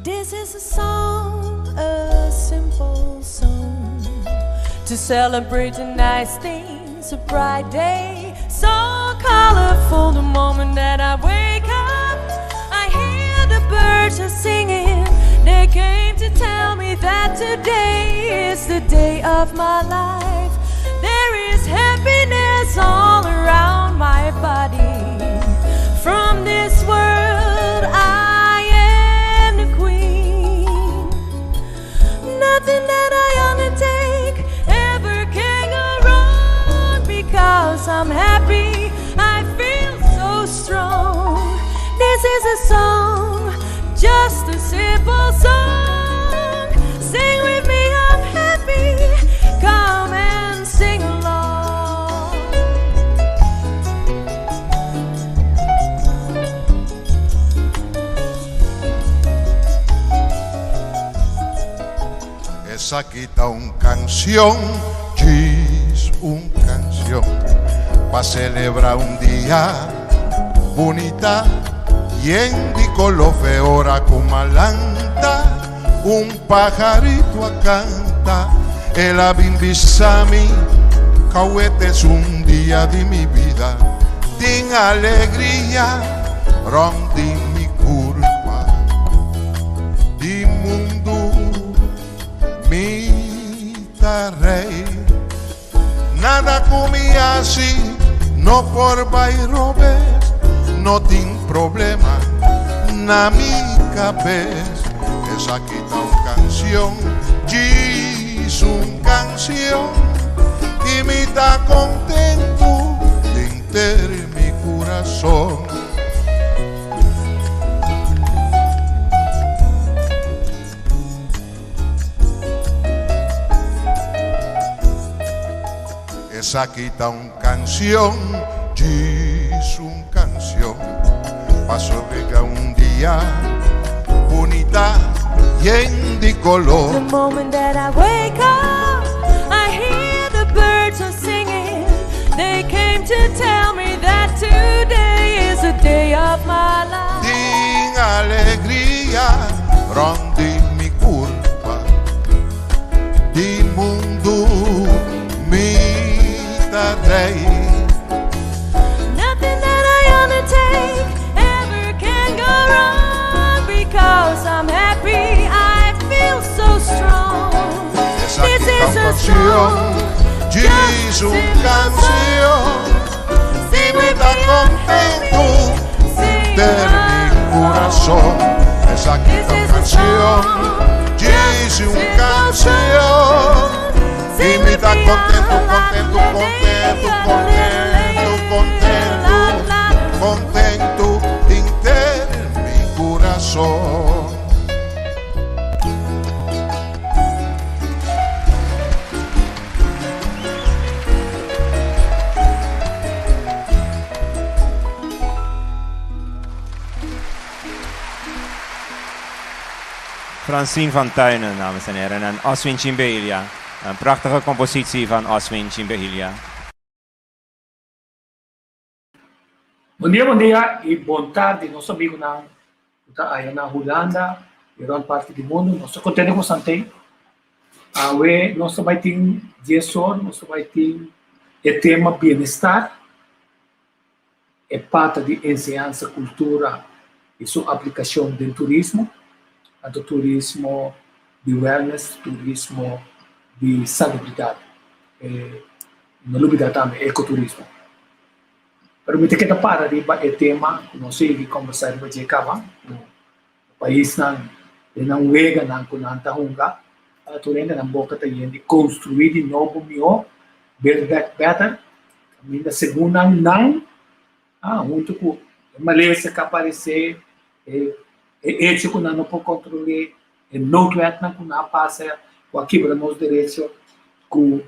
This is a song, a simple song To celebrate the nice things, a bright day So colorful the moment that I wake up I hear the birds are singing They came to tell me that today is the day of my life There is happiness all around my body From this world I am the queen Nothing that I undertake ever can go wrong Because I'm happy, I feel so strong This is a song, just a simple song Sing with me, I'm happy, come and sing along Esaki ta un canción, djis un canción Pa celebra un dia bunita Yen di color fe ora cu malanta Un pajarito a canta El a bin bisa mi Cauet es un dia di mi bida Tin alegria rond di mi curpa Di mundu mi ta rey Nada cu mi haci no por bay robes No tin problema na mi cabes Esaki ta un cancion, djis un cancion Y mi ta contento denter mi curason. Esaki ta un canción, djis un canción Pa sobrega un dia bunita yen di color. The moment that I wake up, I hear the birds are singing. They came to tell me that today is the day of my life. Tin alegria rond di mi curpa, di mundu mi ta rey. Nothing that I undertake ever can go wrong because I'm happy, I feel so strong. Esaki This ta is un a canción, song, djis just a un simple canción. song. Y Sing mi with ta me, I'm contento happy. Sing denter mi curason. along. Esaki This ta un is a canción, song, djis just a un simple canción. song. Y Sing mi with ta me, contento, ah, la contento, la contento, la contento, contento, la la la. contento denter mi curason. Francine van Tuinen, dames en heren, en Oswin Chimbelia. Een prachtige compositie van Oswin Chimbelia. Bon dia, bon dia y bon tardi nos amigunan cu ta aya na Hulanda y rond parti di mundo. Nos ta contento cu Sant'E. Awe nos ta bay tin dies or, nos ta bay tin e tema bienestar, e pata di enseñansa, cultura y su aplicacion den turismo, anto turismo di wellness, turismo di salubridad. E no lubida tambe ecoturismo. Pero mi ta keda para riba e tema ku nos sigui kombersá riba dje kaba, ku paisnan den nan weganan ku nan ta hunga, tur hende nan boka ta yen di konstruí di nobo mihó, build back better, kaminda segun nan nan, huntu ku e malesa ku aparesé, e echo ku nan no por kontrol'é, e noodwetnan ku nan a pasa ku a kibra nos derecho ku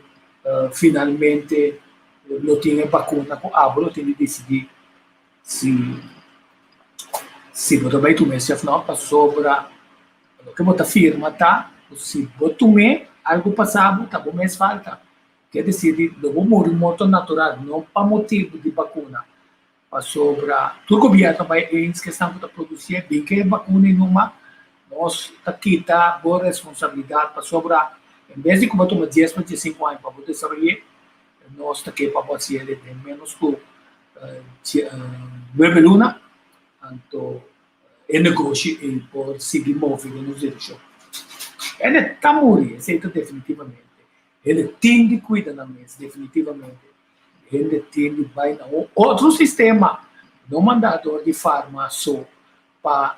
finalmente lo tin e bakuna ku abo lo tin di disidí si si bo ta bai tum'é si òf no pasobra loke bo ta firma ta ku si bo tum'é algu pasa bo ta bo mes falta ke desir lo bo muri morto natural no pa motibu di bakuna Pasobra tur gobierno bai eens ku esnan ku ta produsié bin ke e bakuna i numa no. Nos ta kita bo responsabilidat pasobra en bes di ku bo tuma dies pa diesinku aña pa bo desaroy'é, nos ta ke pa bo hasiel den ménos ku nuebe luna, anto e negoshi ei por sigui move den nos direkshon. Hende ta muri, esei ta definitivamente. Hende tin di kuida nan mes, definitivamente. Hende tin di bai na un otro sistema, no manda dor di farma so pa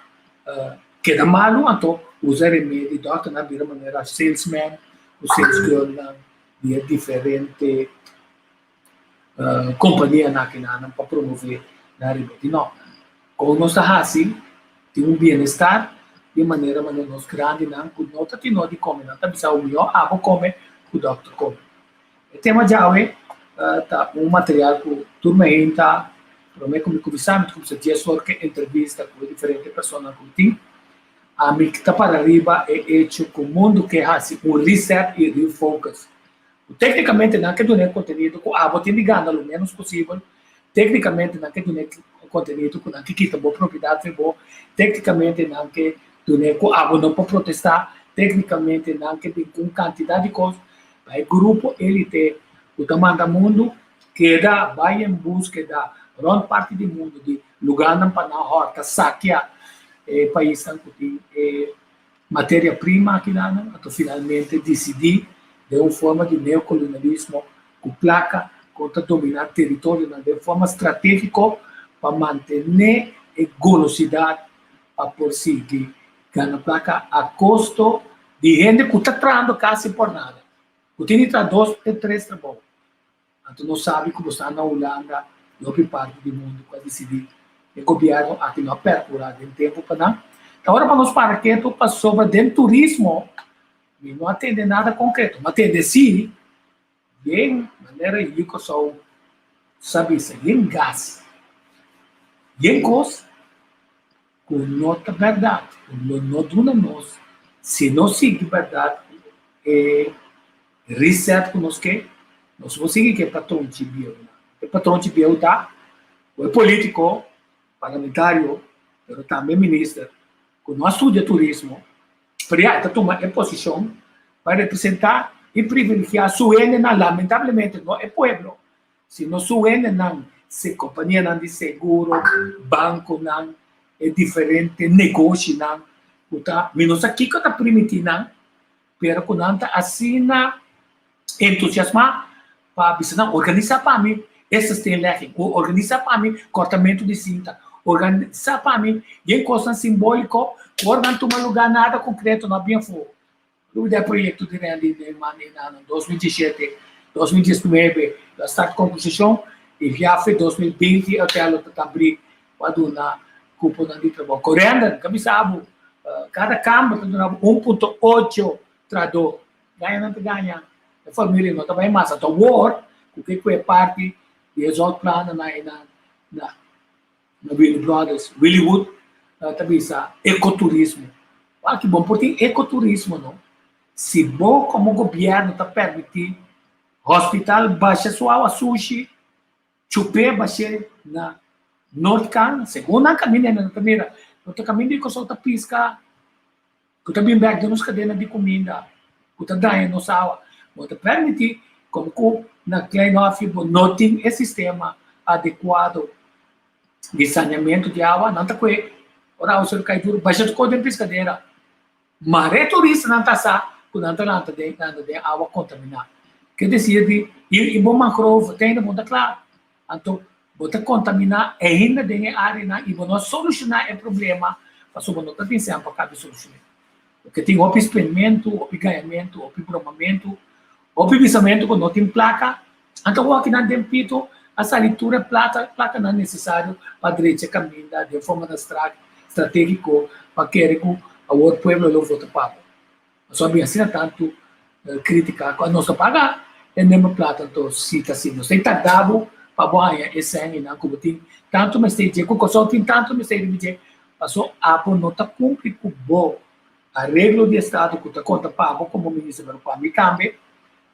keda malu, anto usa remedi, dòkternan bira manera salesman ku salesgirlnan di e diferente kompanianan akinan pa promové nan remedi. No, kon nos ta hasi tin un bienestar di manera manera nos grandinan ku no ta tin no di kome, nan ta bisa bo mihó abo kome ku dòkter kome. E tema djawe ta un material ku tur mi henta promé ku mi kuminsá, mi ta kuminsá dies or ku e entrevista ku e diferente personanan ku mi tin. Ami ta para riba e echo ku mundu ke hasi un reset i refocus. Ku téknikamente nan ke duna e kontenido ku abo tin di gana lo ménos posibel, téknikamente nan ke duna e kontenido ku nan ke kita bo propiedat for bo, téknikamente nan ke duna ku abo no por protestá, téknikamente nan ke bin ku un kantidat di kos. Pa e grupo elite ku ta manda mundu keda bai en buskeda rònt parti di mundu di lugánan pa nan hòrta sakia e paisnan ku tin e materia prima akinan, anto finalmente disidí den un forma di neokolonialismo ku plaka kon ta dominá teritorionan den forma stratégiko pa mantené e golosidat pa por sigui gana plaka a kosto di hende ku ta trahando kasi por nada, ku tin di traha dos te tres trabou. Anto nos sabi ku bo sta na Hulanda i hopi parti di mundu ku a disidí e gobièrnu aki no a pèrkurá den tempu pa nan. Ta ora pa nos para ketu pasobra den turismo mi no a tende nada konkreto. Mi a tende sí den manera yu Kòrsou sa bisa, yen gas, yen kos. Ku no ta bèrdat, ku lo no duna nos, si nos sigui bèrdat e reset ku nos ke, nos por sigui ku e patronchi bieu. E patronchi bieu ta ku e polítiko, parlamentario, pero tambe minister ku no a studia turismo, pero ya e ta tuma e posishon pa representá i privilegiá su hendenan, lamentablemente no e pueblo, Si no su hendenan, si kompanianan di seguro, bankonan, e diferente negoshinan ku ta, mi no sa kiko ta primiti nan, pero ku nan ta asina entusiasmá pa bisa nan organisá pa mi e sesteenlegging, organisá pa mi kòrtamentu di sinta, organisá pa mi den kosnan simbóliko ku ora nan tuma lugá nada konkreto no a bien afó. Luego di e proyecto di Randy Neyman e na 2017, 2019 lo a start composicion y viafe 2020 e hotel lo ta tabri pa duna cuponan di trabou. Corenda, ka bisa bo, cada camber ta duna bo 1.8 trahador. Gaña nan ta gaña, e familia no ta bay mas. Anto awor cu ke cu e parti di e zorgplannen na e na na Na Willy Brothers, Willy Wood ta bisa ecoturismo. Wak ki bon por tin ecoturismo no. Si bo como gobierno ta permiti hospital basha su awa sushi, chup'é bash'é na Noordkant, segun nan caminda nan ta mira, no ta caminda di Kòrsou ta pisca ku ta bin bèk den nos kadena di kuminda ku ta daña nos awa. Bo ta permití komo ku na Klein Hofje bo no tin e sistema adekuado di saneamentu di awa, nan ta kue ora awa sero kai duru basha tur kos den piskadera. Mare turistanan ta sa ku nan ta lanta den lanta den awa kontaminá. Ke desir di i bo mangrove te ainda bo no ta kla. Anto bo ta kontaminá ainda den e áreanan i bo no a solushoná e problema pasobra bo no ta tin sèn pa kabi solushoné. Loke tin hopi spenmentu, hopi gañamentu, hopi bromamentu, hopi bisamentu ku no tin plaka. Anto awor akinan den pito a sali tur e plata, plakanan nesesario pa drecha kaminda den forma na stratégiko pa kere ku awor pueblo lo vota pa bo. Pasobra bin asina tantu kritika ku nos ta paga e number plata anto si ta asina. Nos ta tarda bo pa bo haña e sènginan ku bo tin tantu mester dje, ku Kòrsou tin tantu mester riba dje, pasobra abo no ta kumpli ku bo areglo di estado ku ta konta pa bo komo minister pero pa mi tambe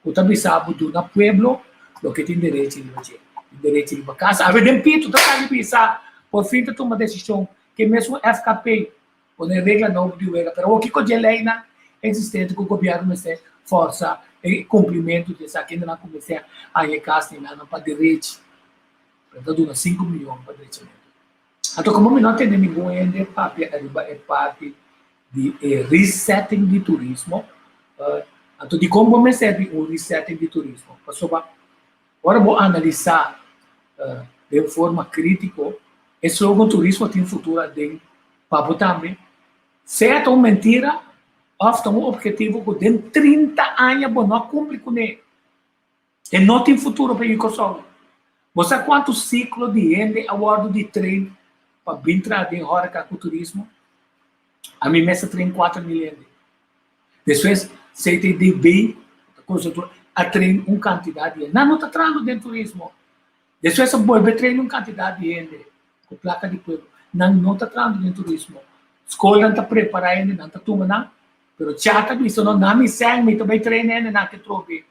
ku ta bisa bo duna pueblo loke tin derechi riba dje, tin derechi riba kasa. Awe den pito ta sali bisa por fin ta tuma desishon ke mesun FKP. Pone regla nobo di wega, pero awor kiko dje leinan existente ku gobièrnu mester forsa e kumplimentu di esaki? Hendenan kuminsá haña e kas di nan pa derechi, pero ta duna sinku miyon pa drechamentu. Anto komo mi no a tende ningun hende papia ariba e parti di e resetting di turismo, anto dikon bo mester di un resetting di turismo? Pasobra ora bo analisá den forma krítiko e slogan turismo tin futuro aden pa bo tambe, sea ta un mentira òf ta un ophetivo ku den 30 aña bo no a kumpli kuné. E no tin futuro pa yu Kòrsou. Bo sa kuantu siklo di hende a wòrdu di train pa bin traha den hòreka ku turismo? Ami mes a train 4000 hende. Despues CTDB, a train un kantidat di hende. Nan no ta trahando den turismo. Despues a bolbe train un kantidat di hende ku plaka di pueblo. Nan no ta trahando den turismo. Skolnan ta prepará hende, nan ta tuma nan, pero cha ta bisa no, nan mi sèn, mi ta bai train hende nan ke trobe.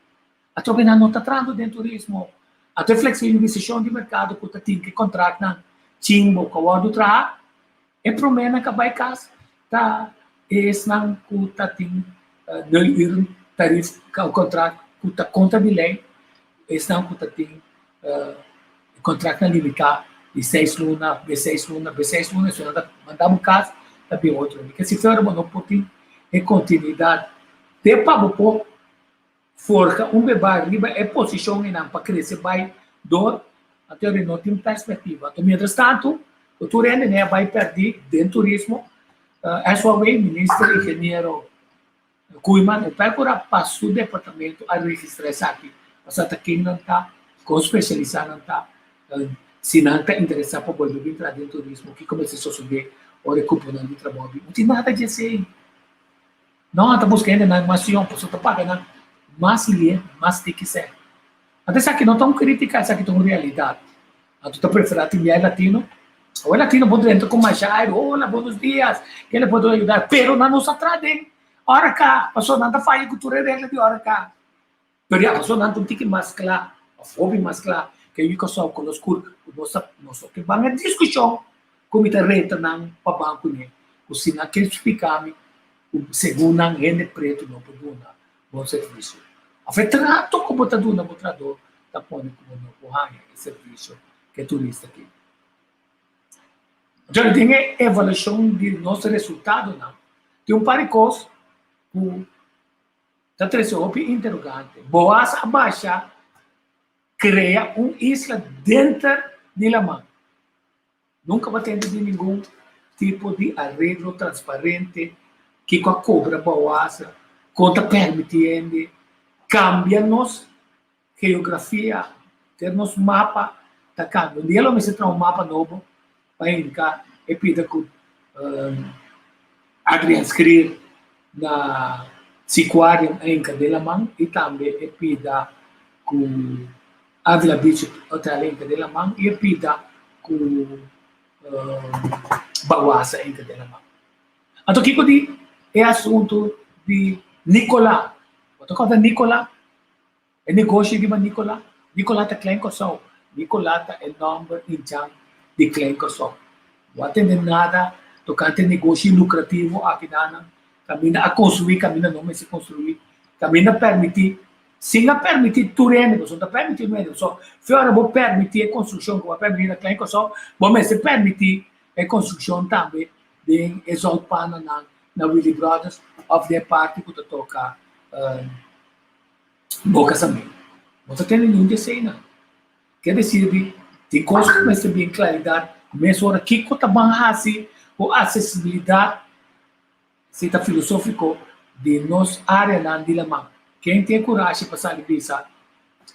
Atrobe nan no ta trahando den turismo. Ato e fleksibilisashon di merkado ku ta tin ke kontraktnan chimbo ku a wòrdu traha, e proménan ku a bai kas ta esnan ku ta tin nul uren tarif kontrakt ku ta kontra di lei, esnan ku ta tin kontraktnan limitá di seis luna, be seis luna, be seis luna, esnan ta manda bo kas ta bin otro. Mi ke si fuera bo no por tin e kontinuidat te pa bo por Forja un beba riba e posishon einan pa krese bai dor, anto e no tin perspektiva. Anto mientras tantu, ku tur hende ne a bai pèrdí den turismo, SOAW, Minister Ingeniero Koeiman e pèrkurá pa su departamento a registrá esaki, pasobra ta ken nan ta, kon spesialisá nan ta, si nan ta interesá pa bolbe bin traha den turismo, kiko mester sosodé ora e kuponan di trabou bin. No tin nada dje esei. No, ta buska hendenan mas yòn, pasobra ta paga nan mas lie, mas tiki sèn. Anto esaki no ta un kritika, esaki ta un realidat. Anto ta preferá tin bia e latino. Awor e latino por drenta ku masha aire, hola, buenos dias, ke le puedo ayudar? Pero nan no sa traha den ora pasobra nan ta faya ku tur e regla di ora. Pero ya pasobra nan ta un tiki mas kla, òf hopi mas kla, ke yu Kòrsou ku nos kur, ku nos ta, nos ta ke ban e diskushon ku mi ta reta nan pa ban kuné, ku si nan ke splika mi ku segun nan hende pretu no por duna bon servisio. Òf e trato ku bo ta duna bo trahadó ta pone ku bo no por haña e servisio ku e turista ke. Entonces den e evaluashon di nos resultadonan tin un par di kos ku ta trese hopi interogante. Boaz a basha krea un isla denter di laman. Nunka bo a tende di ningun tipo di areglo transparente kiko a kobra Boaz, kon ta permiti hende kambia nos geografia, ter nos mapa ta kambia. Un dia lo mester traha un mapa nobo pa hinka e pida ku Adrian Schrier na Seaquarium a hinka den laman i tambe e pida ku Avila Beach Hotel a hinka den laman i e pida ku Bawasa a hinka den laman. Anto kiko di e asuntu di Nicola? Bo ta kòrda Nicola? E negoshi riba Nicola? Nicola ta Klein Kòrsou. Nicola ta e nòmber indjan di Klein Kòrsou. Bo a tende nada tokante e negoshi lukrativo aki nan kaminda a konstruí, kaminda no mester konstruí, kaminda pèrmití, sin a pèrmití tur hende, pasobra no ta pèrmití un hende, pasobra fe ora bo pèrmití e konstrukshon ku bo a pèrmití na Klein Kòrsou, bo mester pèrmití e konstrukshon tambe den e zoutpananan na Willy Brothers òf den e parti ku ta toka Bo kasamento. Bo ta tene niun di eseinan. Ke desir di tin kos ku mester bin klaridat mesora kiko ta ban hasi ku aksesibilidat, si ta filosófiko, di nos áreanan di laman. Ken tin e kurashi pa sali bisa,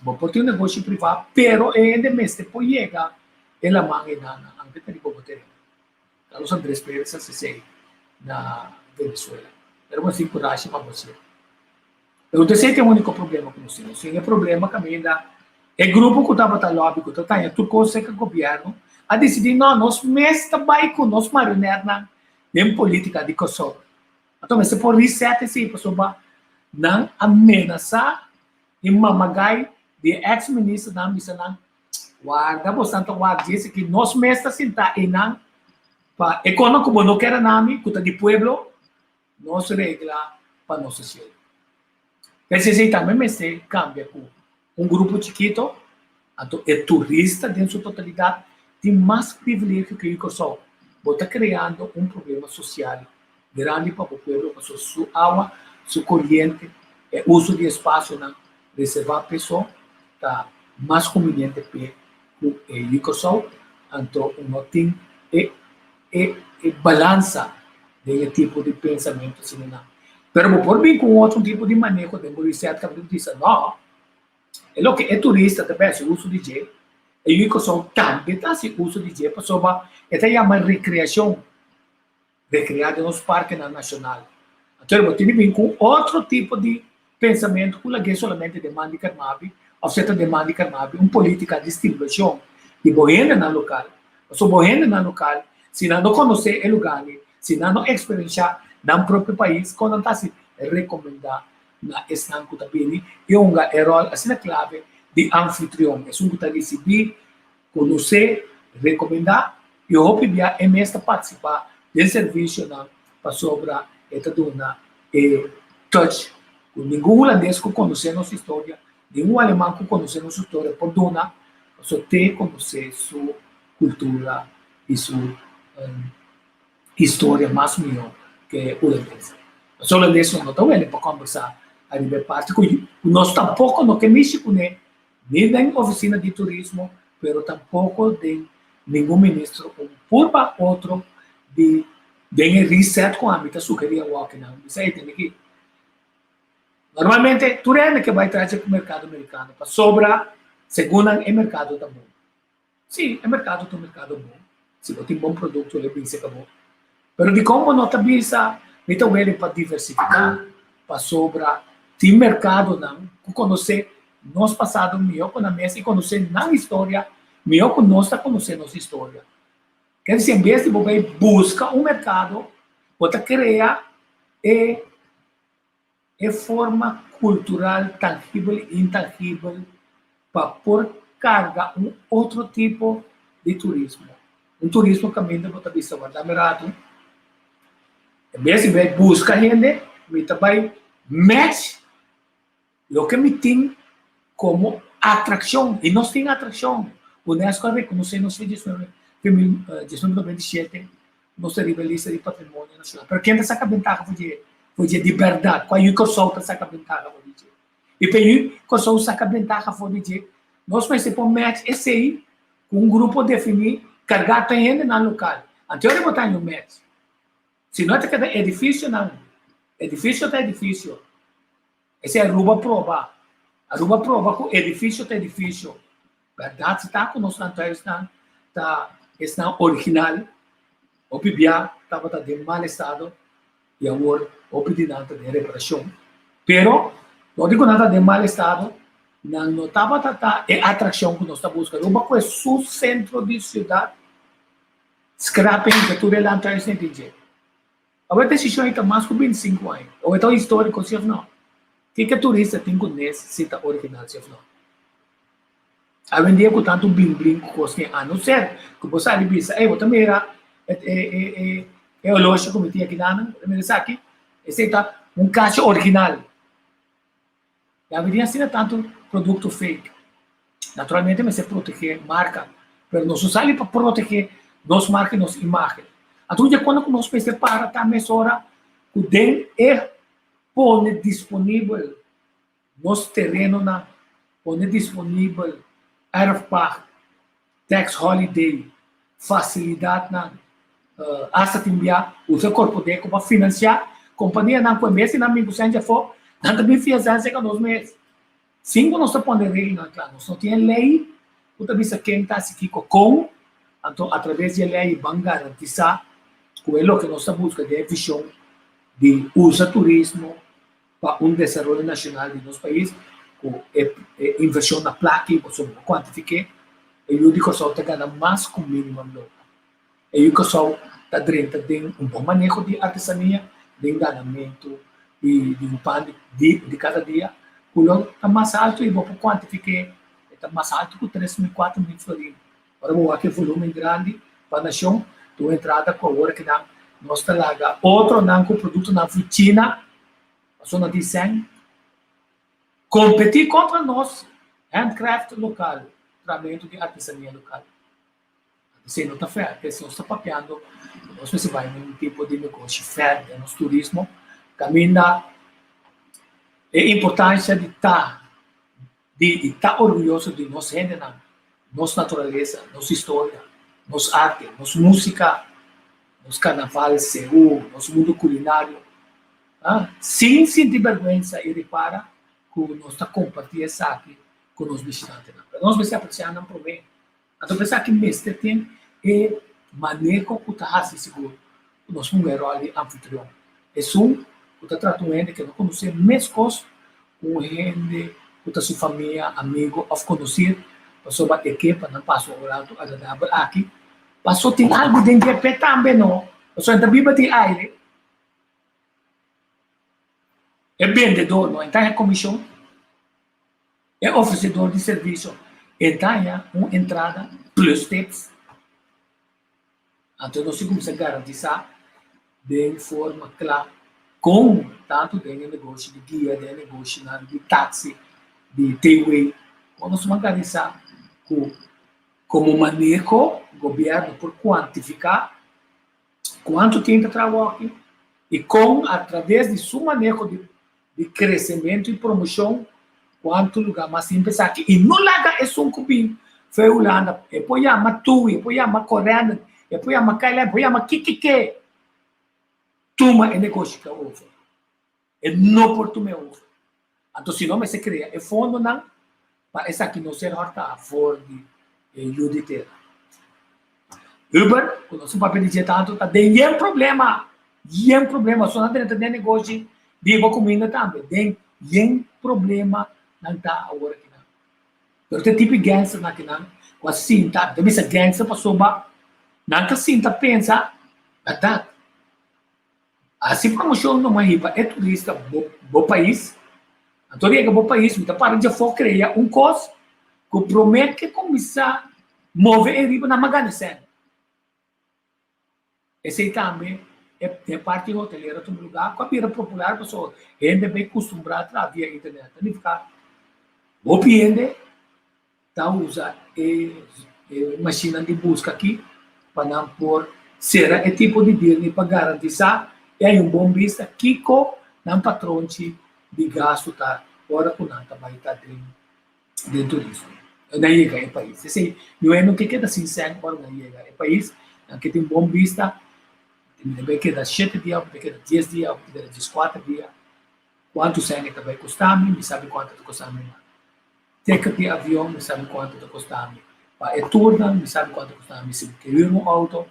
bo por tin un negoshi privá, pero e hende mester por yega e laman einan, anke ta riba bo tereno. Carlos Andrés Pérez a sesei na Venezuela. Pero bo tin kurashi pa bo hasié. Pero ta esei ta e úniko problema ku nos tin. Nos tin e problema kaminda e grupo ku tabata lòbi, ku ta taña tur kos serka gobièrnu, a disidí, no, nos mes ta bai ku nos marionètnan den polítika di Kòrsou. Anto mester por reset esei pasobra nan a menasá e mamagai di e eks ministernan bisa nan, warda bosan ta wak djis aki, nos mes ta sintá einan. Pa e kono ku bo no kere na mi, ku ta di pueblo, nos regla pa nos hasié. P'esei tambe mester kambia ku un grupo chikito, anto e turista den su totalidat tin mas privilegio ku yu Kòrsou. Bo ta kreando un problema sosial grandi pa bo pueblo pasobra su awa, su koriente, e uso di espasionan reservá p'e so ta mas kumbiniente p'e ku e yu Kòrsou, anto no tin e e e balansa den e tipo di pensamentu asina nan. Pero bo por bin ku un otro tipo di maneho den bo reset kaminda bo bisa no, e loke e turista ta bes uso di dje, e yu Kòrsou tambe ta hasi uso di dje pasobra e ta yama rekreashon, rekreá den nos parkenan nashonal. Anto bo tin di bin ku un otro tipo di pensamentu ku lag'é solamente den man di Carmabi òf si e ta den man di Carmabi un polítika di stimulashon di bo hendenan lokal. Pasobra bo hendenan lokal si nan no konosé e lugánan, si nan no eksperenshá nan propio pais, kon nan ta hasi rekomendá na esnan ku ta bini i hunga e ròl asina klave di anfitrion, esun ku ta risibí, konosé, rekomendá i hopi bia e mes ta partisipá den servisionan pasobra e ta duna e touch ku ningun hulandes ku konosé nos historia, ningun aleman ku konosé nos historia por duna pasobra te konosé su kultura i su historia mas mihó ke hulandes. Pasobra hulandes no ta wele pa kòmbersá ariba e parti ku nos tampoko no ke mishi kuné ni den oficina di turismo, pero tampoco den ningun ministro un purba otro di den e reset cu ami ta sugeri awor aki nan. Bisa ey tende aki. Normalmente tur hende ke bay traha cu mercado mericano pasobra segun nan e mercado ta bon. Sí, e merkado ta un merkado bon. Si bo tin bon produkto lo e bin serka bo. Pero dikon bo no ta bisa mi ta wele pa diversifiká? Pasobra tin merkadonan ku konosé nos pasado mihó ku nan mes i konosé nan historia mihó ku nos ta konosé nos historia. Ker disi en bes di bo bai buska un merkado, bo ta krea e e forma kultural tangibel i intangibel pa por karga un otro tipo di turismo. Un turismo kaminda bo ta bisa warda mi ratu, en bes di bai buska hende, mi ta bai match loke mi tin komo atrakshon. I nos tin atrakshon. Unesco a rekonosé nos fe 1997 Nos ta riba e lista di patrimonio nashonal. Pero ken ta saka bentaha for dje? For dje di bèrdat. Kua yu Kòrsou ta saka bentaha for di dje? I pa yu Kòrsou saka bentaha for di dje, nos mester por match esei ku un grupo definí kargá ta hendenan lokal. Anto ora bo ta haña un match. Si no ta keda edifisionan, edifisio ta edifisio. Esei Aruba proba. Aruba proba ku edifisio ta edifisio. Bèrdat si ta ku nos lantuisnan ta esnan original. Hopi bia tabata den mal estado i awor hopi di nan ta den reparashon. Pero dor di ku nan ta den mal estado, nan no tabata ta e atrakshon ku nos ta buska. Aruba ku e su sentro di siudat skraping ku tur e lantuisnan tin dje. Awor e desishon ei ta mas ku bintisinku aña. Awor e ta un históriko si òf nò? Kiko e turista tin ku nes si ta original si òf nò? Awendia ku tantu blin blin ku kos tin a no ser ku bo sali bisa, ey bo ta mira e e e e oloshe ku mi tin aki nan, bo ta mira esaki? Esei ta un kashi original. I awendia asina tantu produkto fake. Naturalmente mester protegé marka, pero nos no sali pa protegé nos marka i nos imágen. Anto dje kuando ku nos mester para ta mesora ku den e pone disponibel nos terenonan, pone disponibel erfpacht, tax holiday, fasilidatnan, hasta tin bia usa Korpodeko pa finansiá kompanianan ku en bes di nan bin ku sèn djafó, nan ta bin fia sèn serka nos mes. Sin ku nos ta pone reglanan kla, nos no tin e lei ku ta bisa ken ta hasi kiko kon, anto atraves di e lei ban garantisá ku e loke nos ta buska den e vishon di usa turismo pa un desaroyo nashonal di nos pais ku e invershon na plaka i boso no kuantifik'é, e yu di Kòrsou ta gana mas ku minimum loon. E yu Kòrsou ta drenta den un bon maneho di artesania, den ganamentu di un pan di kada dia ku lo ta mas altu i bo por kuantifik'é e ta mas altu ku 3000, 4000 florin. Ora bo wak e volumen grandi pa nashon. Ta un entrada ku awor kinan nos ta laga otronan ku produktonan for China, pasobra nan tin sèn, kompetí kontra nos handcraft lokal, tramentu di artesania lokal. Esei no ta fair, p'esei nos ta papiando ku nos mester bai den un tipo di negoshi fair den nos turismo, kaminda e importansha di ta di i ta orguyoso di nos hendenan, nos naturalesa, nos historia, nos arte, nos músika, nos karnaval, seú, nos mundu kulinario, sin sinti bèrgwensa i ripara ku nos ta kompartí esaki ku nos bishitantenan. Pero nos mester apresiá nan promé. Anto pa esaki mester tin e maneho ku ta hasi sigur ku nos hunga e ròl di anfitrion. Esun ku ta trata un hende ke no konosé meskos ku un hende ku ta su famia, amigu òf konosir, pasobra e ke pa nan pasa un ratu agradabel aki. Paso tin algu den dje p'e tambe no, pasobra e ta biba di aire. E bendedor no e ta haña komishon. E ofresedor di servisio e daña un entrada plus tips. Anto nos tin kuminsá garantisá den forma kla kon tantu den e negoshi di guia, den e negoshinan di taksi, di takeaway, kon nos ta garantisá ku komo maneho gobièrnu por kuantifiká kuantu tin ta traha aki i kon atraves di su maneho di di kresementu i promoshon kuantu lugá mas tin esaki i no laga esun ku bin for Hulanda e por yama Tui e por yama Corendon e por yama KLM e por yama kikike tuma e negoshi ka over e no por tuma e over anto si no mester krea e fondonan pa esaki no ser hòrtá for di e yu di tera. Uber, ku nos a papia di dje tantu, ta den yen problema, yen problema. So nan drenta den negoshi di hiba kuminda tambe. Den yen problema nan ta awor akinan. Pero ta e tipo di gangsternan akinan ku a sinta, mi ta bisa gangster pasobra nan ta sinta pensa, bèrdat, Hasi promoshon numa hiba e turista bo bo pais. Anto yega bo pais mi ta para djafó krea un kos ku promé ke kuminsá move e riba nan magana sèn. Esei tambe e e parti hotelero ta un lugá ku a bira popular pasobra hende a bai kustumbrá traha via internet. Ta nifiká hopi hende ta usa e mashinnan di buska aki pa nan por sera e tipo di dealnan pa garantisa e hay un bon bista kiko nan patronchi di gasto ta ora ku nan ta bai ta den den turismo nan yega e pais. Esei no e no ke keda sin sèn ora nan yega e pais, nan ke tin bon bista, mi ta bai keda shete dia òf mi ta keda dies dia òf mi ta keda dieskuater dia, kuantu sèn e ta bai kosta mi, mi sabi kuantu ta kosta mi. Ticket di avion mi sabi kuantu ta kosta mi, pa e tournan mi sabi kuantu ta kosta mi si mi ke hür un outo.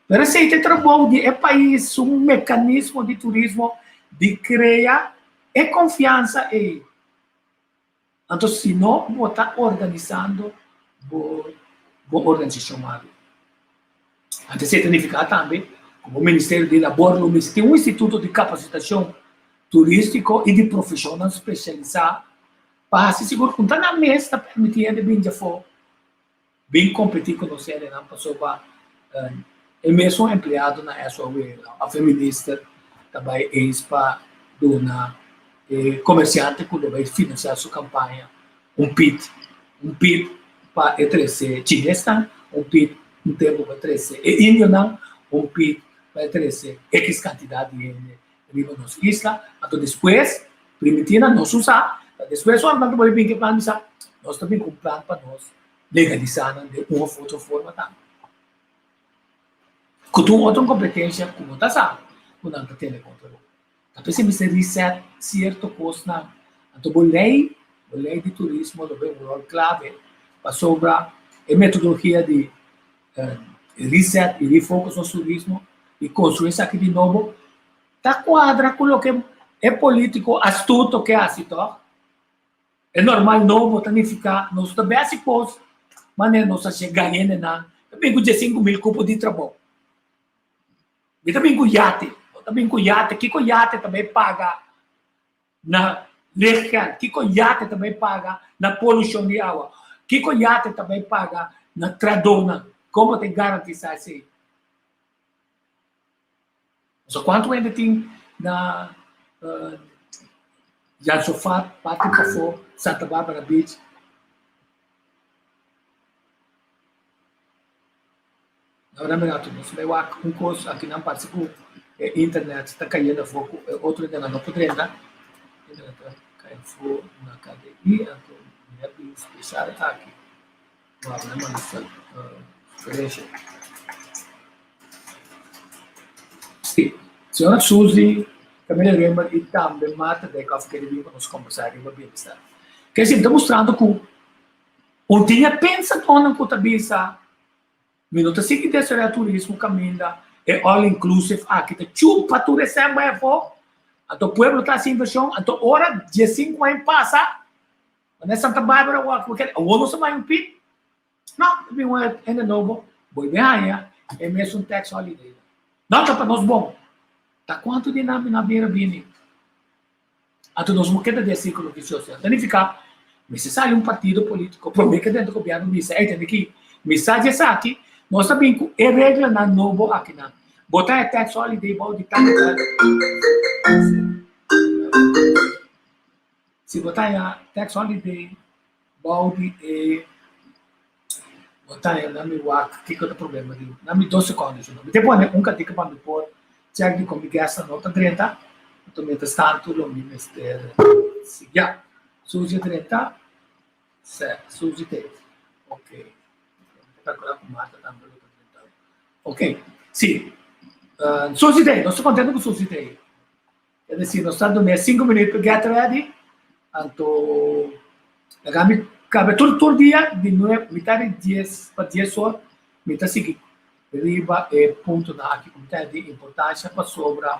Pero esei ta e trabou di e pais, su mekanismo di turismo di krea e konfiansa ei. Anto si no bo ta organisando bo bo organisashon malu. Anto esei ta nifiká tambe ku bo Ministerio di Labor lo mester tin un instituto di kapasitashon turístiko i di profeshonnan spesialisá Pa hasi sigur ku ta nan mes ta permití hende bin djafó bin kompetí ku nos hendenan pasobra e mesun empleado na SOW òf e minister ta bai eens pa duna e komersiante ku lo bai finansiá su kampaña un pit, un pit pa e trese chinesnan, un pit un tempu pa trese e indionan, un pit pa e trese ekis kantidat di hende riba nos isla. Anto despues Primitina nos usa, ta despues ora nan ta bolbe bin ku e plan bisa, nos ta bin ku un plan pa nos legalisá nan den un of otro forma tambe. Ku tur otro kompetensia ku bo ta sa ku nan ta tene kontra bo. Ta p'esei mester reset sierto kosnan. Anto bo lei, bo lei di turismo lo bay un ròl klave pasobra e metodologia di reset i refocus nos turismo i konstruí esaki di nobo Ta kuadra ku loke e polítiko astuto ke hasi tòg? E normal nobo ta nifiká nos ta bai hasi kos manera nos a shega hendenan ta bin ku diesinku mil kupo di trabou. Mi ta bin ku yate, bo ta bin ku yate, kiko yate ta bai paga na lichtgeld? Kiko yate ta bai paga na polushon di awa? Kiko yate ta bai paga na tradónan? Kon bo ta garantisá esei? So kuantu hende tin na uh, Jan Sofat, parti pafó, Santa Barbara Beach? Ahora mi rato, nos bai wak un kos aki nan parse ku e internet ta kayendo afó ku e otro hendenan no por drenta. Internet ta kai afó na KDI, anto mi a bin spesial aki. Wak nan manda sugerencia. Sí, señora Suzy, Camila Römer i tambe Martha Dijkhoff kere bin pa nos kombersá riba bienestar. Kesi, mi ta mustrando ku un tin e pensadónan ku ta bisa Mi no ta sigui deseá turismo kaminda e all inclusive aki ta chupa tur e sèn bai afó. Anto pueblo ta hasi invershon, anto ora diesinku aña pasa, manera Santa Barbara wak ku awor nos a bai un pit. No, ta bin un hende nobo, bolbe haña e mesun tax holiday. No ta pa nos bon. Ta kuantu di nan a bira bini? Anto nos no keda den e sirkulo visioso. Ta nifiká mester sali un partido polítiko promé ke drenta gobièrnu bisa, ey tende ki mi sa di esaki, nos ta bin ku e reglanan nobo akinan. Bo ta e tax holiday bou di tantu Si bo ta haña tax holiday bou di e bo ta haña nan mi wak kiko ta problema di nan mi dos sekondo su no. Mi ta pone un katika pa mi por check di kon mi guestnan no ta drenta, anto mientras tanto lo mi mester sigui. Ya, Suzy a drenta, se Suzy te ok. Mi ta kalkula ku Martha tambe lo ta drenta. Ok, si, Suzy te, nos ta kontento ku Suzy te. Es decir, nos ta dun'é sinku minuut pa get ready, anto laga mi kaba tur tur dia di nuebe, mitad di dies pa dies or mi ta sigui riba e puntonan aki ku mi ta di importansha pasobra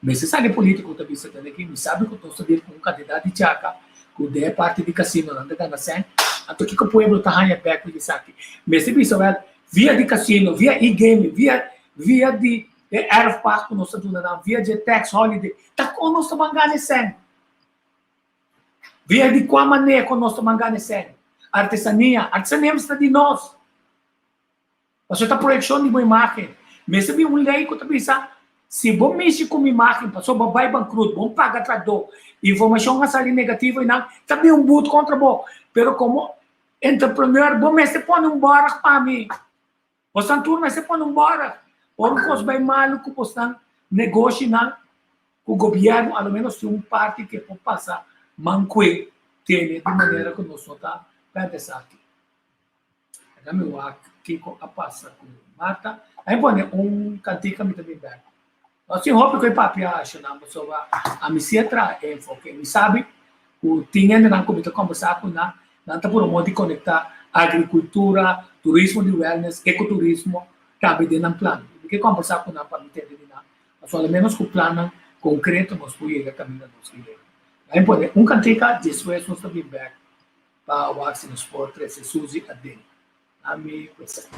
mester sa di politiko ta bisa tene aki, mi sabi ku nos ta dir ku un kantidat di chaka ku den e parti di kasinonan ta gana sèn, anto kiko pueblo ta haña bèk di esaki? Mester bisa wèl via di kasino, via e-gaming, via via di E erfpacht ku nos ta duna nan via dje tax holiday, ta kon nos ta ban gana e sèn? Via di kua manera ku nos ta ban gana e sèn? Artesania, artesania mester ta di nos. Pasobra ta proyekshon di bo imágen. Mester bin un lei ku ta bisa, si bo mishi ku mi imágen pasobra bo bai bankrut, bo paga tradó, informashon a sali negativo einan, ta bin un but kontra bo. Pero komo entrepreneur bo mester pone un bòrg pa mi. Bosnan tur mester pone un bòrg. Ora un kos bai malu ku bosnan negoshinan, ku gobièrnu a lo ménos tin un parti ke por pasa man kue tene di manera ku nos no ta pèrdè esaki. Laga mi wak kiko a pasa ku Marta. A mi pone un kantika mi ta bin bèk. Nos tin hopi ku e papia ashonan pasobra ami si a traha enfoke. Mi sabi ku tin hendenan ku mi ta kombersá ku nan, nan ta purba di konektá agrikultura, turismo di wellness, ekoturismo tambe den nan plan. Mi ke kombersá ku nan pa mi tende di nan, pasobra alomenos ku plannan konkreto nos por yega kaminda nos ke yega. Nan a pone un kantika, despues nos ta bin bèk pa wak si nos por trese Suzy aden. Ami pues.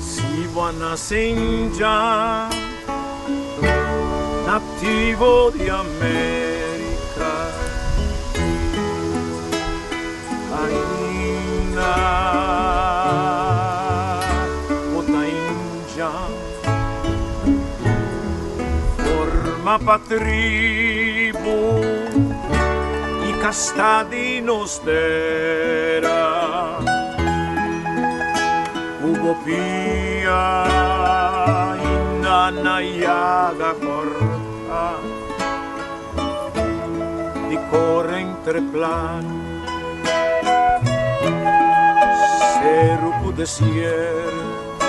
Si bo a nace India, nativo di America, ainda bo ta India. Forma pa tribu i kasta di nos tera. Ku bo pia inda na yaga kòrta. Di kore entre plano Seru ku desierto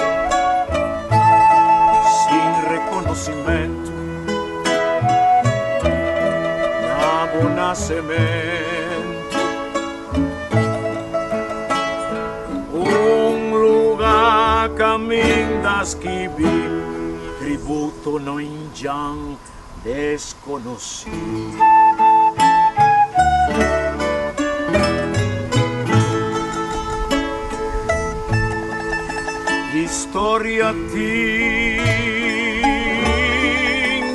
Sin reconocimento Na bo nacemento Un lugar caminda skibi Tributo no injan Desconocí. Historia tin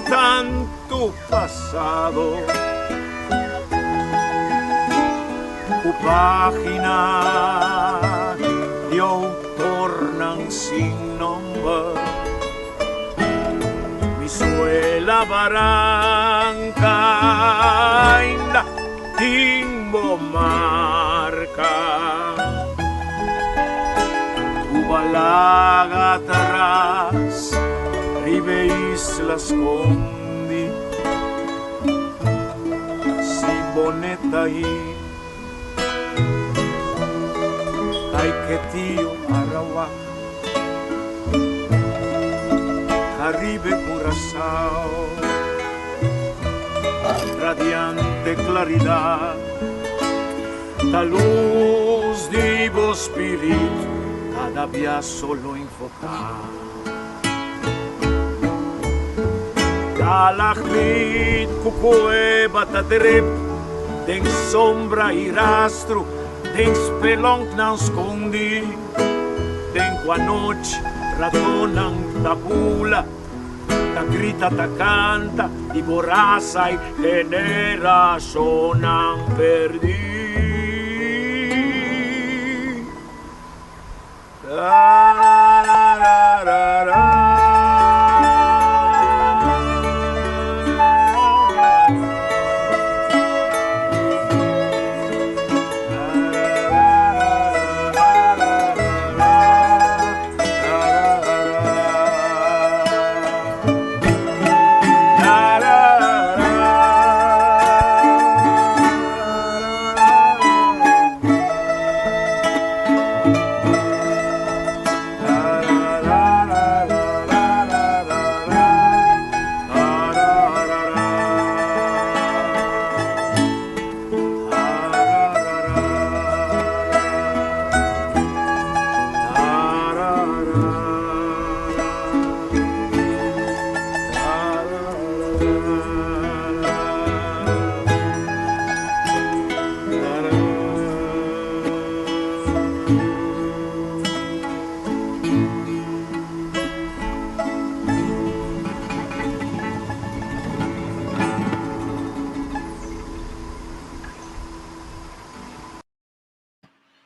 tantu pasado Cu pagina di autornan sin nomber. Mi suela baranca ainda tin bo marca. Cu balaga atras riba e isla scondi. Si boneta i Caiquetio Arawak. Caribe Curaçao, radiante claridad, ta luz di bo spiritu cada bia solo enfoca. Galagmit cu cueba ta drep den sombra y rastro den spelonknan scondi. Den ku anochi ratonan ta bula, ta grita, ta kanta di bo rasa i generashonnan perdí.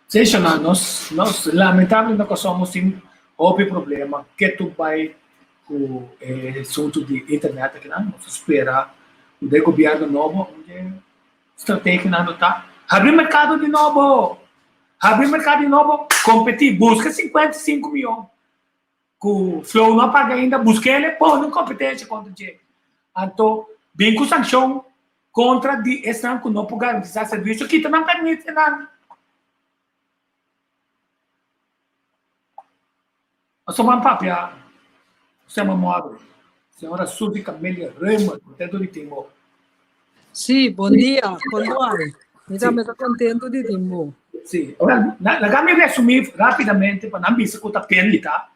Seshonnan, nos nos lamentablemente na Kòrsou nos tin hopi problema ke tur bai ku e asuntu di internet akinan. Nos ta spera ku den gobièrnu nobo un dje strategianan lo ta habri merkado di nobo, habri merkado di nobo, kompetí, buska 55 mion ku Flow no a paga ainda, busk'el e pone un kompetensia kontra dje. Anto bin ku sankshon kontra di esnan ku no por garantisá servisio, kita nan permit-nan. Pasobra ban papia Sema Moabre, señora Suzy Camelia Römer, contento di tin bo. Sí, bon dia, con duai. Mi tambe ta contento di tin bo. Sí, ora, laga mi resumí rápidamente pa nan bisa ku ta pérdida,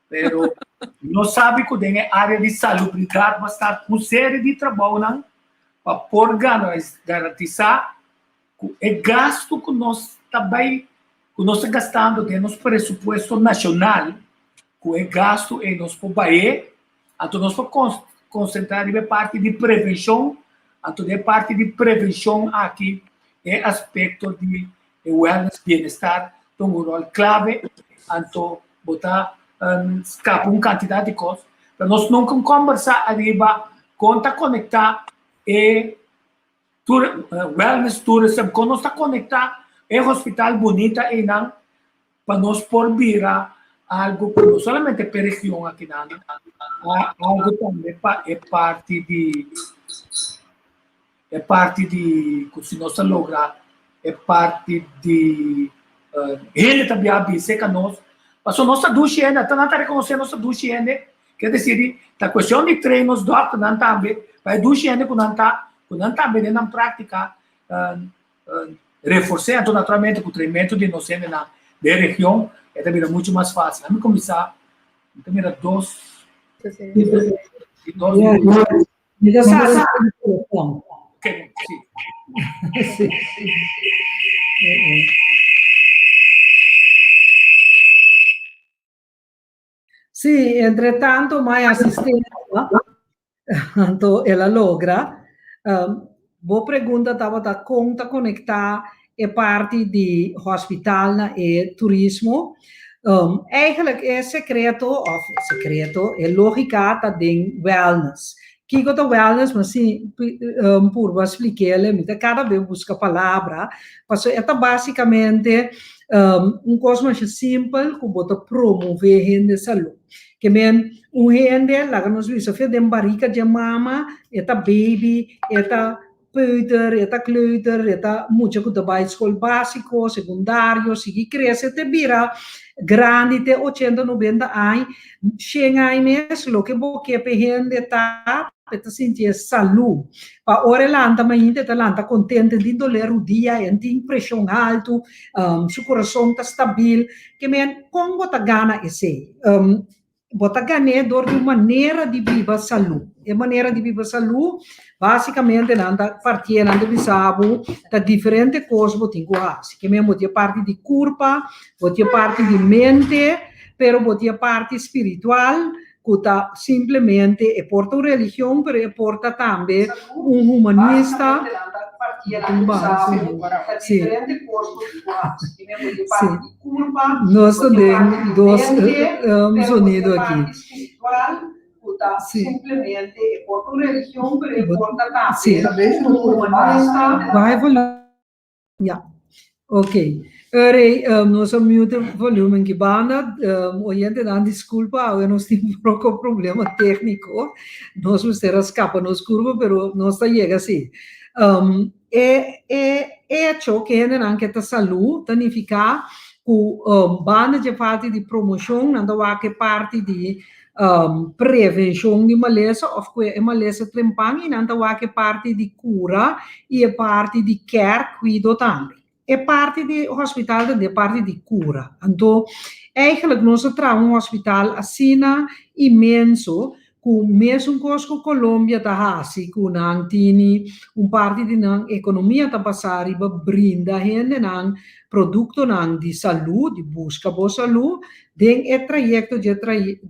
pero nos sabi ku den e área di salubridat bo a start un serie di trabounan pa por garantisá ku e gastu ku nos ta bai, ku nos ta gastando den nos presupuesto nashonal, ku e gastu ei nos por bai, anto nos por konsentrá riba e parti di prevenshon, anto den e parti di prevenshon aki e aspekto di e wellness, bienestar ta un ròl klave, anto bo ta skapa un kantidat di kos, pero nos nunka kombersá ariba kon ta konektá e wellness tourism, kon nos ta konektá e hospital bunita einan pa nos por bira algo ku no solamente pa e region akinan, algo tambe pa e parti di. E parti di ku si nos ta logra e parti di hende ta bia bin serka nos, pasobra nos ta dushi hende, ata nan ta rekonosé nos ta dushi hende, ke desir di ta kuestion di train nos dòkternan tambe pa e dushi hende ku nan ta, ku nan tambe den nan práktika reforsé, anto naturalmente ku trainmentu di nos hendenan den region e ta bira muchu mas fásil. Ami kuminsá, mi ta mira dos, dos. Mi ta sa sa di telefon. Ok, si. Si. Sí, entre tanto mai asistencia, anto el a logra. Um, bo pregunta tabata kon ta konektá e parti di hospital na e turismo. Um, eigenlijk e sekreto, of sekreto, e lógika ta den wellness. Kiko ta wellness? Ma si um, purba splik'ele, mi ta kada be buska palabra, paso e ta básikamente um, un kos masha simpel ku bo ta promové hende salú. Ke men, un hende, laga nos bisa, fe den barika dje mama, e ta baby, e ta peuter, e ta kleuter, e ta mucha ku ta bai skol básiko, sekundario, sigui krese te bira grandi te ochenta, nobenta aña, shen aña mes, loke bo ke p'e hende ta p'e ta sinti e salú. Pa ora e lanta mainta e ta lanta kontento, e tin dolé rudia, e tin preshon haltu, su kurason ta stabil. Ke men, kon bo ta gana esei? Bo ta gan'é dor di un manera di biba salú. E manera di biba salú, básikamente nan ta partié, nan ta bisa bo ta diferente kos bo tin ku hasi. Ke men bo tin e parti di kurpa, bo tin e parti di mente, pero bo tin e parti spiritual ku ta simplemente e por ta un religion, pero e por ta tambe un humanista. Sí. Sí. Nos ta den dos sonido aki. Sí. Sí. Baha e volumen. Ya. Ok. Ere, nos a mute volumen ki banda. Oyentenan disculpa, awe nos tin poco problema técnico. Nos mester a scapa nos curva, pero nos ta yega si. E e echo ku hendenan ke ta salú ta nifiká ku banda dje parti di promoshon nan ta wak e parti di prevenshon di malesa òf ku e malesa trempan i nan ta wak e parti di kura i e parti di care, kuido tambe. E parti di hospital ta den parti di kura. Anto eigenlijk nos a traha un hospital asina inmenso ku mesun kos ku Colombia ta hasi ku nan tini un parti di nan ekonomia ta basá riba brinda hendenan produktonan di salú, di buska bo salú, den e trayekto dje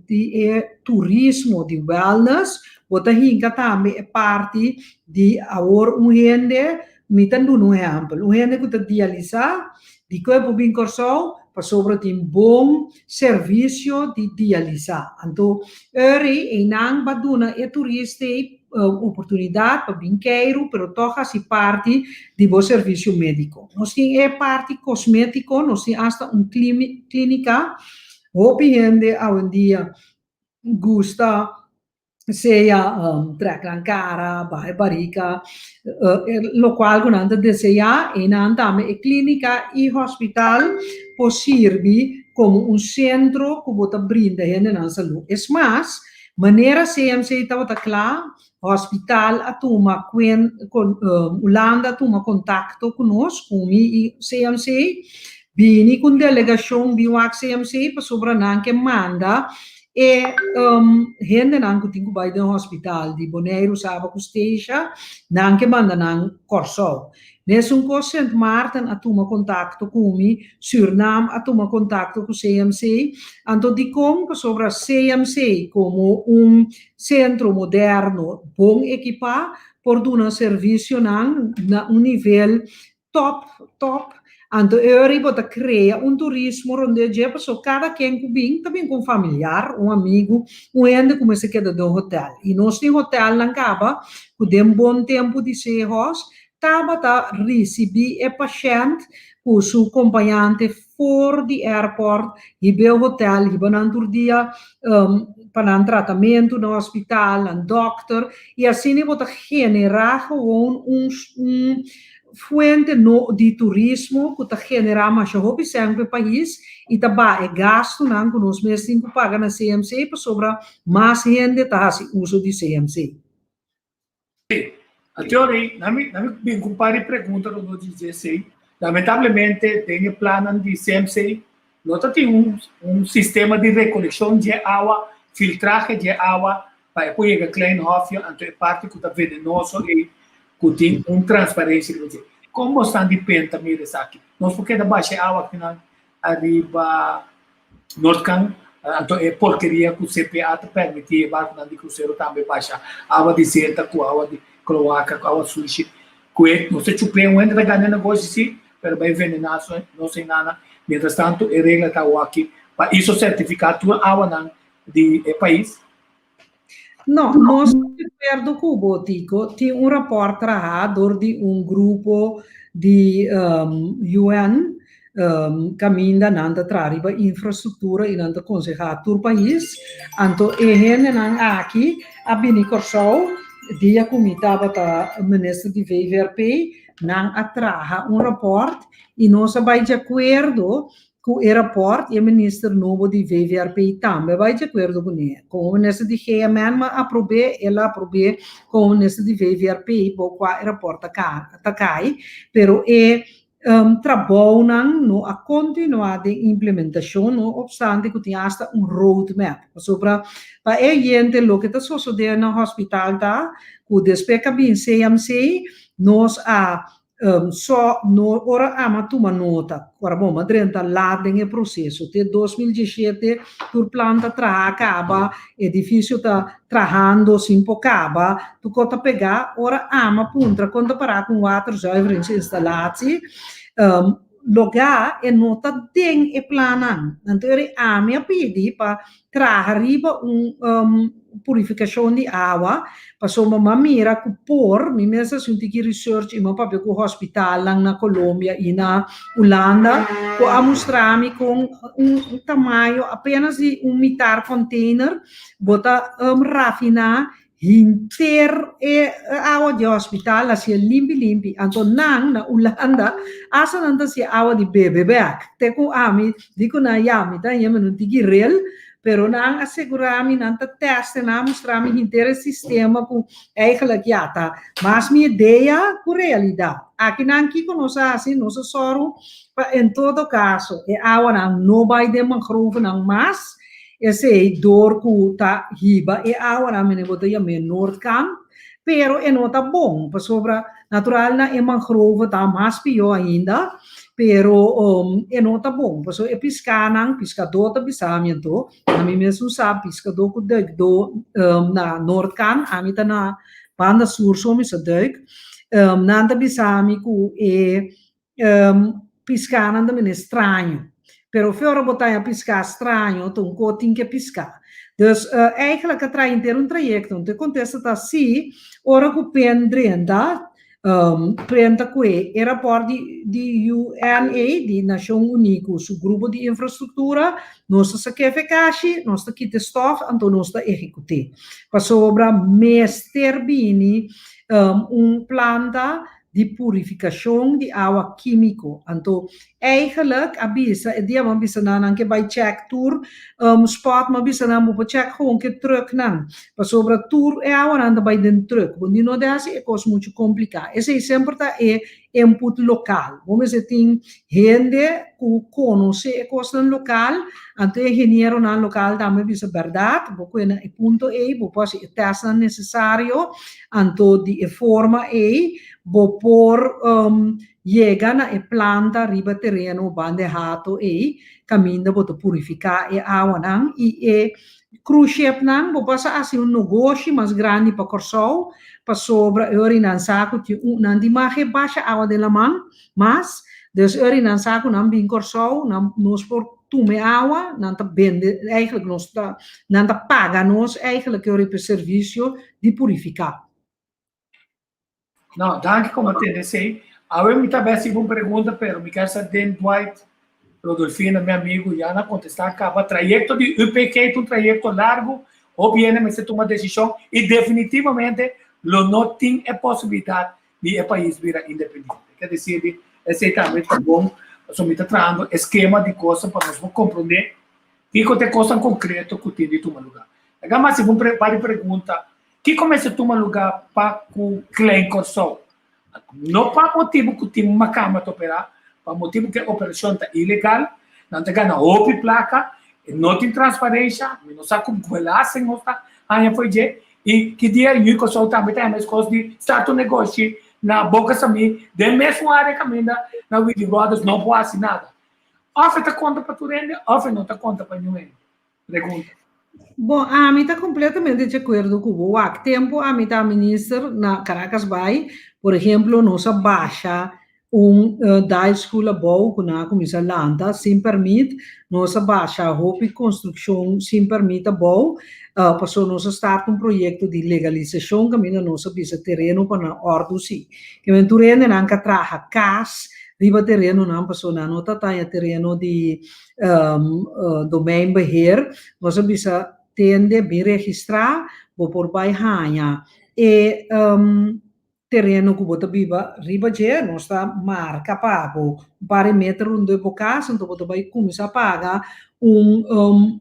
di e turismo di wellness bo ta hinka tambe e parti di awor un hende Mi ta duna un ehèmpel, un hende ku ta dialisá, dikon e por bin Kòrsou? Pasobra tin bon servisio di dialisá. Anto, eri einan ba duna e turista ei oportunidat pa bin keiru, pero tòg hasi parti di bo servisio médiko. Nos tin e parti kosmétiko, nos tin asta un klínika. Hopi hende awendia gusta sea trek nan cara, baha e barika, locual cu nan ta desea y nan tambe e clinica y hospital por sirbi como un centro cu bo ta brinda hendenan salud. Es mas, manera CMC tabata cla, hospital a tuma cuen, Hulanda a tuma contacto cu nos, cu mi y CMC, bini cu un delegacion bin wak CMC pasobra nan ke manda E hendenan ku tin ku bai den hospital di Boneiru, Saba ku Statia, nan ke manda nan Kòrsou. Mesun kos Sint Maarten a tuma kontakto ku mi, Sürnam a tuma kontakto ku CMC. Anto dikon? Pasobra CMC komo un sentro moderno bon ekipá por duna servisionan na un nivel Top, top. Anto e ora ei bo ta krea un turismo rondé dje paso kada ken ku bin ta bin ku un familiar, un amigu, un hende ku mester keda den un hotel. I nos tin hotelnan kaba ku den bon tempu di Seahorse tabata risibí e pashènt ku su kompañante for di airport hib'é hotel, hiba nan tur dia. pa nan tratamentu na hospital, nan dòkter, i asina bo ta generá gewoon un un fuente no di turismo ku ta generá masha hopi sèn pa e pais i ta baha e gastunan ku nos mes tin ku paga na CMC pasobra mas hende ta hasi uso di CMC. Sí. Anteori, nami, nami bin ku un par di pregunta rondó di esei. Lamentablemente, den e plannan di CMC no ta tin un, un sistema di rekolekshon dje awa, filtrahe dje awa, pa e por yega Klein Hofje, anto e parti ku ta venenoso ei, ku tin un transparensia riba dje. Kon bo stan di penta mira esaki? Nos por keda basha e awa akinan ariba Noordkant, anto e porkeria ku CPA ta permití e barkunan di krusero tambe basha awa di zeta ku awa di kloaka, ku awa sushi, ku e nos ta chup'é un hende ta gana e negoshi sí, pero bai venená nos einana. Mientras tanto e regla ta awaki pa iso sertifiká tur awanan di e pais. No, nos ta di akuerdo ku bo, Tico. Tin un rapòrt trahá dor di un grupo di UN kaminda nan ta traha riba infrastruktura i nan ta konsehá tur pais. Anto e hendenan aki a bini Kòrsou dia ku mi tabata minister di VVRP, nan a traha un rapòrt i nos a bai di akuerdo Ku e rapòrt i e minister nobo di VVRP tambe a bai di akuerdo kuné. Komo minister di GMN m'a aprob'é, el a aprob'é komo minister di VVRP bou kua e rapòrt ta ta kai, pero e trabounan no a kontinuá den implementashon, no opstante ku tin asta un roadmap. Pasobra pa e oyente loke ta sosodé na hospital ta ku despues ku a bin CMC nos a So no ora ama tuma nota. Ora bo a drenta laat den e proseso. Te 2017 tur plan ta traha kaba, edifisio ta trahando sin por kaba, tur kos ta pegá. Ora ama puntra kon ta pará ku un waterzuiveringsinstallatie, logá e no ta den e plannan. Anto ora ami a pidi pa traha riba un purifikashon di awa, pasobra mi a mira ku por, mi mes a hasi un tiki research i mi a papia ku hospitalnan na Colombia i na Hulanda ku a mustra mi kon un tamaño apenas di un mitar container bo ta rafiná Henter e awa di hospital a sier limpi limpi, anto nan na Hulanda hasta nan ta sier awa di bebe bek. Te ku ami di ku nan ya mi ta haña mi no tin rel, pero nan a segura mi, nan ta test e nan a mustra mi henter e sistema ku eigenlijk ya ta mas mi idea ku realidat. Aki nan kiko nos a hasi, nos a sòru pa en todo kaso e awanan no bai den mangrovenan mas, Esei dor ku ta hiba e awanan mene bo ta yam'é noordkant, pero e no ta bon pasobra natural na e mangrove ta mas pió ainda, pero e no ta bon pasobra e piskanan, piskadó ta bisa mi anto, ami mes no sa piskadó ku duikdó na noordkant, ami ta na banda sur so mi sa duik, nan ta bisa mi ku e Piskanan ta mene straño. Pero fe ora bo ta haña piská straño, ta un ko tin ke piská. Dus eigenlijk a traha henter un trayekto. Anto e kontesta ta sí, ora ku pen drenta, pen ta kue e rapòrt di di UNA, di Nashon Uní ku su grupo di infrastruktura, nos ta sak'é fe kashi, nos ta kita e stòf, anto nos ta ehekut'é. Pasobra mester bini un planta di purifikashon di awa kímiko. Anto eigenlijk a bisa e dia bo a bisa nan nan ke bai check tur spot bo a bisa nan bo por check gewoon ke trucknan pasobra tur e awanan ta bai den truck bo ni no de hasi e kos muchu kompliká. Esei semper ta e input lokal. Bo mester tin hende ku konosé e kosnan lokal anto e ingenieronan lokal tambe a bisa bèrdat bo kue na e punto ei bo por hasi e tèstnan nesesario Anto di e forma ei bo por yega na e planta riba tereno banda e hato ei kaminda bo ta purifiká e awanan i e cruise shipnan bo pasa hasi un nogoshi mas grandi pa Kòrsou pasobra e ora nan sa ku tin un nan tin mag e basha awa den laman mas dus e ora nan sa ku nan bin Kòrsou nan nos por tuma e awa nan ta bende eigenlijk nos ta nan ta paga nos eigenlijk e ora pa e servisio di purifiká. No, danki como tende esei. Awe mi ta bes un pregunta, pero mi kier sa den Dwight Rodolfina, mi amigo, ya na contesta caba. Trayecto di UPG ta un trayecto largo. Hopi hende mester tuma desishon i definitivamente lo no tin e posibilidat di e pais bira independiente. Ke desir di esei tambe ta bon, pasobra mi ta trahando e skema di kosnan pa nos por komprondé kiko ta e kosnan konkreto ku tin di tuma lugá. Laga mi hasi un par di pregunta, kiko mester tuma lugá pa ku Klein Kòrsou? No pa motibu ku tin makamba ta operá, pa motibu ku e operashon ta ilegal, nan ta gana hopi plaka, no tin transparensha, mi no sa ku belasting nos ta haña for dje, i ki dia Yu Kòrsou tambe ta haña meskos di start un negoshi na Boka Samí den mesun área kaminda na Willy Brothers no por hasi nada. Òf e ta konta pa tur hende òf e no ta konta pa niun hende. Pregunta. Bon, ami ta completamente de acuerdo cu bo. Wak, tempo ami ta minister na Caracas Bay, por ehemplo, nos a basha un dive school abou cu nan a cuminsa lanta sin permit, nos a basha hopi construccion sin permit abou, pasobra nos a start un proyecto di legalisacion caminda nos a bisa tereno pa nan ordo si. Kimen tur hendenan ka traha cas riba terenonan pasobra nan no ta taña tereno di domeinbeheer, nos a bisa tende bin registrá, bo por bai haña e tereno ku bo ta biba riba dje, nos ta marka pa bo un par di meter rondó bo kas, anto bo ta bai kuminsá paga un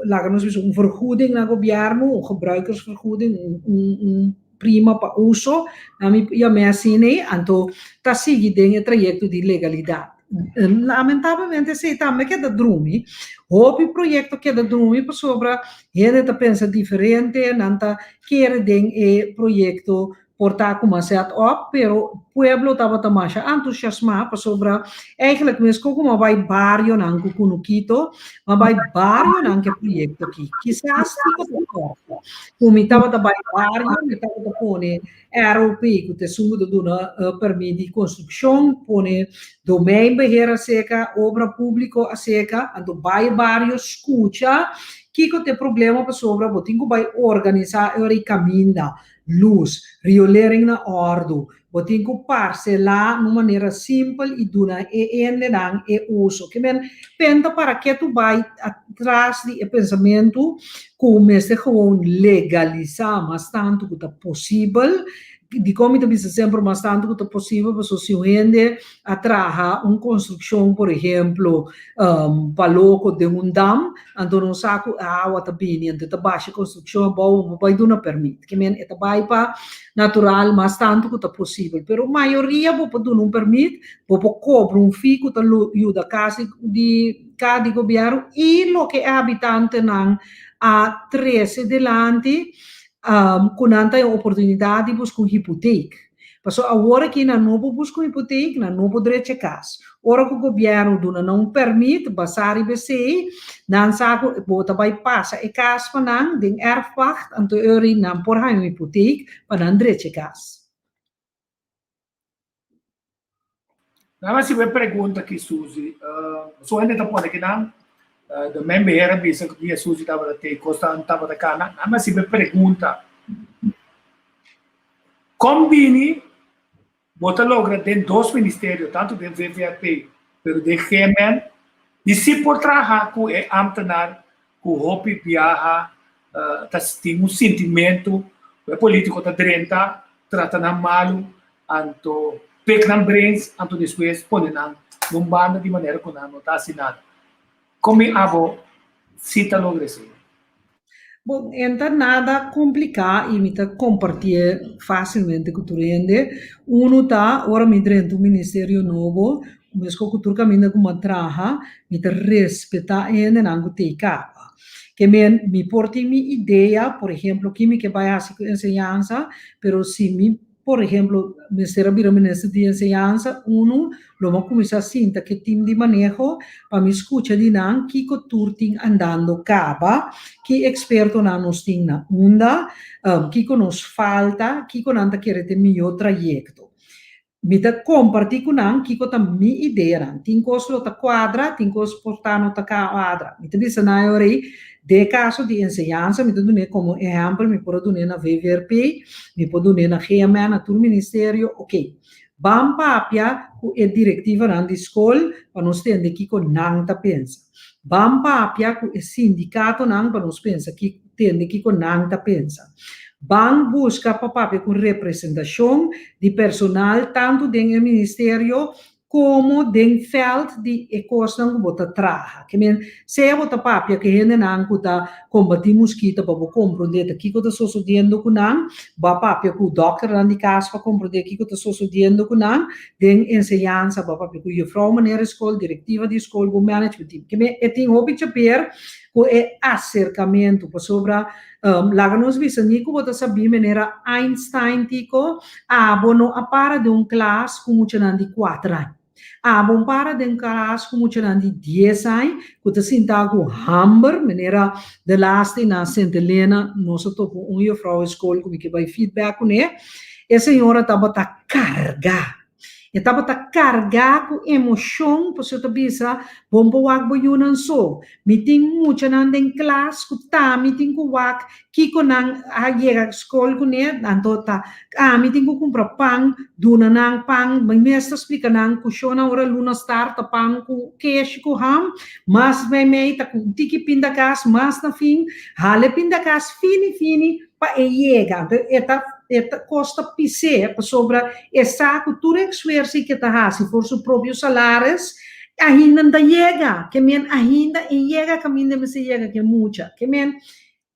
laga nos bisa un vergoeding na gobièrnu, un gebruikersvergoeding, un prima pa uso, nan mi yam'é asina ei, anto ta sigui den e trayekto di legalidat. Lamentablemente esei tambe keda drumi. Hopi proyekto keda drumi pasobra hende ta pensa diferente, nan ta kere den e proyekto por ta kuma set up, pero pueblo tabata masha antusiasmá pasobra eigenlijk mes ku a bai barionan ku Kunukito, a bai barionan ku e proyekto aki. Kisas kiko ta kòrta ku mi tabata bai bario, mi tabata pone ROP ku ta esun ku ta duna permit di konstrukshon, pone domeinbeheer aserka, obra públiko aserka, anto bai bario skucha kiko ta e problema pasobra bo tin ku bai organisá e ora ei kaminda, lus, riolering na òrdu, bo tin ku parselá na un manera simpel i duna e hendenan e uso. Ke men penta para ke tu bai atras di e pensamentu ku mester gewoon legalisá mas tantu ku ta posibel. Dikon mi ta bisa semper mas tantu ku ta posibel? Pasobra si un hende a traha un konstrukshon, por ehemplo, pa loko den un dam, anto nos sa ku e awa ta bini, anto e ta basha e konstrukshon abou, bo bai duna pèrmit. Ke men e ta bai pa natural mas tantu ku ta posibel. Pero mayoria bo por duna un pèrmit, bo por kobra un fee ku ta yuda kasi di ka di gobièrnu i loke e habitantenan a trese dilanti ku nan ta e oportunidat di buska un hipotek. Pasobra awor aki nan no por buska un hipotek, nan no por drecha kas. Ora ku gobièrnu duna nan un pèrmit basá riba esei, nan sa ku bo ta bai pasa e kas pa nan den erfpacht, anto e ora ei nan por haña un hipotek pa nan drecha e kas. Nan a hasiba e pregunta aki Suzy. So hende ta pone kinan, de men beheer a bisa ku dia Suzy tabata te kos tabata kana. Nan a hasiba e pregunta, Kon bini bo ta logra den dos ministerio, tantu den VVRP pero den GMN, di si por traha ku e ambtenaar ku hopi biaha ta tin un sintimentu ku e politiko ta drenta, trata nan malu, anto pek nan brains, anto despues pone nan na un banda di manera ku nan no ta hasi nada. Kon mi abo si ta logra esei? Bon, e ta nada kompliká i mi ta kompartié fásilmente ku tur hende. Unu ta, ora mi drenta un ministerio nobo, meskos ku tur kaminda ku mi a traha, mi ta respetá e hendenan ku t'ei kaba. Ke men, mi por tin mi idea, por ehemplo, ki mi ke bai hasi ku enseñansa, pero si mi, por ehemplo, mester a bira minister di enseñansa, unu lo mi a kuminsá sinta ku e tim di maneho pa mi skucha di nan kiko tur tin andando kaba, ki ekspertonan nos tin na unda, kiko nos falta, kiko nan ta kere ta e mihó trayekto. Mi ta kompartí ku nan kiko ta mi ideanan. Tin kos lo ta kuadra, tin kos por ta no ta kuadra. Mi ta bisa nan e ora ei, den e kaso di enseñansa mi ta dun'é komo ehèmpel, mi por a dun'é na VVRP, mi por dun'é na GMN, na tur ministerio, oke. Ban papia ku e direktivanan di skol pa nos tende kiko nan ta pensa. Ban papia ku e sindikatonan pa nos pensa tende kiko nan ta pensa. Ban buska pa papia ku representashon di personal tantu den e ministerio komo den vèlt di e kosnan ku bo ta traha. Ke men, sea bo ta papia ku e hendenan ku ta kombatí muskito pa bo komprondé ta kiko ta sosodiendo ku nan, bo a papia ku dòkternan di kas pa komprondé kiko ta sosodiendo ku nan, den enseñansa bo a papia ku yufrou manera di skol, direktiva di skol, bo management team. Ke men, e tin hopi chaper ku e aserkamentu pasobra Laga nos bisa ni ku bo ta sabí manera Einstein tiko, abo no a para den un klas ku muchanan di kuater aña. Abo un para den klas ku muchanan di dies aña ku ta sinta ku hamber, manera de laatste na Sint Helena nos a topa un juffrouw e skol ku mi ke bai feedback kuné, e señora tabata karga. E tabata kargá ku emoshon pasobra e ta bisa, Bon por wak bo yunan so. Mi tin muchanan den klas ku ta mi tin ku wak kiko nan a yega skol kuné, anto ta ami tin ku kumpra pan, duna nan pan. Mi mes ta splika nan ku shona ora luna start ta pan ku keshi ku ham, mas meimei ta ku un tiki pindakas, mas na fin hala e pindakas fini fini pa e yega. Anto e ta e ta kosta pis'é pasobra e sa ku tur e esfuerso ke ta hasi for su propio salaris ainda no ta yega. Ke men ainda e yega kaminda e mester yega ke mucha. Ke men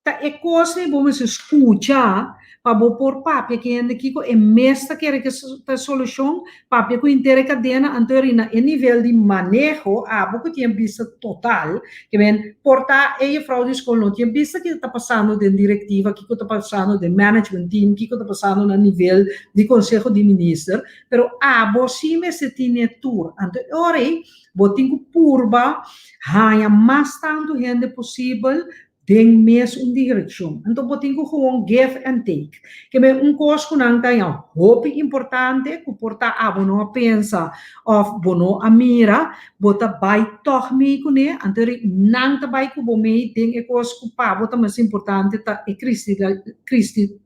ta e kos ei bo mester skucha pa bo por papia ku hende kiko e mes ta kere ke ta e solushon, papia ku henter e kadena, anto eri na e nivel di maneho abo ku tin e bista total, ke men por ta e jefrouw di skol no tin e bista kiko ta pasando den direktiva, kiko ta pasando den management team, kiko ta pasando na nivel di konseho di minister, pero abo si mester tin e tur. Anto e ora ei bo tin ku purba haña mas tantu hende posibel den mes un direkshon. Anto bo tin ku gewoon give and take. Ke men un kos ku nan ta haña hopi importante ku por ta abo no a pensa òf bo no a mira, bo ta bai tòg mei kuné, anto eri nan ta bai ku bo mei den e kos ku pa bo ta mas importante ta e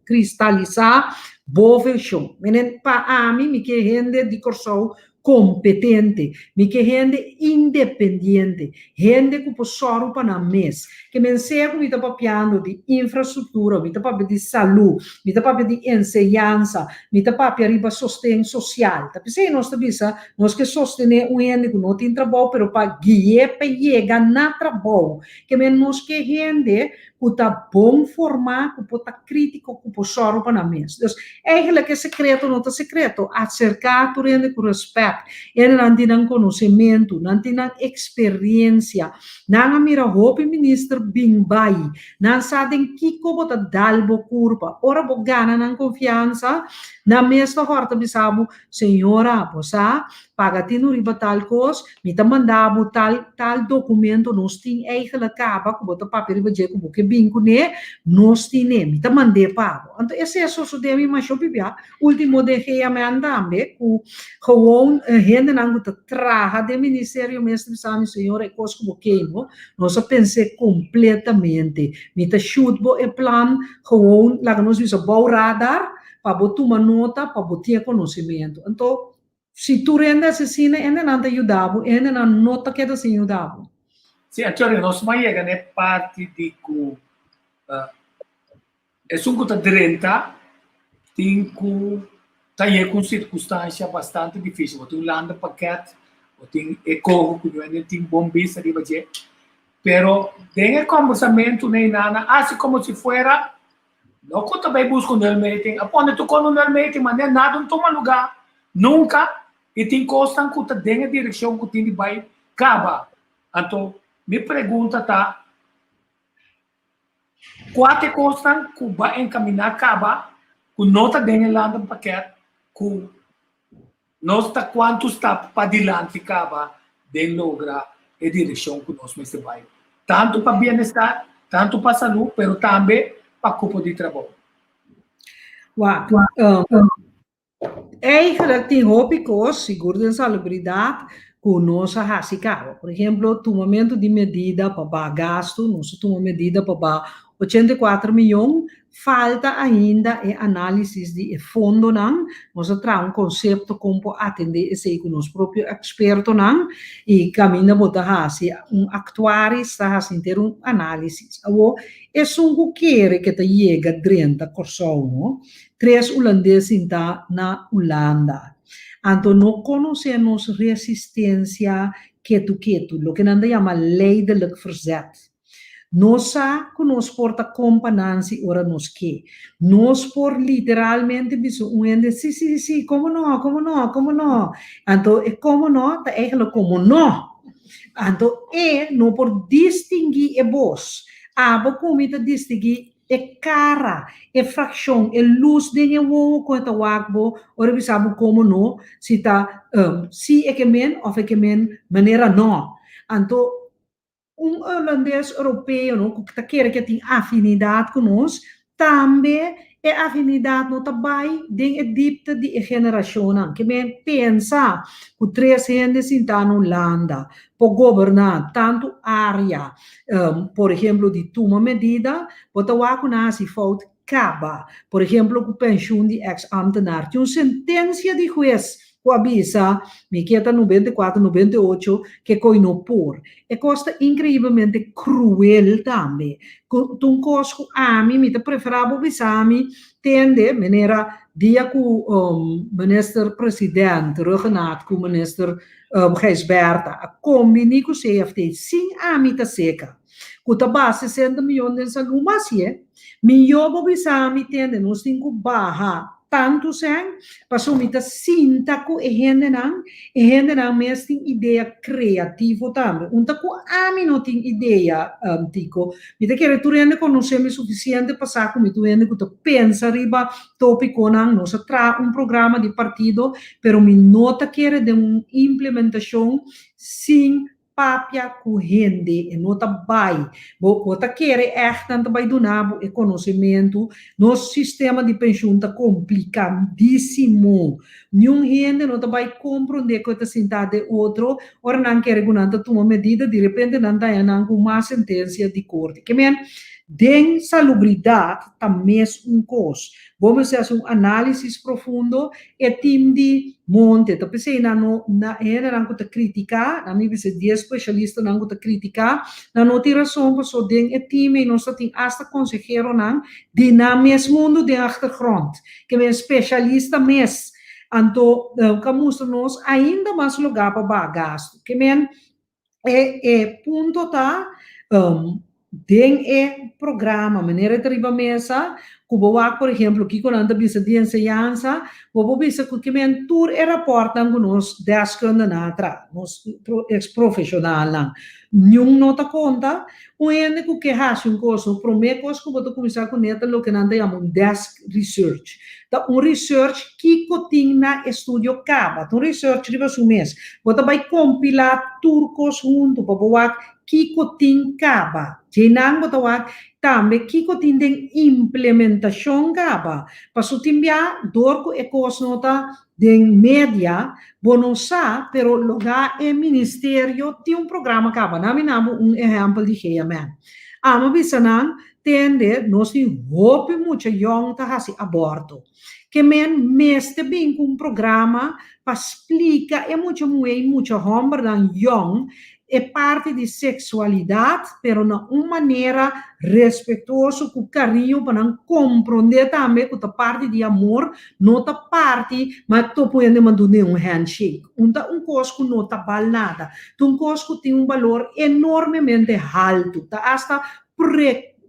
kristalisá bo vershon. Menen pa ami mi ke hende di Kòrsou kompetente, mi ke hende independiente, hende ku por sòru pa nan mes. Ke men sea ku mi ta papiando di infrastruktura, mi ta papia di salú, mi ta papia di enseñansa, mi ta papia riba sosten sosial. Ta p'esei nos ta bisa nos ke sostené un hende ku no tin trabou pero pa gui'é pa yega na trabou. Ke men nos ke hende ku ta bon formá, ku por ta krítiko, ku por sòru pa nan mes. Dus, eigenlijk e sekreto no ta sekreto. Aserká tur hende ku rèspèt. Hendenan tin nan konosementu, nan tin nan eksperiensia. Nan a mira hopi minister bin bai. Nan sa den kiko bo ta dal bo kurpa. Ora bo gana nan konfiansa, nan mes ta hòrta bisa bo, Señora, bo sa, paga tinu riba tal kos, mi ta manda bo tal tal dokumento, nos tin eigenlijk kaba ku bo ta papia riba dje ku bo ke bin kuné, nos tin'é, mi ta mand'é pa bo. Anto esei a sosodé mi masha hopi bia, último den GMN tambe, ku gewoon hendenan ku ta traha den ministerio mes ta bisa mi, señora e kos ku bo ke no, nos a pens'é kompletamente, mi ta shoot bo e plan gewoon laga nos bisa bou radar, pa bo tuma nota, pa bo tin e konosementu. Anto, si tur hende hasi asina, hendenan ta yuda bo, e hendenan no ta keda sin yuda bo. Sí, Antonio, nos a yega na e parti di ku esun ku ta drenta tin ku ta yega ku un sirkunstansia bastante difísil. Bo tin un landenpakket, bo tin e koho ku no tin bon bista riba dje. Pero den e kòmbersamentu neinana hasi komo si fuera No ku ta bai buska un nulmeting, a pone tur kon un nulmeting, ma ne nada un tuma lugá nunka i tin kosnan ku ta den e direkshon ku tin di bai kaba. Anto mi pregunta ta, kua ta e kosnan ku ba enkaminá kaba ku no ta den e landenpakket ku nos ta kuantu stap padilanti kaba den logra e direkshon ku nos mester bai, tantu pa bienestar, tantu pa salú, pero tambe pa kupo di trabou. Wak, eigenlijk tin hopi kos, sigur den salubridat, ku nos a hasi kaba. Por ehemplo, tumamentu di medida pa baha gastu, nos a tuma medida pa baha. 84 mion, falta ainda e análisis di e fondonan, nos a traha un konsepto kon por atendé esei ku nos propio ekspertonan i kaminda bo ta hasi un aktuaris ta hasi henter un análisis. Awor esun ku kere ke ta yega drenta Kòrsou no, tres ulandes sinta na Ulanda. Anto no konosé nos resistensia ketu ketu, loke nan ta yama leidelijk verzet. Nos sa ku nos por ta kompa Nancy ora nos ke. Nos por literalmente bisa un hende, si, si, si, komo no, komo no, komo no. Anto e komo no ta eigenlijk komo no. Anto e no por distinguí e bos. Abo ku mi ta distinguí e kara, e frakshon, e lus den e wowo ku e ta wak bo ora e bisa bo komo no, si ta si e ke men òf e ke men manera no. Anto Un hulandes europeo no ku ta kere ke tin afinidat ku nos, tambe e afinidat no ta bai den e dipte di e generashonnan. Ke men pensa ku tres hende sintá na Hulanda por goberná tantu área, por ehemplo di tuma medida, bo ta wak ku nan hasi fout kaba. Por ehemplo ku penshun di eks ámtenar. Tin un sentensia di hues ku a bisa, mi ke ta 94, 98, ke koi no por. E kos ta inkreiblemente kruel tambe. Ku ta un kos ku ami, mi ta preferá bo bisa mi, tende, manera dia ku minister president Rhuggenaath ku minister Gijsbertha a kombiní ku CFT sin ami ta seka, ku ta basa 60 miyon den salú, mas ye, mihó bo bisa mi, tende, nos tin ku baha tantu sèn, pasobra mi ta sinta ku e hendenan, e hendenan mes tin idea kreativo tambe. Un ta ku ami no tin idea, Tico. Mi ta kere tur hende konosé mi sufisiente pa sa ku mi ta un hende ku ta pensa riba tópikonan. Nos a traha un programa di partido, pero mi no ta kere den un implementashon sin papia ku hende, e no ta bai. Bo bo ta kere ègt nan ta bai duna bo e konosementu. Nos sistema di penshun ta komplikadísimo. Niun hende no ta bai komprondé ku e ta sintá den otro ora nan kere ku nan ta tuma medida, di repente nan ta haña nan ku mas sentensia di korte. Ke men, den salubridat ta mes un kos. Bo mester hasi un análisis profundo E team di Monte ta p'esei nan no na e hendenan ku ta kritiká, nan mi bisa di e spesialistanan ku ta kritiká, nan no tin rason paso den e team ei nos ta tin asta konseheronan di nan mes mundu den achtergrond, ke men spesialista mes. Anto ka mustra nos ainda mas lugá pa baha gastu. Ke men E e punto ta den e programa manera e ta riba mesa ku bo wak por ehemplo kiko nan ta bisa di enseñansa bo por bisa ku kimen tur e raportnan ku nos deskundenan a traha nos ex profeshonalnan niun no ta konta un hende ku ke hasi un kos no prome kos ku bo ta kuminsá kuné ta loke nan ta yama un desk research Ta un research kiko tin na estudio kaba. Ta un research riba su mes. Bo ta bai kompilá tur kos huntu pa bo wak kiko tin kaba. Djeinan bo ta wak tambe kiko tin den implementashon kaba. Paso tin bia dor ku e kos no ta den media, bo no sa, pero logá e ministerio tin un programa kaba. Nan mi na bo un ehèmpel di GMN. Amo bisa nan Tende, nos tin hopi mucha yòn ta hasi aborto. Ke men mester bin ku un programa pa splika e mucha muhé i mucha hòmbernan yòn e parti di seksualidat, pero na un manera respetuoso ku kariño pa nan komprondé tambe ku ta parti di amor, no ta parti ma topo hende mand'u den un handshake. Un ta un kos ku no ta bal nada, ta un kos ku tin un balor enormemente haltu, ta asta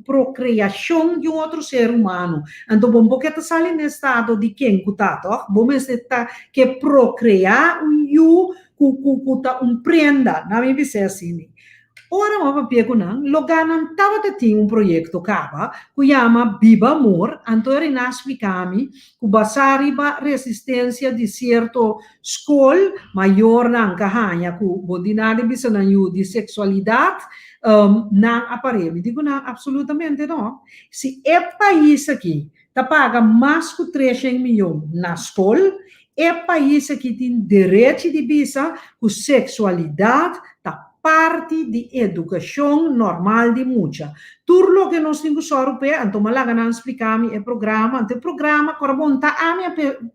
procreacion di un otro ser humano. Anto bo no ke ta sali na estado di ken cu ta, toch? Bo mester ta ke procrea un yu cu cu cu ta un prenda, na mi bis'é asina. Ora bo a papia cu nan, loga nan tabata tin un proyecto caba cu yama Biba Amor, anto e rina a splica mi cu basa riba resistencia di cierto scol, mayornan ka haña cu bo di nada bisa nan yu di sexualidad, Nan a par'é? Mi di ku nan, Apsolutamente no. Si e pais aki ta paga mas ku treshen miyon na skol, e pais aki tin derechi di bisa ku seksualidat ta parti di edukashon normal di mucha. Tur loke nos tin ku sòru p'e, anto mi a laga nan splika mi e programa. Anto e programa ku ora bon ta ami a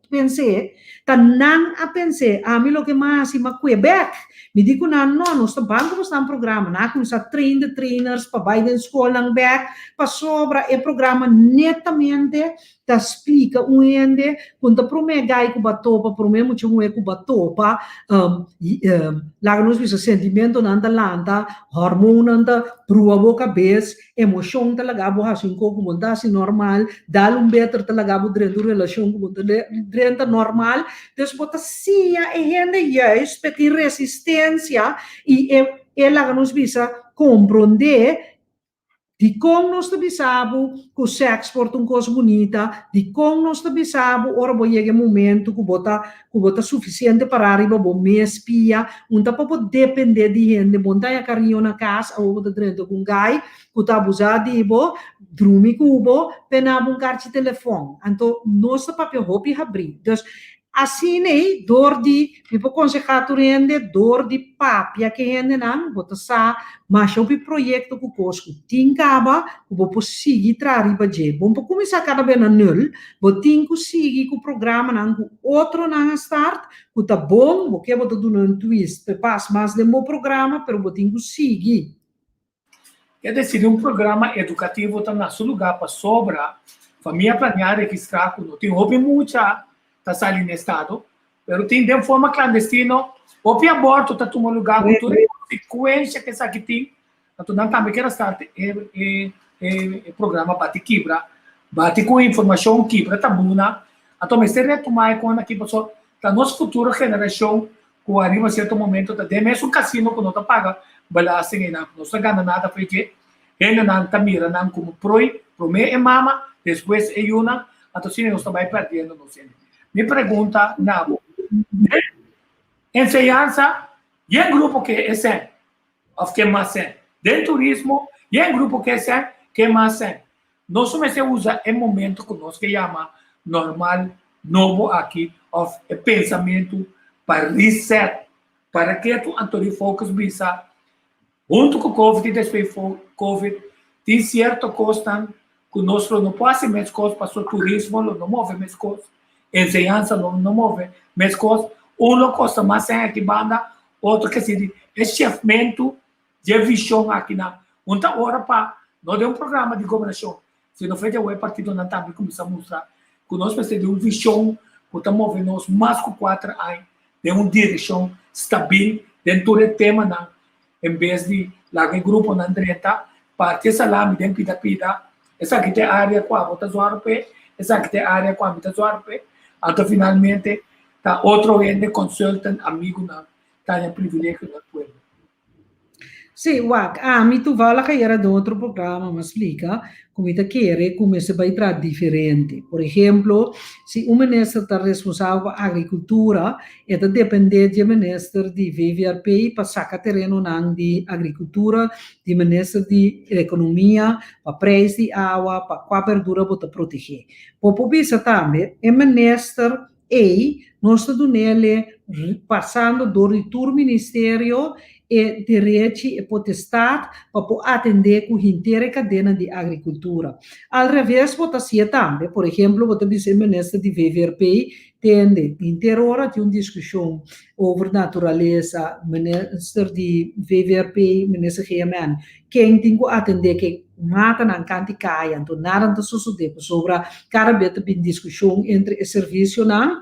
pens'é, ta nan a pens'é. Ami loke mi a hasi, mi a kue bèk. Mi di ku nan, No, nos ta ban ku bosnan programa. Nan a kuminsá train the trainers pa bai den skolnan bèk, pasobra e programa netamente ta splika un hende ku ta promé gai ku bo a topa, promé mucha muhé ku bo a topa, laga nos bisa sentimentonan ta lanta, hormonnan ta brua bo kabes, emoshon ta laga bo hasi un kos ku bo no ta hasi normal, dal un beter ta laga bo drenta un relashon ku bo no ta drenta normal. Dus bo ta siña e hende juist pa e tin resistensia i e laga nos bisa komprondé Dikon nos ta bisa bo ku sèks por ta un kos bunita? Dikon nos ta bisa bo ora bo yega e momentu ku bo ta ku bo ta sufisiente pará riba bo mes pia? Un ta pa bo dependé di hende. Bo no ta haña kariño na kas, awor bo ta drenta ku un gai ku ta abusá di bo, drumi ku bo, pena bo un karchi telefòn. Anto nos ta papia hopi habrí. Dus, Asina ei, dor di, mi por konsehá tur hende, dor di papia ku e hendenan, bo ta sa masha hopi proyekto ku kos ku tin kaba, ku bo por sigui traha riba dje. Bo no por kuminsá kada bes na nul, bo tin ku sigui ku programanan ku otronan a start, ku ta bon, bo ke bo ta duna un twist pa e pas mas den bo programa, pero bo tin ku sigui. E desidi un programa edukativo ta na su lugá pasobra famia planeá registrá ku no tin hopi mucha ta sali na estado, pero tin den forma klandestino hopi aborto ta tuma lugá ku tur e konsekuensha ku esaki tin. Anto nan tambe kier a start e e programa Bati Kibra, bati ku informashon, kibra tabuna. Anto mester retomá e kon aki pasobra ta nos futuro generashon ku ariba sierto momento ta den mesun kasino ku no ta paga belasting einan, ku no ta gana nada for dje, hendenan ta mira nan komo prooi, promé e mama, despues e yunan, anto asina nos ta bai perdiendo nos hende. Mi pregunta na bo, den enseñansa yen grupo ke e sèn òf ke mas sèn? Den turismo yen grupo ke e sèn ke mas sèn? Nos mester usa e momento ku nos ke yama normal nobo aki òf e pensamentu pa reset. Para ke tu anto di focus bisa huntu ku covid i despues covid tin sierto kosnan ku nos lo no por hasi meskos pasobra turismo lo no move meskos, enseñansa lo no move meskos, un lo kosta mas sèn aki banda, otro ke si e shefmentu Dje vision akinan un ta ora pa no den un programa di gobernacion, sino frente awe partidonan tambe cuminsa mustra cu nos mester di un vision cu ta move nos mas cu cuater aña den un direccion stabil den tur e temanan en bes di laga e gruponan drenta parti e salami den pida pida, esaki ta e area cu abo ta zorg p'e, esaki ta e area cu ami ta zorg p'e, anto finalmente ta otro hende consultant amigunan ta haña privilegio na pueblo. Sí, wak, ami toevallig ayera den otro programa mi a splika ku mi ta kere ku mester bai traha diferente. Por ehemplo, si un minister ta responsabel pa agrikultura, e ta dependé di e minister di VVRP pa saka terenonan di agrikultura, di minister di ekonomia pa preis di awa, pa kua berdura bo ta protegé. Bo por bisa tambe e minister Ei, nos ta dun'ele, pasando dor di tur ministerio, e derechi, e potestad pa por atendé ku henter e kadena di agrikultura. Al reves bo ta hasié tambe. Por ehemplo, bo ta bisa e minister di VVRP, tende, henter ora tin un diskushon over naturalesa, minister di VVRP, minister GMN, ken tin ku atendé ken? Matanan kanti kaya, anto nada no ta sosodé pasobra kada bes ta bin diskushon entre e servisionan.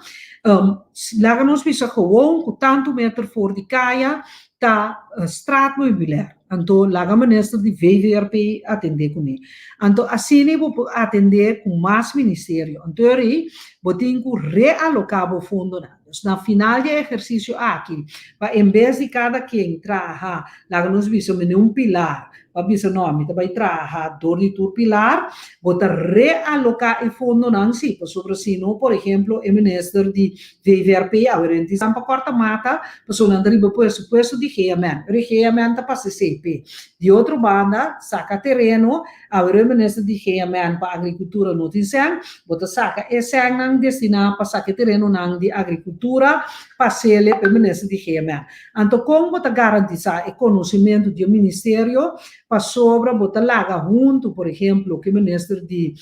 Laga nos bisa gewoon ku tantu meter for di kaya ta straatmeubilair, anto laga minister di VVRP atendé kuné. Anto asina bo por atendé ku mas ministerio. Anto eri bo tin ku realoká bo fondonan. Dus na final di e ehersisio aki, pa en bes di kada ken traha, laga nos bisa mene un pilar, pa bisa no, mi ta bai traha dor di tur pilar, bo ta realoká e fondonan sí, pasobra si no, por ehemplo, e minister di VVRP awe renti san pa kòrta mata, pasobra nan ta riba presupuesto di GMN, pero e GMN ta pasa esei. p'e. Di otro banda, saka tereno, awe e minister di GMN pa agrikultura no tin sèn, bo ta saka e sènnan destiná pa saka e terenonan di agrikultura pa sele pa e minister di GMN. Anto kon bo ta garantisá e konosementu di e ministerio pasobra bo ta laga huntu, por ehemplo, ku e minister di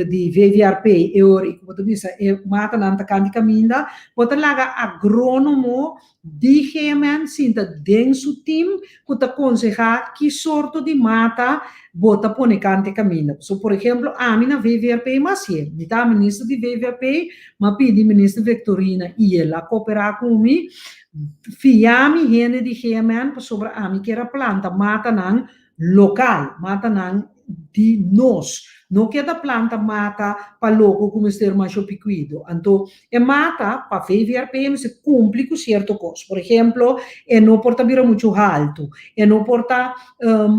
di VVRP e ora i ku bo ta bisa e matanan ta kanti kaminda, bo ta laga agrónomo di GMN sinta den su tim ku ta konsehá ki sorto di mata bo ta pone kante kaminda. So por ehemplo ami na VVRP mas hasié. Mi ta minister di VVRP, m'a pidi minister Victorina i el a koperá ku mi, fia mi hende di GMN pasobra ami kier a planta matanan lokal, matanan di nos. No keda planta mata pa loko ku mester masha hopi kuido. Anto e mata pa VVRP mester kumpli ku sierto kos. Por ehemplo, e no por ta bira muchu haltu, e no por ta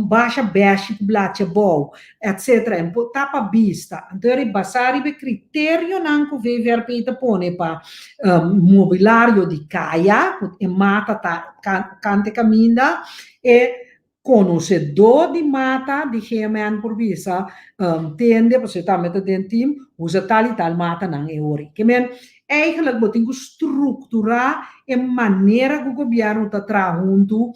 basha bèshi ku blachi abou, etcetera. E por ta pa bista. Anto e basá riba e kriterionan ku VVRP ta pone pa mobilario di kaya, ku e mata ta kante kaminda, e Konosedó di mata di GMN por bisa, Tende, pasobra e tambe ta den tim, usa tal i tal matanan e ora. Ke men, eigenlijk bo tin ku strukturá e manera ku gobièrnu ta traha huntu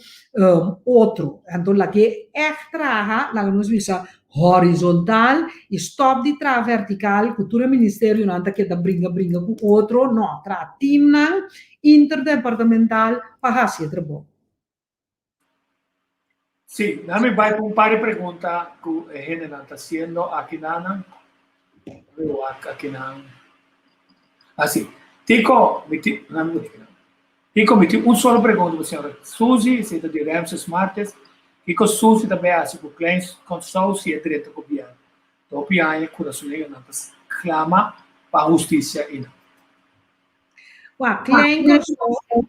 otro. Anto lag'é ègt traha, laga nos bisa, horizontal i stòp di traha vertikal ku tur e ministerionan ta keda bringa bringa ku otro. No, traha timnan interdepartamental pa hasi e trabou. Sí, na mi bai ku un par di pregunta ku e hendenan ta hasiendo aki nanan. Mi wak aki nan. Ah, sí. Tico, mi tin, na mi wak nan. Tico, mi tin un solo pregunta pa señora Suzy, esei ta di Ramses Martes. Kiko Suzy ta bai hasi ku Klein Kòrsou si e drenta gobièrnu? Ta hopi aña kurasoleñonan ta klama pa hustisia einan. Wak, Klein Kòrsou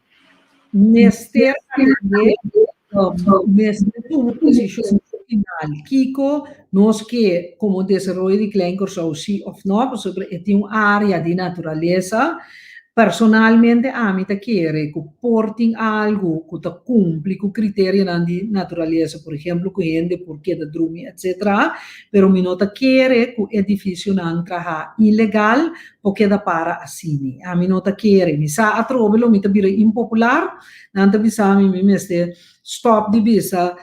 mester atendé, mester tuma posishon final. Kiko nos ke komo desaroyo di Klein Kòrsou, si òf nò, pasobra e tin un área di naturalesa. Personalmente ami ta kere ku por tin algu ku ta kumpli ku kriterionan di naturalesa, por ehemplo ku hende por keda drumi etcetera, pero mi no ta kere ku edifisionan traha ilegal Por keda para asini. Ami no ta kere. Mi sa atrobe lo mi ta bira impopular. Nan ta bisa mi mi mester stop di bisa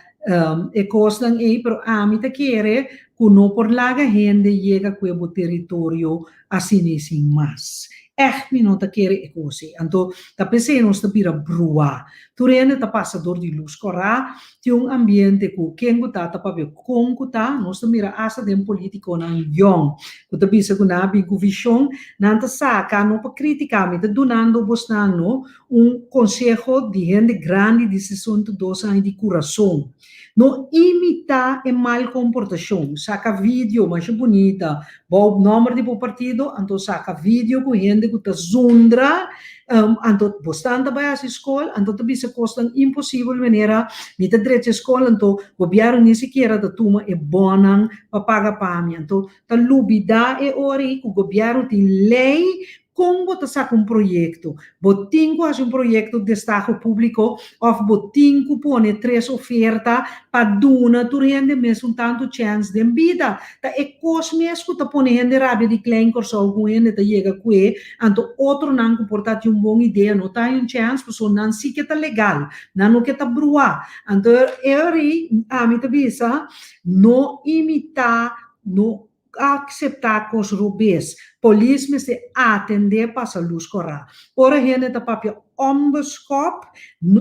e kosnan ei, pero ami ta kere ku no por laga hende yega ku e bo teritorio asini sin mas. Ègt mi no ta kere e kos ei. Anto ta p'esei nos ta bira bruá. Tur hende ta pasa dor di lus kòrá. Tin un ambiente ku ken ku ta ta papia kon ku ta, nos ta mira asta den politikonan yòn ku ta bisa ku nan a bin ku vishon, nan ta saka no pa kritiká, mi ta dunando bosnan no un konseho di hende grandi di 62 aña di kurason. No imitá e mal komportashon, saka video masha bunita bou nòmber di bo partido, anto saka video ku hende ku ta zundra, anto bosnan ta bai hasi skol, anto ta bisa kosnan imposibel manera mi ta drecha e skol, anto gobièrnu ni sikiera ta tuma e bònnan pa paga pa mi, anto ta lubidá e ora ei ku gobièrnu tin lei Kon bo ta saka un proyekto? Bo tin ku hasi un proyekto destaho públiko òf bo tin ku pone tres oferta pa duna tur hende mesun tantu chèns den bida. Ta e kos mes ku ta pone hende rabia di Klein Kòrsou ku un hende ta yega ku'e, anto otronan ku por ta tin un bon idea no ta haña un chèns pasobra nan si ke ta legal, nan no ke ta bruá. Anto e ora ei ami ta bisa no imitá, no Akseptá kos robes. Polis mester atendé pasa lus kòrá. Ora hende ta papia ònbeskòp,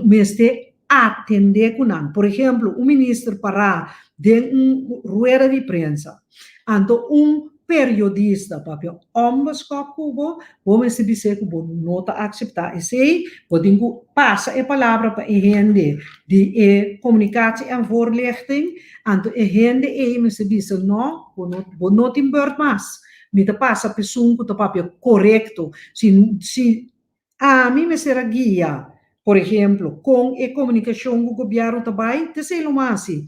mester atendé ku nan. Por ehemplo, un minister pará den un rueda di prensa, anto un periodista papia ònbeskòp ku bo, Bo mester bis'é ku bo no ta akseptá esei, bo tin ku pasa e palabra pa e hende di e Communicatie en Voorlichting, anto e hende ei mester bisa no, bo no bo no tin bùrt mas, mi ta pasa pa esun ku ta papia korekto. Si si ami mester a guia Por ehemplo, kon e komunikashon ku gobièrnu ta bai, ta esei lo mas hasi.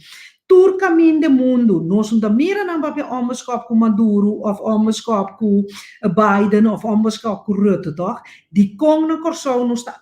Tur kamin den mundu, nos no ta mira nan papia ònbeskòp ku Maduro òf ònbeskòp ku Biden òf ònbeskòp ku Rutte, tòg? Dikon na Kòrsou nos ta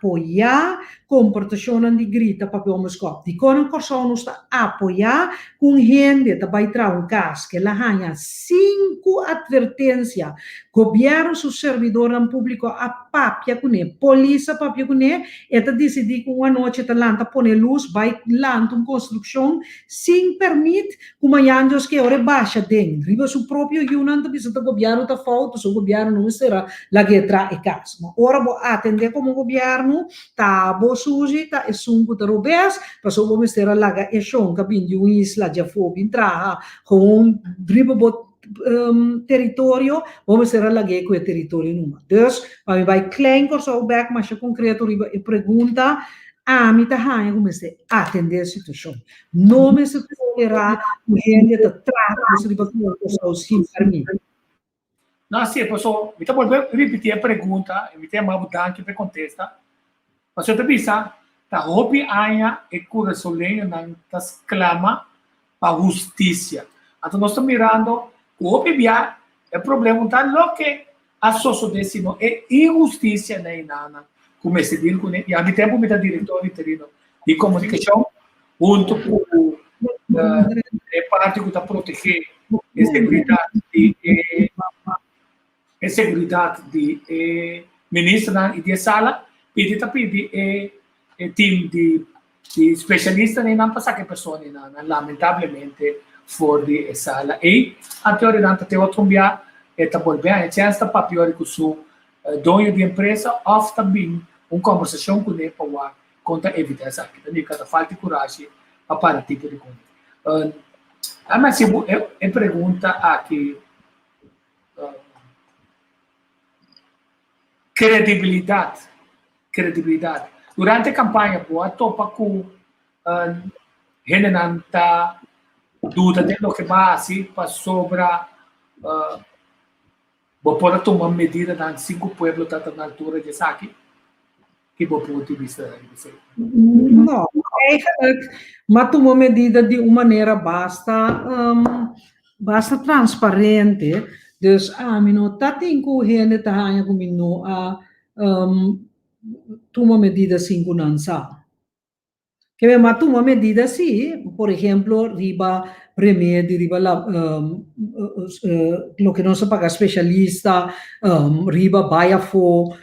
apoyá komportashonnan di grita pa Biomoskop. Dikon na Kòrsou nos ta apoyá ku un hende ta bai traha un kas ku el a haña sinku atvertensia, gobièrnu su servidornan públiko a papia kuné, polis a papia kuné, e ta disidí ku un anochi ta lanta pone lus bai lanta un konstrukshon sin pèrmit Ku mañan Dios ke ora e basha den riba su propio yunan ta bisa ta gobièrnu ta fout pasobra gobièrnu no mester a lag'é tra e kas. Ma ora bo atendé komo gobièrnu ta bo sushi ta esun ku ta robes pasobra bo mester a laga e shon ka bin di un isla djafó bin traha gewoon riba bo teritorio bo mester a lag'é ku e teritorio numa. Dus pa mi bai klein Kòrsou bèk masha konkreto riba e pregunta ami ta haña ku mester atendé e situashon. No mester tolerá ku hende ta traha nos riba Kòrsou sin pèrmit. No, sí, paso mi ta bolbe ripití e pregunta i mi ta yama bo danki pa e kontesta. Paso ta bisa ta hopi aña e kurasoleñonan ta sklama pa hustisia. Anto nos ta mirando ku hopi bia e problema no ta loke a sosodé sino e inhustisia na e nannan ku mester dil kuné. I ami tempu mi ta direktor interino di komunikashon huntu ku e parti ku ta protegé e seguridat di e e seguridat di e ministernan i di e sala pidi ta pidi e e tim di di spesialistanan pa saka e personanan lamentablemente for di e sala ei. Anto ora nan ta te otro bia e ta bolbe haña chèns ta papia ora ku su doño di empresa òf ta bin un kòmbersashon kuné pa wak kon ta evitá esaki. Ta nifiká ta falta di kurashi pa para tipo di kos. Ami hasi bo e pregunta aki, Kredibilidat, kredibilidat. Durante e kampaña bo a topa ku hendenan ta duda den loke bo a hasi pasobra bo por a tuma medidanan sin ku pueblo ta na altura di esaki? Ki bo punto di bista riba esei? No, eigenlijk m'a tuma medida di un manera basta basta transparente, dus ami no ta tin ku hende ta haña ku mi no a tuma medida sin ku nan sa. Ke mi a tuma medida si, por ehemplo riba remedi, riba loke nos a paga spesialista, riba bai afó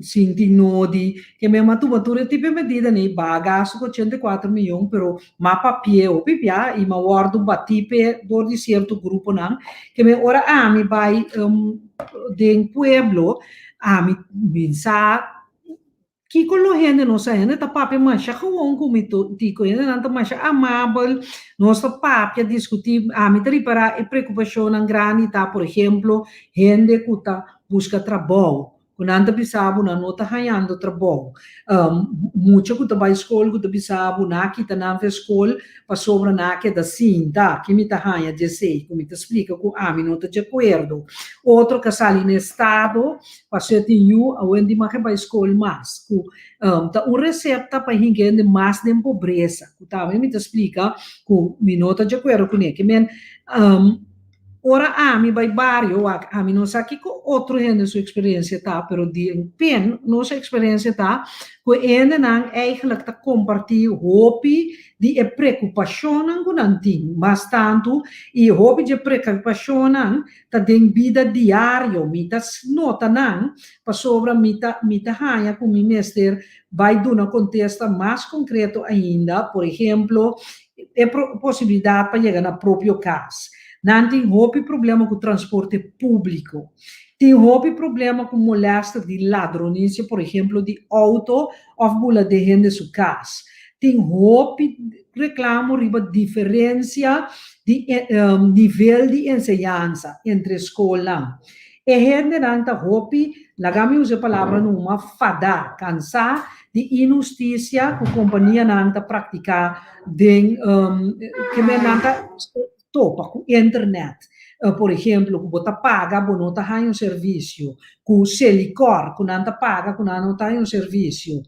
sin tin nodi. Ke mi a tuma tur e tipo e medida nei, baha gasto ku 84 miyon, pero m'a papia hopi bia i m'a wòrdu batí p'e dor di sierto gruponan. Ke mi ora ami bai den pueblo, ami bin sa Kiko lo hende nos a hende ta papia masha gewoon ku mi tiko hendenan ta masha amabel nos ta papia diskutí ami ta ripará e preokupashonnan grandi ta por ehemplo hende ku ta buska trabou ku nan ta bisa bo nan no ta hañando trabou mucha ku ta bai skol ku ta bisa bo nan a kita nan for skol pasobra nan a keda sinta ki mi ta haña di esei ku mi ta splika ku ami no ta di akuerdo otro ku a sali na estado Pasobra tin yu awendia mag e bai skol mas, ku ta un resepta pa hinka hende mas den pobresa, ku tambe mi ta splika ku mi no ta djakuerdo kuné. Ke men, ora ami bai bario wak, ami no sa kiko otro hende su eksperensia ta, pero di en pen nos eksperensia ta ku e hendenan eigentlik ta kompartí hopi di e prekupashonnan ku nan tin mas tantu i hopi dje prekupashonnan ta den bida diario mi ta nota nan pasobra mi ta mi ta haña ku mi mester bai duna kontesta mas konkreto ainda, por ehemplo e posibilidat pa yega na propio kas. Nan tin hopi problema ku transporte públiko. Tin hopi problema ku molèster di ladronisia, por ehemplo di outo òf bula den hende su kas. Tin hopi reklamo riba diferensia di nivel di enseñansa entre skolnan. E hendenan ta hopi, laga mi usa e palabra numa, fadá, kansá di inhustisia ku kompanianan ta praktiká den ke men nan ta topa ku internet. Por ehemplo, ku bo ta paga bo no ta haña un servisio, ku Selikor ku nan ta paga ku nan no ta haña un servisio.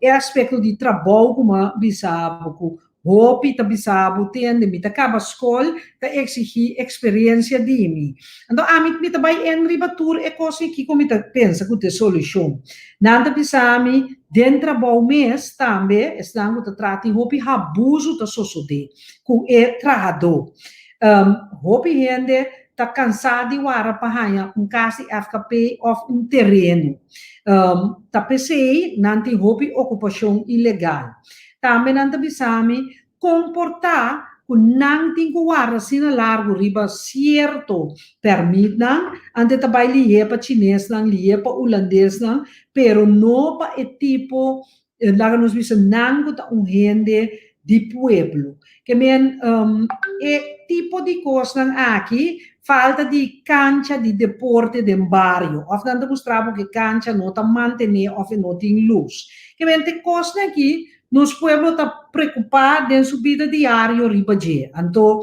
E aspekto di trabou ku mi a bisa bo ku. Hopi ta bisa bo, Tende, mi ta kaba skol, ta eksigí eksperensia di mi. Anto ami mi ta bai en riba tur e kos ei kiko mi ta pensa ku ta e solushon. Nan ta bisa mi, den trabou mes tambe esnan ku ta traha tin hopi habuzu ta sosodé ku e trahadó. Hopi hende ta kansá di wara pa haña un kas di FKP òf un tereno. Ta p'esei nan tin hopi okupashon ilegal. Tambe nan ta bisa mi kon por ta ku nan tin ku warda asina largu riba sierto pèrmitnan, ante ta bai lihé pa chinesnan, lihé pa ulandesnan, pero no pa e tipo, laga nos bisa nan ku ta un hende di pueblo. Ke men e tipo di kosnan aki, falta di kancha di deporte den bario, òf nan ta mustra bo ku e kancha no ta mantené òf e no tin lus. Ke men te kosnan aki nos pueblo ta preokupá den su bida diario riba dje. Anto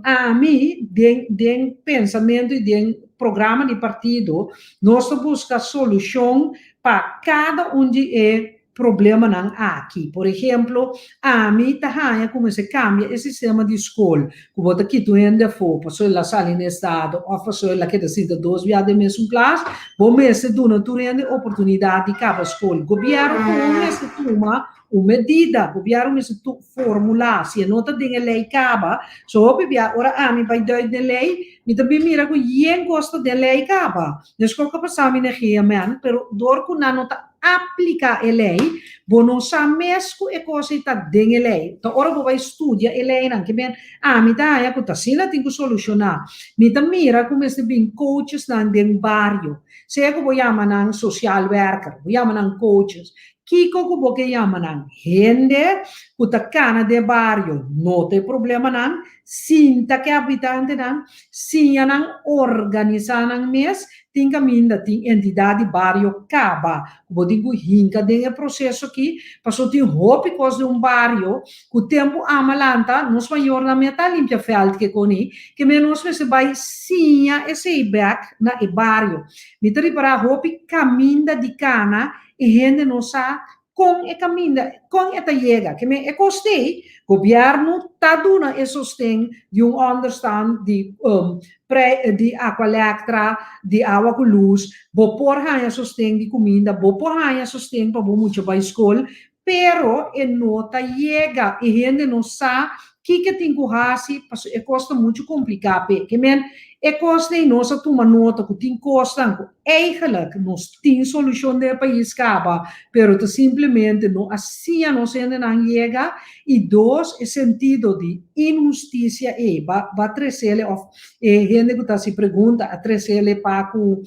ami den den pensamentu i den programa di partido nos ta buska solushon pa kada un di e problemanan aki. Por ehemplo, ami ta haña ku mester kambia e sistema di skol, ku bo ta kita un hende afó pasobra el a sali na estado òf pasobra el a keda sinta dos bia den mesun klas, bo mester duna tur hende oportunidat di kaba skol. Gobièrnu komo mester tuma un medida, gobièrnu mester formulá, si e no ta den e lei kaba, so hopi bia ora ami bai duik den lei, mi ta bin mira ku yen kos ta den lei kaba. Nes kos ka pasa mi na GMN, pero dor ku nan no ta apliká e lei, bo no sa mes ku e kos ei ta den e lei. Ta ora bo bai studia e leinan ke men, ami ta haña ku ta asina tin ku solushoná. Mi ta mira ku mester bin coachesnan den bario, sea ku bo yama nan sociaal werker, bo yama nan coaches, kiko ku bo ke yama nan, hende ku ta kana den bario nota e problemanan, sinta ku e habitantenan, siña nan organisá nan mes. Tin kaminda tin entidat di bario kaba ku bo tin ku hinka den e proseso aki, pasobra tin hopi kos den un bario ku tempu ama lanta, nos mayornan mi a ta limpia vèlt ke koni, ke men nos mester bai siña esei bèk na e bario. Mi ta ripará hopi kaminda di kana e hende no sa Kon e kaminda, kon e ta yega? Ke men e kos t'ei, gobièrnu ta duna e sosten di un ònderstan di prei di Aqualectra, di awa ku lus, bo por haña sosten di kuminda, bo por haña sosten pa bo mucha bai skol, pero e no ta yega, e hende no sa Kiko tin ku hasi pasobra e kos ta muchu kompliká p'e. Ke men, e kosnan ei nos a tuma nota ku tin kosnan ku eigelijk nos tin solushon den e pais kaba, pero ta simplemente no a siña nos hendenan yega. I dos, e sentido di inhustisia ei ba ba tresele òf e hende ku ta hasi pregunta a tresele pa ku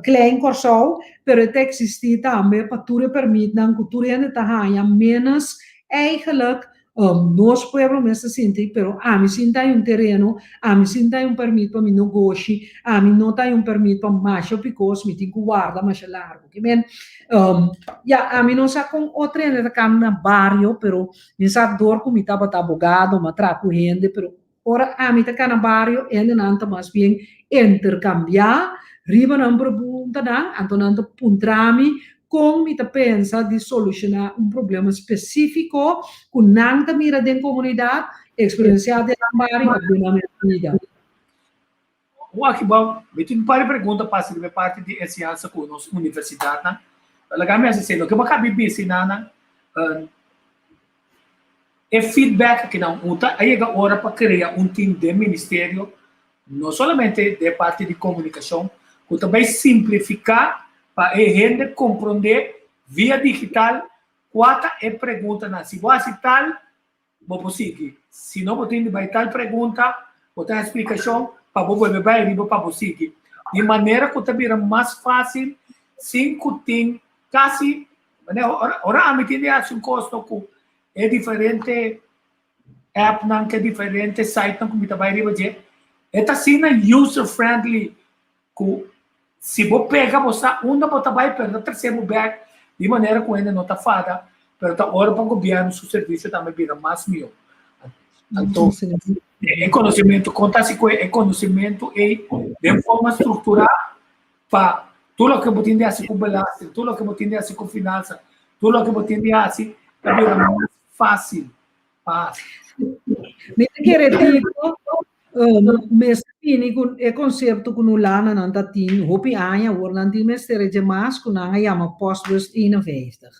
Klein Kòrsou, pero e ta eksistí tambe pa tur e pèrmitnan ku tur hende ta haña ménos eigelijk. Nos pueblo mester sinti, pero ami sin ta un tereno, ami sin ta un permit pa mi nogoshi, ami no ta un permit pa masha pikos, mi tin ku warda masha largu. Ke men, ya, ami no sa kon otro hende ta kanda na bario, pero mi sa dor ku mi tabata abogado, mi a traha ku hende, pero Ora ami ta kana bario, hendenan ta mas bien interkambiá riba nan preguntanan, anto nan ta puntra mi kon mi ta pensa di solushoná un problema spesífiko ku nan ta mira den komunidat, eksperensiá den nan bario òf den nan bida. Wak bon, mi tin un par di pregunta pa hasi riba e parti di enseñansa ku nos universidatnan. Laga mi hasi esei, loke bo a kabi bisa einan, E feedback aki nan uta a yega ora pa crea un team den ministerio, no solamente den parti di comunicacion, cu ta bay simplifica pa e hende compronde via digital cua ta e preguntanan. Si bo haci tal, bo por sigui. Si no, bo tin di bay tal pregunta, bo ta haci explicacion pa bo bolbe bay riba pa bo sigui. Di manera cu ta bira mas facil sin cu tin casi Manera ora ami tin di haci un cos no cu e diferente appnan, cu e diferente sitenan cu mi ta bay riba dje, e ta asina user friendly cu si bo pega bo sa unda bo ta bay pero ta trece bo bek di manera cu hende no ta fada, pero ta ora pa gobierno su servicio tambe bira mas miho. Anto e conocimento, con ta haci cu e conocimento ey den forma structura Pa tur loke bo tin di hasi ku belasting, tur loke bo tin di hasi ku finansa, tur loke bo tin di hasi ta bira mas fásil. Pa hasi. Mi ta kere Tito, mester bini ku e konsepto ku Nulana nan ta tin hopi aña awor, nan tin mester e dje mas ku nan a yama Postbus 51.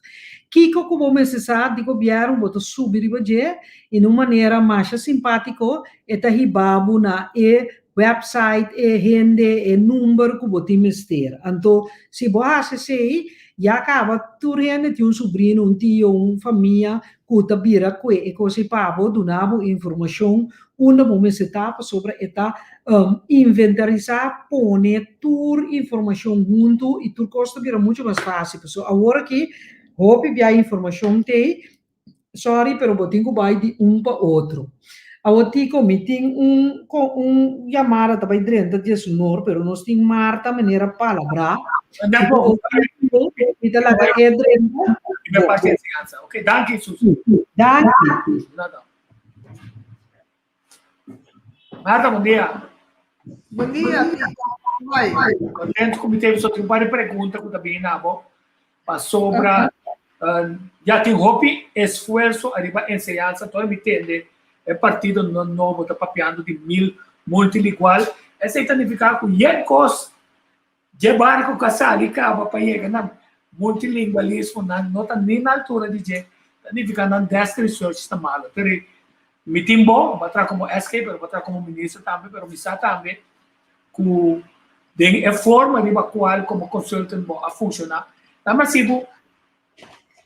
Kiko ku bo mester sa di gobièrnu bo ta subi riba dje i na un manera masha simpátiko e ta hiba bo na e website, e hende, e number ku bo tin mester. Anto si bo hasi esei ya kaba tur hende tin un subrino, un tio, un famia ku ta bira kue e kos ei pa bo, duna bo informashon unda bo mester ta pasobra e ta inventarisá, pone tur informashon huntu i tur kos ta bira muchu mas fásil. Pasobra awor aki hopi bia informashon t'ei, sorry pero bo tin ku bai di un pa otro. Awor Tico mi tin un un yamada ta bai drenta diesunor pero nos tin Marta manera palabrá. Mi ta laga e drenta. Ok, danki Susi. Danki. Marta, bon dia. Bon dia, Bai. Contento ku mi teve so tin un par di pregunta ku ta bini na bo pasobra ya tin hopi esfuerso ariba enseñansa tora mi tende e partido nobo ta papiando di mil multilingual esei ta nifiká ku yen kos dje barko ku a sali kaba pa yega na multilingualismo nan no ta ni na altura di dje ta nifiká nan desk research ta malo pero Mi tin bo, bo a traha komo SK, pero bo a traha komo minister tambe, pero mi sa tambe ku den e forma riba kual komo consultant bo a funshoná. Ta masi bo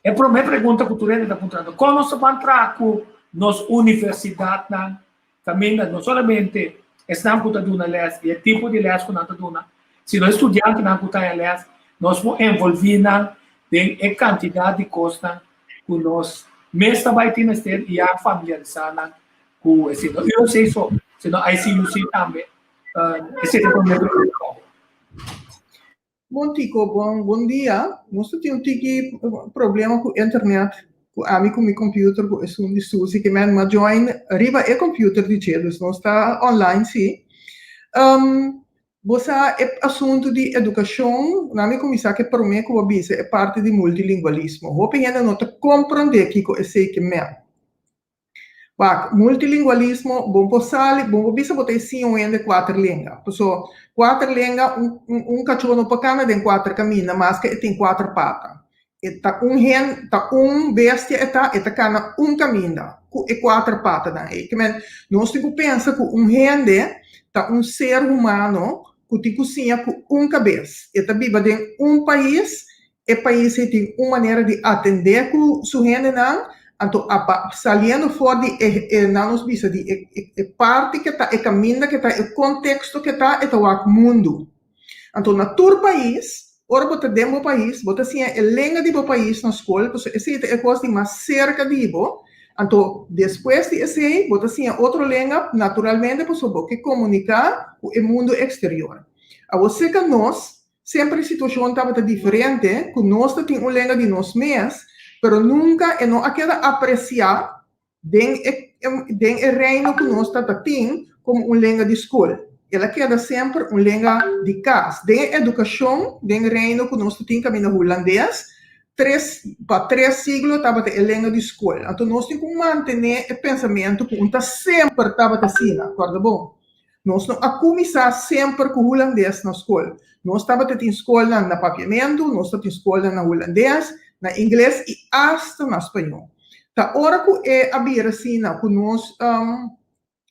e promé pregunta ku tur hende ta puntrando, kon nos ta ban traha ku nos universidatnan kaminda no solamente esnan ku ta duna lès i e tipo di lès ku nan ta duna, sino e studiantenan ku ta haña lès, nos por envolví nan den e kantidat di kosnan ku nos mes ta bai tin mester i a familiarisá nan ku esei. No UOC so, sino ICUC tambe. Esei ta promé pregunta pa bo. Bon Tico, bon bon dia. Nos ta tin un tiki problema ku internet, ku ami ku mi computer ku esun di Susie ke men m'a join riba e computer di dje, dus nos ta online si. Bo sa e asuntu di edukashon, na mi kuminsá ku e promé ku bo bisa, e parti di multilingualismo. Hopi hende no ta komprondé kiko esei ke men. Wak, multilingualismo, bo por sali, bo por bisa bo ta e siña un hende kuater lenga. Paso, kuater lenga, un un kachó no por kana den kuater kaminda maske e tin kuater pata. E ta un hen, ta un bestia e ta, e ta kana un kaminda ku e kuater patanan ei. Ke men, nos tin ku pensa ku un hende ta un ser humano ku tin ku siña ku un kabes. E ta biba den un pais, e pais ei tin un manera di atendé ku su hendenan, anto apa saliendo for di e e nan nos bisa di e e parti ke ta, e kaminda ke ta, e konteksto ke ta, e ta wak mundu. Anto na tur pais, ora bo ta den bo pais, bo ta siña e lenga di bo pais na skol, pasobra esei ta e kos di mas serka di bo. Anto despues di esei bo ta siña otro lenga naturalmente pasobra bo ke komuniká ku e mundu eksterior. Awor serka nos, semper e situashon tabata diferente, ku nos ta tin un lenga di nos mes, pero nunka e no a keda apresiá Den e den e reino ku nos ta ta tin komo un lenga di skol. El a keda semper un lenga di kas. Den e edukashon den reino ku nos ta tin kaminda hulandes, tres pa tres siglo tabata e lenga di skol. Anto nos tin ku mantené e pensamentu ku un ta semper tabata asina. Kòrda bon. Nos no a kuminsá semper ku hulandes na skol. Nos tabata tin skolnan na papiamentu, nos ta tin skolnan na hulandes, na ingles i asta na spañó. Ta ora ku e a bira asina ku nos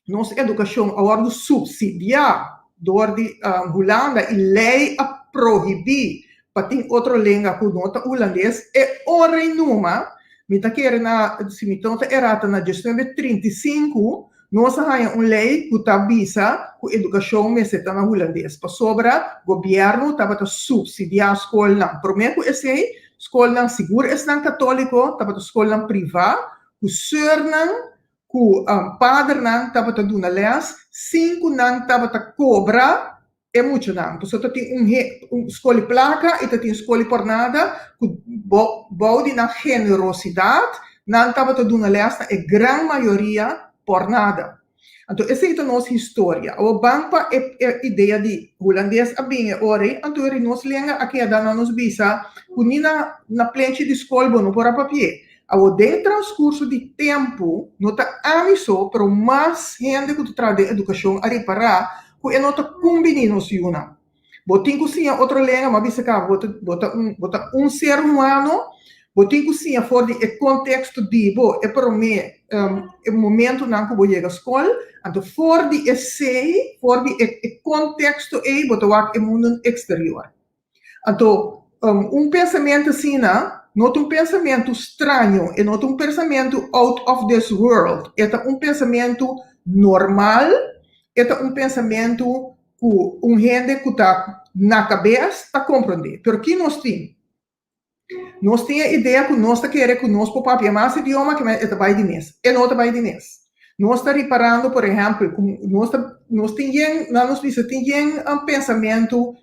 nos edukashon a wòrdu supsidiá dor di Hulanda i lei a prohibí pa tin otro lenga ku no ta hulandes, e ora i numa, mi ta kere na, si mi no ta erá ta na diesnuebe 35, Nos a haña un lei ku ta bisa ku edukashon mester ta na hulandes pasobra gobièrnu tabata supsidiá skolnan. Promé ku esei, skolnan, sigur esnan katóliko, tabata skolnan privá ku sùrnan ku padernan tabata duna lès sin ku nan tabata kobra e muchanan. Pasobra ta tin un un skol di plaka i ta tin skol di pornada ku bou di nan generosidat nan tabata duna lès na e gran mayoria pornada. Anto esei ta nos historia. Awor ban pa e e idea di hulandes a bin e ora ei, anto eri nos lenga a keda na nos bisa ku ni na na plenchi di skol bo no por a papi'é. Awor den transkurso di tempu no ta ami so pero mas hende ku ta traha den edukashon a ripará ku e no ta kumbiní nos yunan. Bo tin ku siña otro lenga, m'a bisa kaba bo ta bo ta un bo ta un ser humano, bo tin ku siña for di e konteksto di bo e promé e momentunan ku bo yega skol, anto for di esei, for di e e konteksto ei bo ta wak e mundu eksterior. Anto un pensamentu asina no ta un pensamentu straño, e no ta un pensamentu out of this world, e ta un pensamentu normal, e ta un pensamentu ku un hende ku ta na kabes ta komprondé. Pero ki nos tin? Nos tin e idea ku nos ta kere ku nos por papia mas idioma ke e ta bai di mes. E no ta bai di mes. Nos ta riparando, por ehèmpel, ku nos ta nos tin yen, nan nos bisa tin yen pensamentu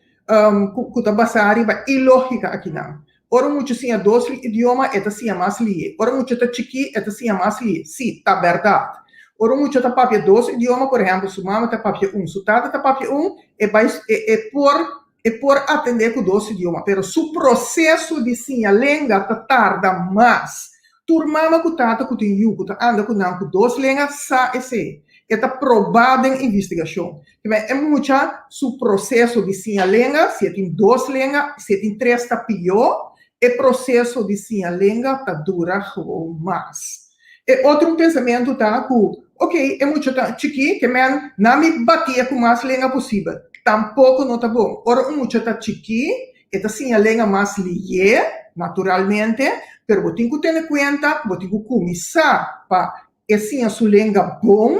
ku ta basá riba ilógika akinan. Ora un mucha siña dos idioma e ta siña mas lihe. Ora un mucha ta chikí e ta siña mas lihe. Sí, ta bèrdat. Ora un mucha ta papia dos idioma, por ehèmpel, su mama ta papia un, su tata ta papia un, e bai e e por e por atendé ku dos idioma, pero su proseso di siña lenga ta tarda mas. Tur mama ku tata ku tin yu ku ta anda ku nan ku dos lenga sa esei. E ta probá den investigashon. Kimen e mucha su proseso di siña lenga, si e tin dos lenga, si e tin tres ta pió, e proseso di siña lenga ta dura gewoon mas. E otro un pensamentu ta ku, ok, e mucha ta chikí, kimen nan mi batia ku mas lenga posibel. Tampoko no ta bon. Ora un mucha ta chikí, e ta siña lenga mas lihé, naturalmente, pero bo tin ku tene kuenta ku bo tin ku kuminsá pa e siña su lenga bon,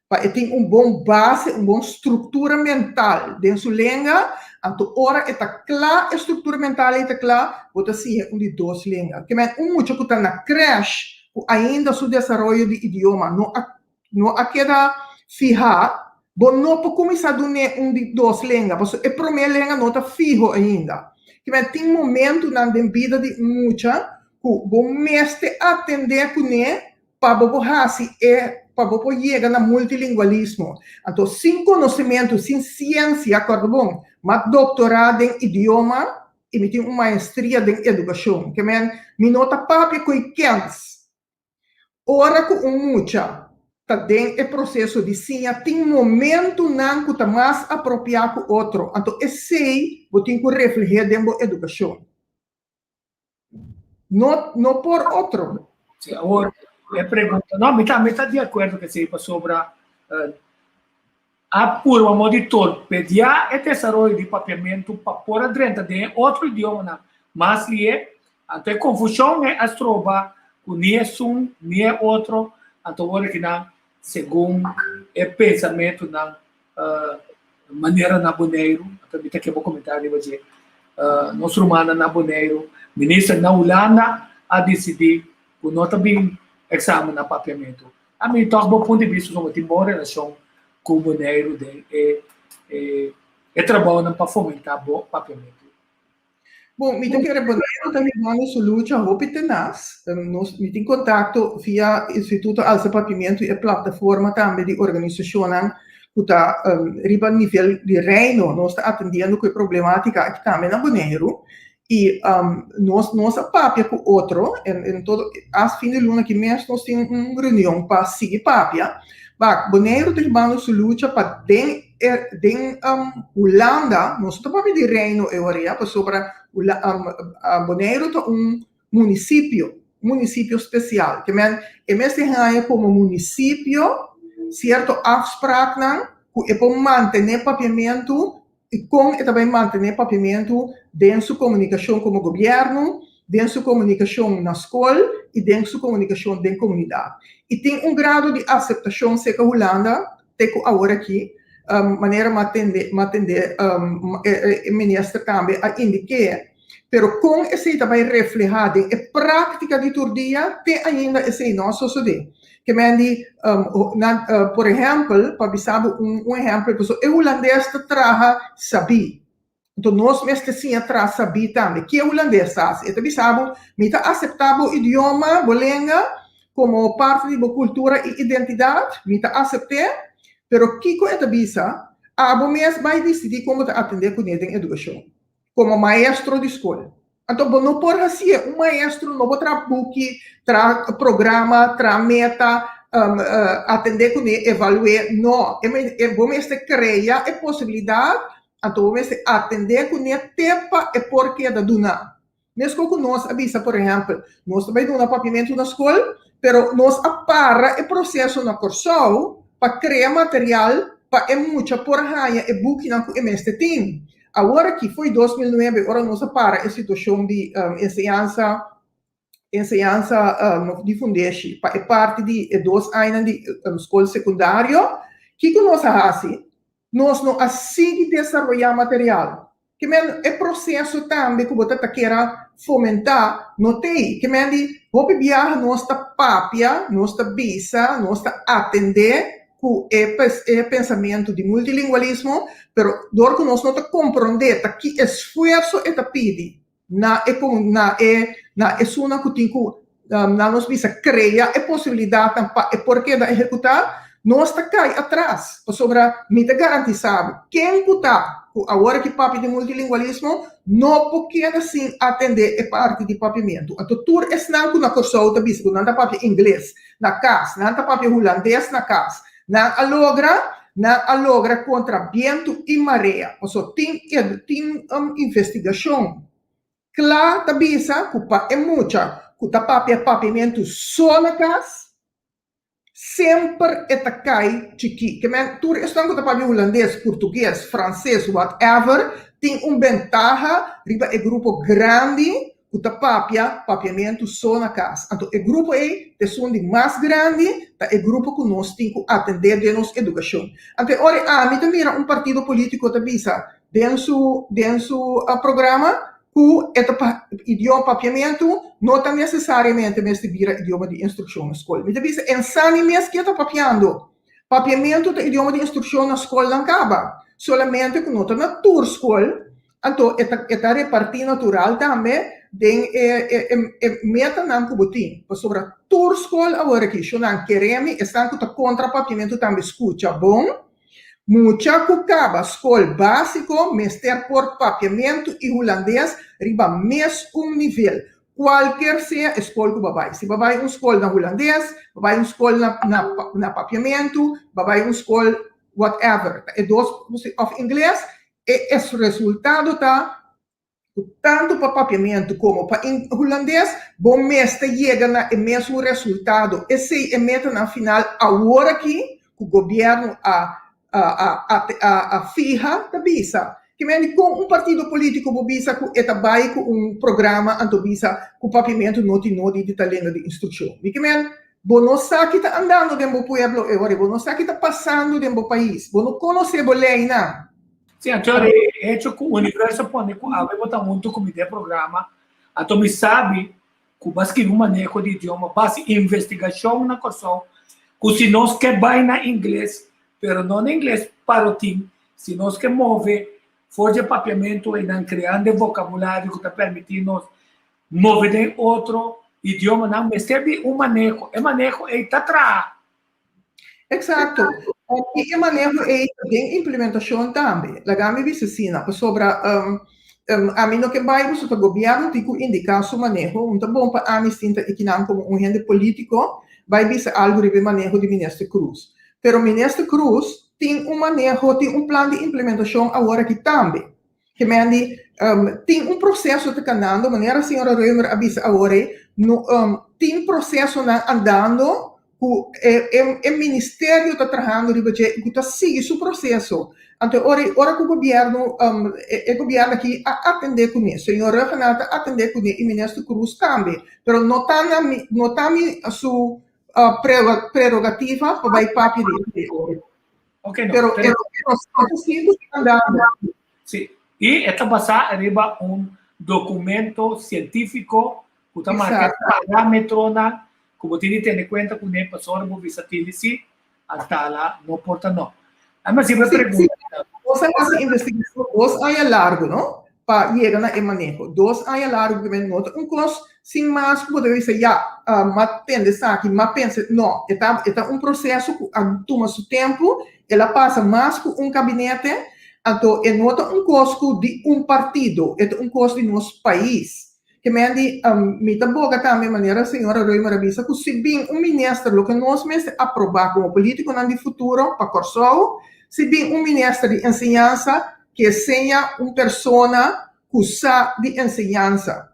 pa e tin un bon base, un bon struktura mental den su lenga, anto ora e ta kla, e struktura mental ei ta kla, bo ta siña un di dos lenga. Ke men un mucha ku ta na krèsh, ku ainda su desaroyo di idioma no a no a keda fihá, bo no por kuminsá dun'é un di dos lenga, pasobra e promé lenga no ta fiho ainda. Ke men tin momentunan den bida di un mucha ku bo mester atendé kuné pa bo por hasi e, pa bo por yega na multilingualismo. Anto sin konosementu, sin siensia, kòrda bon, m'a doktorá den idioma i mi tin un maestria den edukashon. Ke men, mi no ta papia ku e kèns. Ora ku un mucha ta den e proseso di siña, tin momentunan ku ta mas apropiá ku otro. Anto esei bo tin ku refleh'é den bo edukashon. No, no por otro. Sí, awor, e pregunta, no, mi ta, mi ta di acuerdo que sí, pasobra uh, a purba mo di torpedear e desaroyo di papiamento pa por a drenta den otro idiomanan mas lié, anto e confusion e a stroba cu ni esun ni e otro, anto awor kinan segun e pensamentonan manera na Boneiru, anto mi ta ke bo komentario riba dje. Nos rumannan na Boneiru, minister na Hulanda a disidí ku no ta bin eksamen na papiamentu. Ami tòg bo punto di bista pasobra tin bon relashon ku Boneiru den e e trabounan pa fomentá bo papiamentu. Bon, mi ta kere Boneiru ta hibando su lucha hopi tenas. Nos, mi tin kontakto via Instituto Alsa Papiamentu i e plataforma tambe di organisashonnan ku ta riba nivel di Reino. Nos ta atendiendo ku e problematika aki tambe na Boneiru. I nos nos a papia ku otro en en todo as fin di luna aki mes nos tin un reunion pa sigui papia. Bak, Boneiru ta hibando su lucha pa den e den Hulanda, nos no ta papia di Reino e ora ya, pasobra Boneiru ta un munisipio, un munisipio spesial. Ke men e mester haña komo munisipio sierto afspraaknan ku e por mantené papiamentu i kon e ta bai mantené papiamentu den su komunikashon komo gobièrnu, den su komunikashon na skol i den su komunikashon den komunidat. I tin un grado di aseptashon serka Hulanda te ku awor aki, manera m'a tende m'a tende e minister tambe a indik'é. Pero kon esei ta bai reflehá den e práktika di tur dia, te ainda esei no a sosodé. Ke men di, nan, por ehèmpel, pa bisa bo un un ehèmpel, pasobra e hulandes ta traha sabí. Anto nos mester siña traha sabí tambe. Ke hulandes ta hasi? E ta bisa bo, mi ta aseptá bo idioma, bo lenga, komo parti di bo kultura i identidat, mi ta asept'é, pero kiko e ta bisa? Abo mes bai disidí kon bo ta atendé kuné den edukashon. Komo maestro di skol. Anto bo no por hasié, un maestro no por traha buki, traha programa, traha meta, atendé kuné, evalu'é, no. E bo mester krea e posibilidat, anto bo mester atendé kuné te pa e por keda duna. Meskos ku nos a bisa, por ehèmpel, nos ta bai duna papiamentu na skol, pero nos a para e proseso na Kòrsou pa krea material pa e mucha por haña e bukinan ku e mester tin. Awor aki fo'i 2009 ora nos a para e situashon di enseñansa enseñansa di fundeshi pa e parti di e dos añanan di skol sekundario, kiko nos a hasi? Nos no a sigui desaroyá material. Ke men e proseso tambe ku bo ta ta kera fomentá no t'ei. Ke men di hopi biaha nos ta papia, nos ta bisa, nos ta atendé ku e e pensamentu di multilingualismo, pero dor ku nos no ta komprondé ta ki esfuerso e ta pidi na e na e na esunnan ku tin ku nan nos bisa krea e posibilidatnan pa e por keda ehekutá, nos ta kai atras. Pasobra mi ta garantisá bo, ken ku ta ku awor aki papia di multilingualismo no por keda sin atendé e parti di papiamentu. Anto tur esnan ku na Kòrsou ta bisa ku nan ta papia ingles, na kas, nan ta papia hulandes na kas. Nan a logra, nan a logra kontra bientu i marea. Pasobra tin tin investigashon kla ta bisa ku pa e mucha ku ta papia papiamentu so na kas, semper e ta kai chikí. Ke men tur esnan ku ta papia hulandes, purtuges, franses, whatever, tin un bentaha riba e grupo grandi ku ta papia papiamentu so na kas. Anto e grupo ei ta esun di mas grandi, ta e grupo ku nos tin ku atendé den nos edukashon. Anto e ora ei ami ta mira un partido polítiko ta bisa den su den su programa ku e ta pa idioma papiamentu no ta nesesariamente mester bira idioma di instrukshon na skol. Mi ta bisa ensani mes ke ta papiando. Papiamentu ta idioma di instrukshon na skolnan kaba, solamente ku no ta na tur skol. Anto e ta e ta repartí natural tambe den e e e e metanan ku bo tin. Pasobra tur skol awor aki, shonnan kere mi, esnan ku ta kontra papiamentu tambe skucha bon, mucha ku kaba skol básiko mester por papiamentu i hulandes riba mes un nivel, kualker sea e skol ku bo a bai. Si bo a bai un skol na hulandes, bo a bai un skol na na na papiamentu, bo a bai un skol whatever, ta e dos òf ingles, E es resultado ta ku tantu pa papiamentu komo pa hulandes bo mester yega na e mesun resultado. Esei e metanan final awor aki ku gobièrnu a a fiha ta bisa. Ke mende kon un partido polítiko bo bisa ku e ta bai ku un programa anto bisa ku papiamentu no tin nodi di ta lenga di instrukshon. Mi ke men bo no sa ki ta andando den bo pueblo e ora, bo no sa ki ta pasando den bo pais, bo no konosé bo leinan. Sí, anto e hecho ku universo pone ku awe bo ta huntu ku mi den programa, anto mi sabi ku bo a skibi un maneho di idioma base investigashon na Kòrsou, ku si nos ke bai na ingles, pero no na ingles parotin, si nos ke move for dje papiamentu einan kreando e vokabulario ku ta permití nos Move den otro idiomanan mester di un maneho. E maneho ei ta traha. Exacto. I e maneho ei ta den implementacion tambe. Laga mi bisa asina, pasobra ami no ke bai pasobra ta gobierno tin cu indica su maneho. Un ta bon pa ami sinta ekinan como un hende politico bai bisa algo riba e maneho di Minister Croes. Pero Minister Croes tin un maneho, tin un plan di implementacion awor aki tambe. Ke men di, tin un proseso ta kanando, manera señora Römer a bisa awor ei, no, tin prosesonan andando ku e e e ministerio ta trahando riba dje i ku ta sigui su proseso. Anto e ora ei, ora ku gobièrnu, e e gobièrnu aki a atendé kuné, señor Rhuggenaath a atendé kuné i minister Croes tambe, pero no ta na mi, no ta mi su prerogativa pa bai papia di e. Ok, no. Pero e proceso sí ku ta andando. Sí, i e ta basá riba un documento científico ku ta marka parámetronan ku bo tin di tene kuenta kuné pasobra bo bisa tini sí, antala no por ta no. A mi hasi bo pregunta. Nos a hasi investigashon dos aña largu, no? Pa yega na e maneho. Dos aña largu ku no ta un kos sin mas ku bo ta bisa ya, m'a tende esaki, m'a pensa, no. E ta e ta un proseso ku a tuma su tempu, el a pasa mas ku un kabinete, anto e no ta un kos ku di un partido, e ta un kos di nos pais. Ke men di, mi ta boga tambe manera señora Römer a bisa ku si bin un minister loke nos mester aprobá komo polítikonan di futuro pa Kòrsou, si bin un minister di enseñansa ke seña un persona ku sa di enseñansa.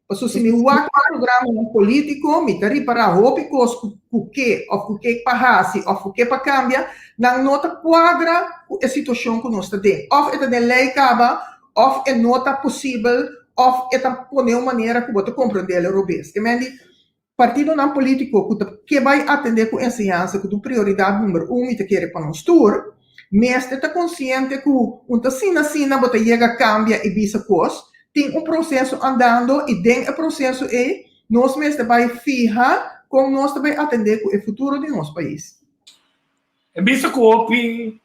Pasobra si mi wak e programanan polítiko mi ta ripará hopi kos ku ku ke òf ku ke pa hasi òf ku ke pa kambia, nan no ta kuadra ku e situashon ku nos ta den. Òf e ta den lei kaba òf e no ta posibel òf e ta pone un manera ku bo ta komprendé el robes. Ke men di partidonan polítiko ku ta ke bai atendé ku enseñansa ku ta un prioridat number un mi ta kere pa nos tur, mester ta konsiente ku un ta asina asina bo ta yega kambia i bisa kos, tin un proseso andando i den e proseso ei nos mester bai fiha kon nos ta bai atendé ku e futuro di nos pais. En bista ku hopi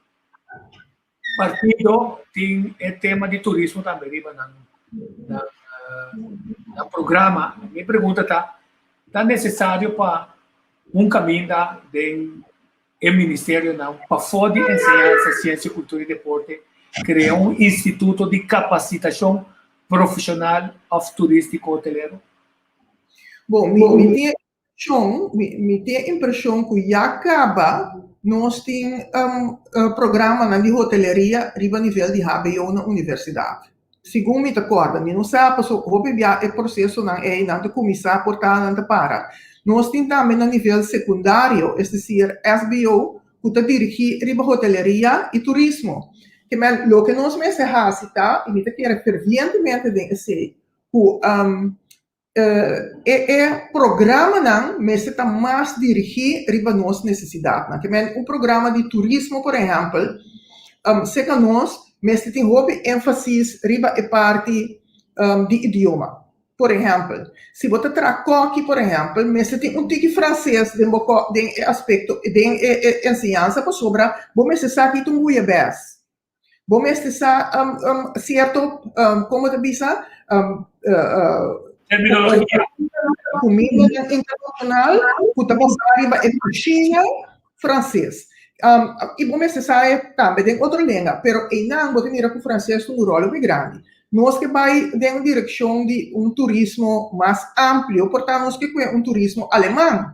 Partido tin e tema di turismo tambe riba nan nan nan programa. Mi pregunta ta, ta necesario pa un caminda den e ministerionan pafó di Enseñansa, Ciencia, Cultura y Deporte crea un instituto di capacitacion profesional of turistico hotelero? Bon, mi mi tin Shon, mi mi tin e impreshon ku ya kaba nos tin programanan di hoteleria riba nivel di hbo na universidat. Segun mi ta kòrda, mi no sa pasobra hopi bia e prosesonan ei nan ta kuminsá por ta nan ta para. Nos tin tambe na nivel sekundario, es desir SBO, ku ta dirigí riba hoteleria i turismo. Ke men loke nos mester hasi ta, i mi ta kere fervientemente den esei, ku E e programanan mester ta mas dirigí riba nos nesesidatnan. Ke men un programa di turismo por ehèmpel, serka nos mester tin hopi énfasis riba e parti di idioma. Por ehèmpel, si bo ta traha kòki por ehèmpel, mester tin un tiki franses den bo kò den e aspekto den e e enseñansa pasobra bo mester sa ki ta un bouillabaisse. Bo mester sa cierto, como ta bisa, Terminologia. Comida internacional cu ta basa riba e cushina frances. Y bo mester sa e tambe den otro lenga, pero eynan bo ta mira cu frances ta un rol hopi grandi. Nos ke bay den un direccion di un turismo mas amplio, por ta nos ke cue un turismo aleman.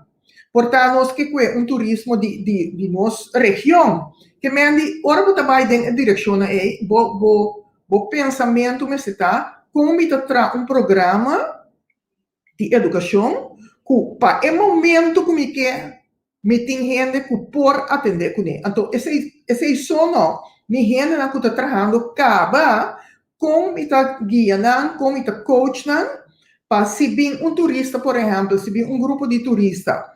Por ta nos ke kue un turismo di di di nos region. Ke men di ora bo ta bai den e direkshonnan ei, bo bo bo pensamentu mester ta kon mi ta traha un programa di edukashon ku pa e momento ku mi ke mi tin hende ku por atendé kuné. Anto esei esei so no, mi hendenan ku ta trahando kaba Kon mi ta guia nan, kon mi ta coach nan pa si bin un turista, por ehempel, si bin un grupo di turista,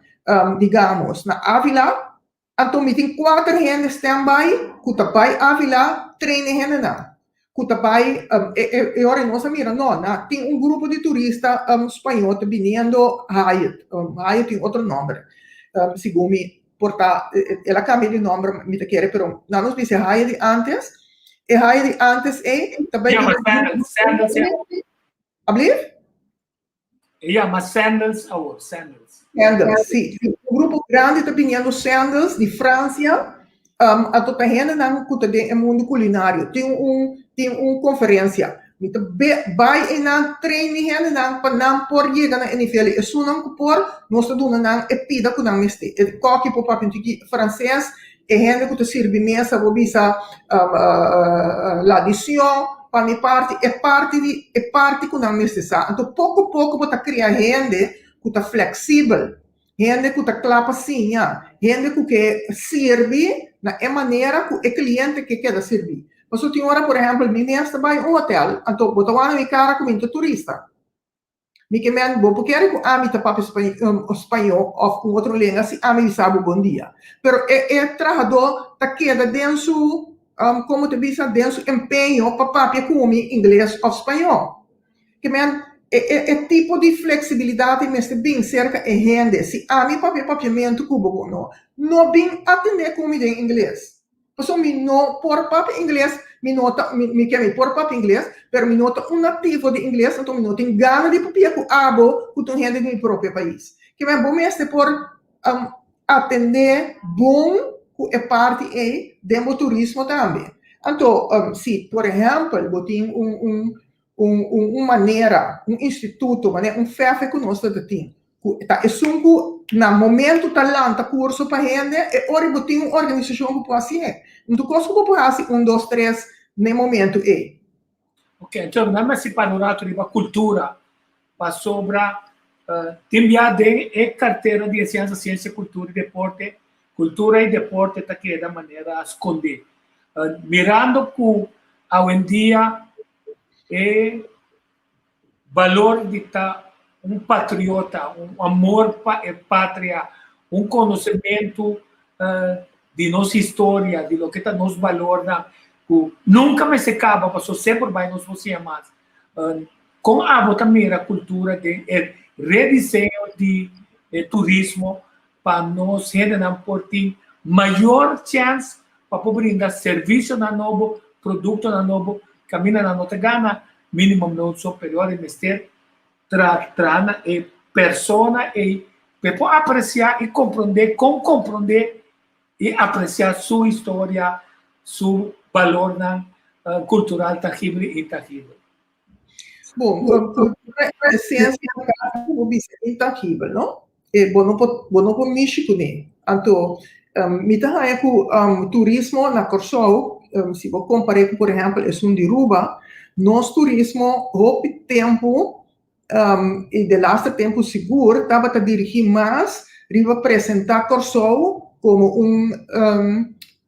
digamos, na Avila, anto mi tin kuater hende standby ku ta bai Avila train e hendenan, ku ta bai, e ora nos a mira, no, na tin un grupo di turista spañó ta biniendo Hyatt, Hyatt tin otro nomber, segun mi. Por ta, el a cambia di nomber, mi ta kere, pero nan nos bisa e haya di antes. E haya di antes ei ta bai Yama Sandals, Sandals ya. Ablief? E yama Sandals awor, Sandals. Sandals, si. Un grupo grandi ta biniendo Sandals di Francia, um, anto ta hendenan ku ta den e mundu kulinario. Tin un, tin un konferensia. Mi ta be, bai einan train mi hendenan pa nan por yega na e nivel ei. Esunnan ku por, nos ta duna nan e pida ku nan mester. E kòki por papia un tiki franses, e hende ku ta sirbi mesa por bisa um, l'addition pa mi parti, e parti di, e parti ku nan mester sa. Anto poko poko bo ta kria hende ku ta fleksibel. Hende ku ta kla pa siña, hende ku ke sirbi na e manera ku e kliente ke keda sirbi. Pasobra tin ora, por ehèmpel, mi mes ta bai un hotèl, anto bo ta wak na mi kara ku mi no ta turista. Mi ke men, bo por kere ku ami ta papia spañó òf un otro lenga si ami bisa bo bon dia. Pero e e trahadó ta keda den su, komo ta bisa, den su empeño pa papia ku mi ingles òf spañó. Ke men, e e e tipo di fleksibilidat ei mester bin serka e hende. Si ami papia papiamentu ku bo, bo no no bin atendé ku mi den ingles. Pasobra mi no por papia ingles, mi no ta, mi mi ke mi por papia ingles, pero mi no ta un nativo di ingles, anto mi no tin gana di papia ku abo ku ta un hende di mi propio pais. Ke men, bo mester por atendé bon ku e parti ei den bo turismo tambe. Anto, si por ehèmpel bo tin un un. un un un manera, un instituto, manera un fefe ku nos ta tin, ku ta esun ku na momento ta lanta kurso pa hende, e ora bo tin un organisashon ku por hasié. Anto kos ku bo por hasi un dos tres na e momento ei. Ok, anto nan mester para un rato riba kultura, pasobra tin bia den e kartera di enseñansa, siensia, kultura i deporte, kultura i deporte ta keda manera skondé. Mirando ku awendia e balor di ta un patriota, un amor pa e patria, un konosementu di nos historia, di loke ta nos balornan, ku nunka mester kaba pasobra semper bai nos por siña mas. Kon abo ta mira kultura den e rediseño di e turismo pa nos hendenan por tin mayor chèns pa por brinda servisionan nobo, produktonan nobo, kaminda nan no ta gana minimum loon so, pero ora e mester tra traha na e persona ei pa e por apresiá i komprondé kon komprondé i apresiá su historia, su balornan kultural tangibel i intangibel. Bon, kultura e esensia ku bo bisa intangibel, no? E bo no por bo no por mishi kuné. Anto mi ta haña ku turismo na Kòrsou, si bo kompar'é ku por ehèmpel esun di Ruba, nos turismo hopi tempu i delaster tempu sigur tabata dirigí mas riba presentá Kòrsou komo un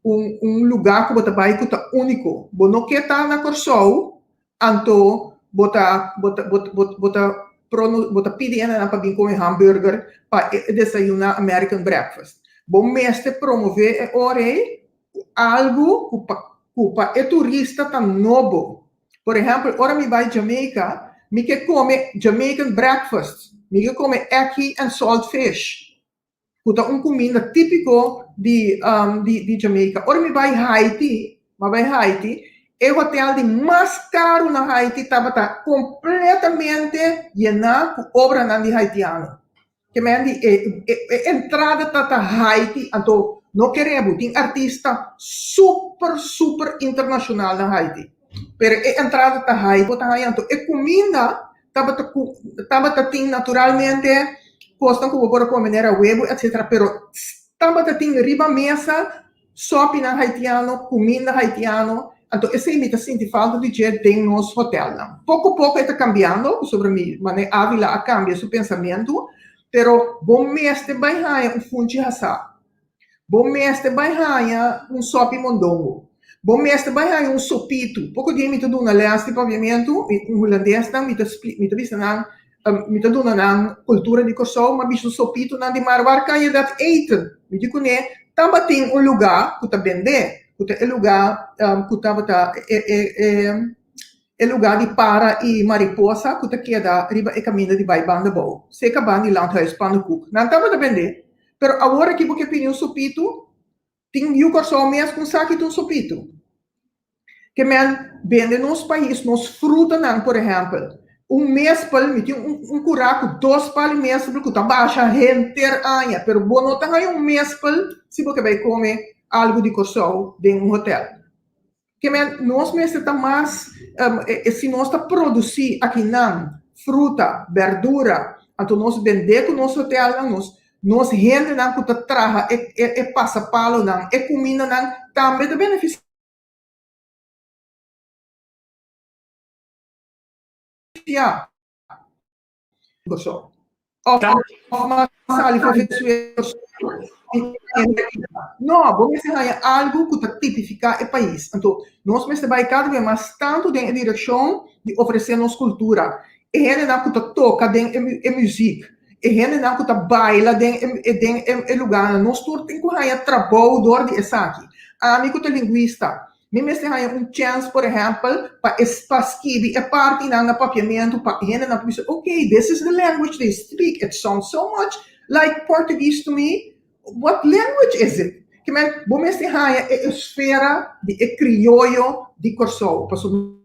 un lugá ku bo ta bai ku ta úniko. Bo no ke ta na Kòrsou Anto bo ta bo ta bo bo bo ta prono bo ta pidi hendenan pa bin come hamburger pa e desayuna American breakfast. Bo mester promove e ora ei ku algu ku pa ku pa e turista ta nobo. Por ehempel, ora mi bai Jamaica, mi ke come Jamaican breakfast, mi ke come ackee and salt fish. ku ta un kuminda típiko di di Jamaica. Ora mi bai Haiti, mi a bai Haiti, e hotel di mas karu na Haiti tabata kompletamente yená ku obranan di haitiano. Ke men di e e entrada ta ta Haiti, anto no kere bo, tin artista super super internashonal na Haiti, pero e entrada ta Haiti, bo ta haña anto e kuminda tabata ku tabata tin naturalmente kosnan ku bo por a kome manera webu etcetera pero tabata tin riba mesa sòpinan haitiano, kuminda haitiano, anto esei mi ta sinti falta di dje den nos hotelnan. Poko poko e ta kambiando pasobra mi manera Avila a kambia su pensamentu pero bo mester bai haña un funchi hasá. Bo mester bai haña un sopi mondongo. Bo mester bai haña un sopitu. Poko dia mi ta duna lès di papiamentu, mi hulandesnan, mi ta mi ta bisa nan, mi ta duna nan kultura di Kòrsou, m'a bisa un sopitunan di mar, waar kan je dat eten? Mi di kuné, tabatin un lugá ku ta bendé, ku ta e lugá ku tabata e e e e lugá di para i mariposa ku ta keda riba e kaminda di bai banda bou, seka banda di Landhuis Pannekoek. Nan tabata bendé. Pero awor aki bo ke pidi un sopitu, tin yu Kòrsou mes ku sa kita un sopitu. Ke men bende nos pais nos frutanan, por ehèmpel, un mespel, mi tin un un kurá ku dos pal di mespel ku ta basha henter aña, pero bo no ta haña un mespel si bo ke bai kome algu di Kòrsou den un hotèl. Ke men nos mester ta mas, si nos ta produsí akinan fruta, bèrdura, anto nos bendé ku nos hotelnan, nos nos hendenan ku ta traha e e pasapalonan, e kumindanan tambe ta benefisiá. Kòrsou. Òf mas sali for Venezuela. No, bo mester haña algu ku ta tipifiká e pais. Anto, nos mester bai kada bes mas tantu den e direkshon di ofresé nos kultura. E hendenan ku ta toka den e muzik, e hendenan ku ta baila den e den e lugánan, nos tur tin ku haña trabou dor di esaki. Ami ku ta lingwista, Mi mester haña un chèns, por ehèmpel, pa e pa skibi e partinan na papiamentu pa hendenan por bisa, ok, this is the language they speak, it sounds so much like Portuguese to me, what language is it? Ke men, bo mester haña e esfera di e krioyo di Kòrsou, pasobra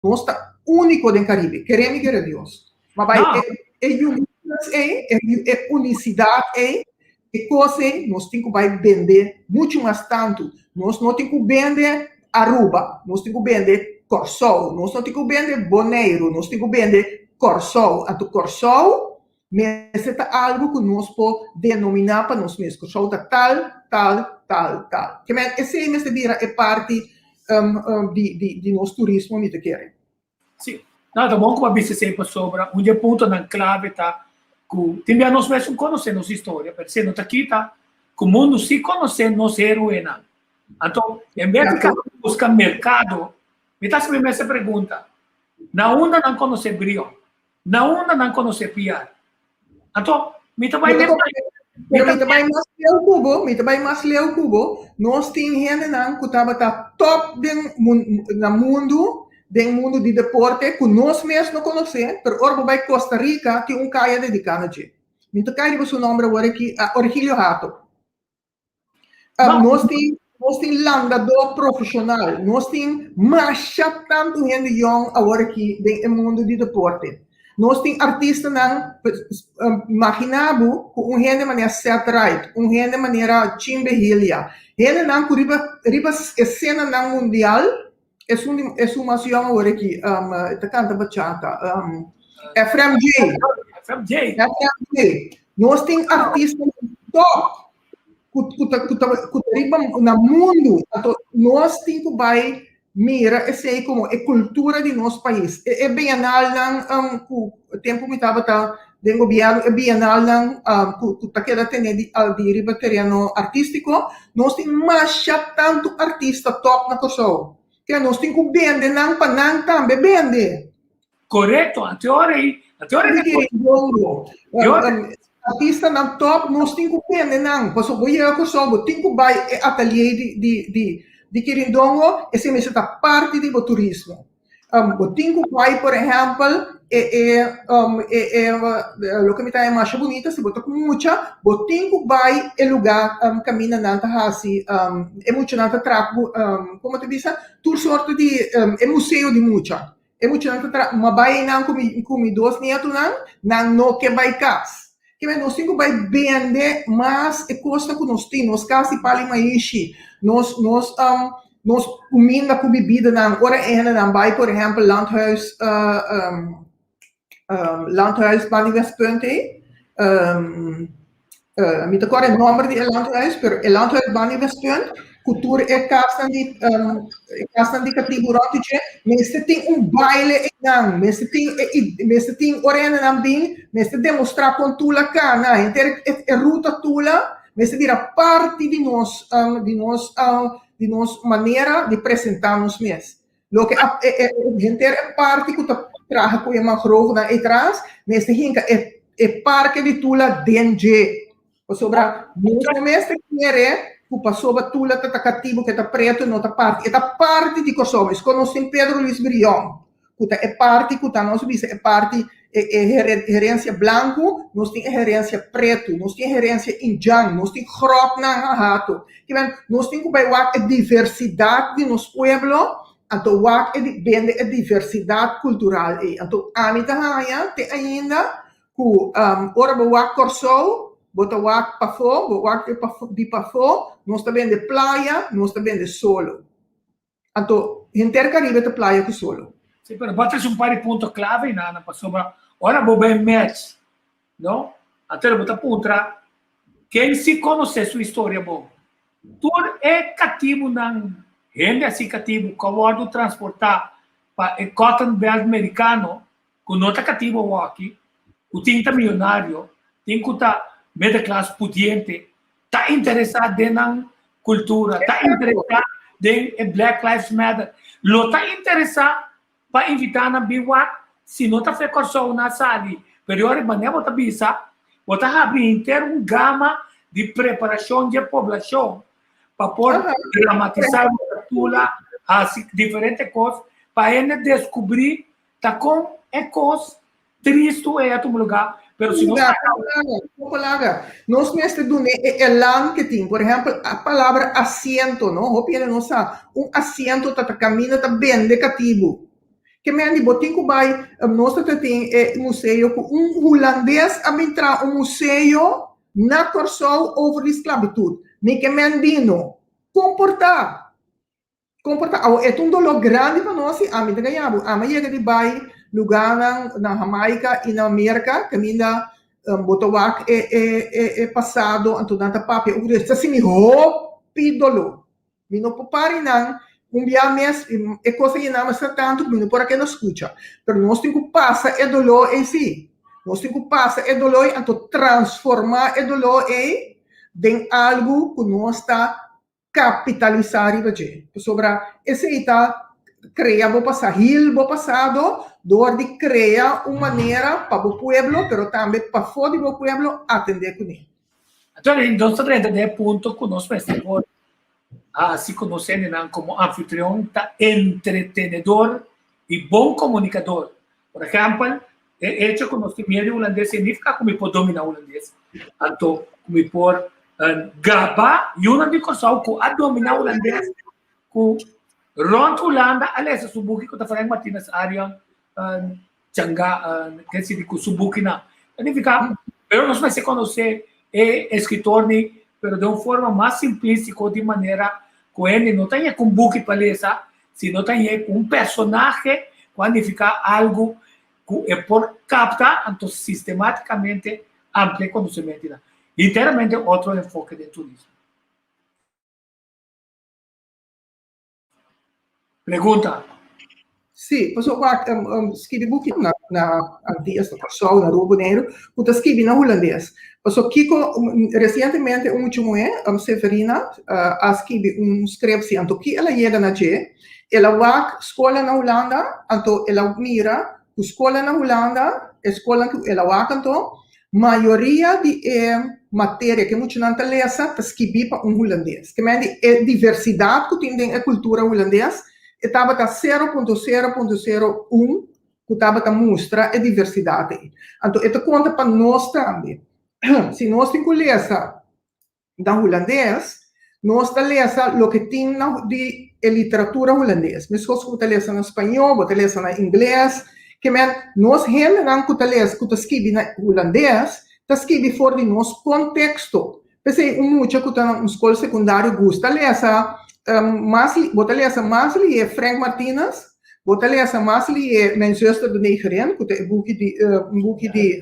Nos ta úniko den Karibe, kere mi kere Dios. Ma bai e e uniqueness ei, e unisidat ei, e kos ei nos tin ku bai bende muchu mas tantu. Nos no tin ku bende. Aruba, nos tin ku bende Kòrsou, nos no tin ku bende Boneiru, nos tin ku bende Kòrsou. Anto Kòrsou mester ta algu ku nos por denominá pa nos mes. Kòrsou ta tal, tal, tal, tal. Ke men esei mester bira e parti di nos turismo mi ta kere. Sí. No, ta bon ku a bisa esei pasobra un di e puntonan klave ta ku tin bia nos mes un konosé nos historia, pero esei no ta kita ku mundu sí konosé nos héroenan. Anto, en bes di kaba buska merkado, mi ta hasi mi mes e pregunta, na unda nan konosé Brion? Na unda nan konosé Piar? Anto, mi ta bai Pero mi ta bai mas leu ku bo, mi ta bai mas leu ku bo. Nos tin hendenan ku tabata top den na mundu, den mundu di deporte, ku nos mes no konosé, pero ora bo bai Costa Rica tin un kaya dediká na dje. Mi ta kai riba su nomber awor aki, Orgilio Hato. Nos tin nos tin landadó profeshonal, nos tin masha tantu hende yòn awor aki den e mundu di deporte. Nos tin artistanan, imaginá bo ku un hende manera Ced Ride, un hende manera Chin Behilia, hendenan ku riba riba esenanan mundial, esun di esun mas yòn awor aki e ta kanta bachata, Efrem Jay. Efrem Jay. Efrem Jay. Nos tin artistanan top ku ku ta ku ta ku ta riba na mundu. Anto nos tin ku bai mira esei komo e kultura di nos pais. E e bienalnan ku tempu mi tabata den gobièrnu, e bienalnan ku ku ta keda tene di di riba tereno artístiko, nos tin masha tantu artista tòp na Kòrsou. Ke nos tin ku bende nan pa nan tambe bende. Korekto, anto ora ei, anto ora ei. Artistanan top, nos tin ku bende nan. Pasobra bo yega Kòrsou, bo tin ku bai e atelier di di di di Kirindongo, esei mester ta parti di bo turismo. Bo tin ku bai, por ehèmpel, e e e e loke mi ta haña masha bunita, si bo ta ku mucha, bo tin ku bai e lugá kaminda nan ta hasi, e muchanan ta traha ku, komo ta bisa, tur sorto di, e museo di mucha. E muchanan ta tra, ma bai einan ku mi ku mi dos nietonan, nan no ke bai kas. Ke men nos tin ku bai bende mas e kosnan ku nos tin, nos kas di pali maishi, nos nos nos kuminda ku bibidanan. Ora e hendenan bai por ehèmpel landhuis landhuis banda di Westpunt ei, Mi ta kòrda e nòmber di e landhuis, pero e landhuis banda di Westpunt, ku tur e kasnan di e kasnan di katibu rònt di dje, mester tin un baile einan, mester tin e mester tin ora hendenan bin, mester demostrá kon Tula kana, henter e ruta Tula mester bira parti di nos di nos di nos manera di presentá nos mes. Loke a e e henter e parti ku ta traha ku e mangrovenan ei tras, mester hinka e e parke di Tula den dje. Pasobra nos no mester kere ku pasobra Tula ta ta katibu ku e ta pretu no ta parti. E ta parti di Kòrsou. Meskos nos tin Pedro Luis Brion ku ta e parti ku ta nos bisa e parti e e herensia blanku, nos tin e herensia pretu, nos tin e herensia indjan, nos tin gròtnan hahato. Kiben, nos tin ku bai wak e diversidat di nos pueblo, anto wak e di bende e diversidat kultural ei. Anto ami ta haña te ainda ku ora bo wak Kòrsou, bo ta wak pafó, bo wak di pafó, nos ta bende playa, nos ta bende solo. Anto henter Caribe ta playa cu solo. Sí, pero bo a trece un par di punto clave einan, pasobra ora bo bay match, no? Anto bo ta puntra ken si conoce su historia bon. Tur e catibunan, hende asi catibu cu a wordo transporta pa e cotton belt mericano, cu no ta catibu awoki, cu tin ta miyonario, tin cu ta middle class pudiente, ta interesa den nan cultura, ta interesa den e Black Lives Matter, lo ta interesa pa invita nan bin wak si no ta fe Kòrsou na sali, pero yori manera bo ta bisa, bo ta habri henter un gama di preparashon dje poblashon pa por dramatisa tula, hasi diferente kos pa hende deskubri ta kon e kos Tristu e a tuma lugá, pero si nos Poco laga. Nos mester dun'é e elan ke tin. Por ehèmpel, a palabra asiento, no? Hopi hende no sa. Un asiento ta ta kaminda ta bende katibu. Ke men di bo tin ku bai, nos ta ta tin e museo ku un hulandes a bin traha un museo na Kòrsou over di sklabitut. Mi ke men di no. Kon por ta? Kon por ta? Awor e ta un doló grandi pa nos i ami ta gaña bo. Ami a yega di bai lugánan na Hamaika i na Merka kaminda bo ta wak e e e pasado anto nan ta papia over di ta sinti hopi doló. Mi no por pari nan un bia mes e kos a yena mi asina tantu ku mi no por a keda skucha. Pero nos tin ku pasa e doló ei sí. Nos tin ku pasa e doló ei anto transformá e doló ei den algu ku nos ta kapitalisá riba dje. Pasobra esei ta krea bo pasá, hil bo pasado dor di krea un manera pa bo pueblo, pero tambe pafó di bo pueblo atendé kuné. Anto, nos ta drenta den e punto ku nos mester por hasi ku nos hendenan komo anfitrion ta entretenedor i bon komunikador. Por ehèmpel, e echo ku nos tin miedu di hulandes significa ku mi por dominá hulandes. Anto ku mi por gaba yunan di Kòrsou ku a dominá hulandes ku rònt Hulanda a lesa su buki ku ta Frank Martinus Arion changa ke si di ku su bukinan. Significa pero nos mester konosé e eskritor ni pero den un forma mas simplístiko di manera ku hende no ta haña ku un buki pa lesa sino ta haña ku un personahe ku a nifiká algu ku e por kapta, anto sistematikamente amplia e konosementunan. Literalmente otro enfoke den turismo. Pregunta. Sí, pasobra wak, skibi buki na na Antillas, na Kòrsou, na Aruba, Boneiru, ku ta skibi na hulandes. Pasobra kiko, resientemente un mucha muhé, Severina, a skibi un skrepsi, anto ki el a yega na dje? El a wak skola na Hulanda, anto el a mira ku skola na Hulanda, e skolnan ku el a wak anto, mayoria di e materia ku e muchanan ta lesa ta skibí pa un hulandes. Ke men di e diversidat ku tin den e kultura hulandes e tabata sero punto sero punto sero un ku tabata mustra e diversidat ei. Anto e ta konta pa nos tambe. Si nos tin ku lesa na hulandes, nos ta lesa loke tin na di e literatura hulandes. Meskos ku bo ta lesa na spañó, bo ta lesa na ingles. Ke men, nos hendenan ku ta lesa, ku ta skibi na hulandes, ta skibi for di nos konteksto. P'esei un mucha ku ta na un skol sekundario gusta lesa mas, bo ta lesa mas lihé Frank Martinus, bo ta lesa mas lihé Mijn zuster de negerin, ku ta e buki di, un buki di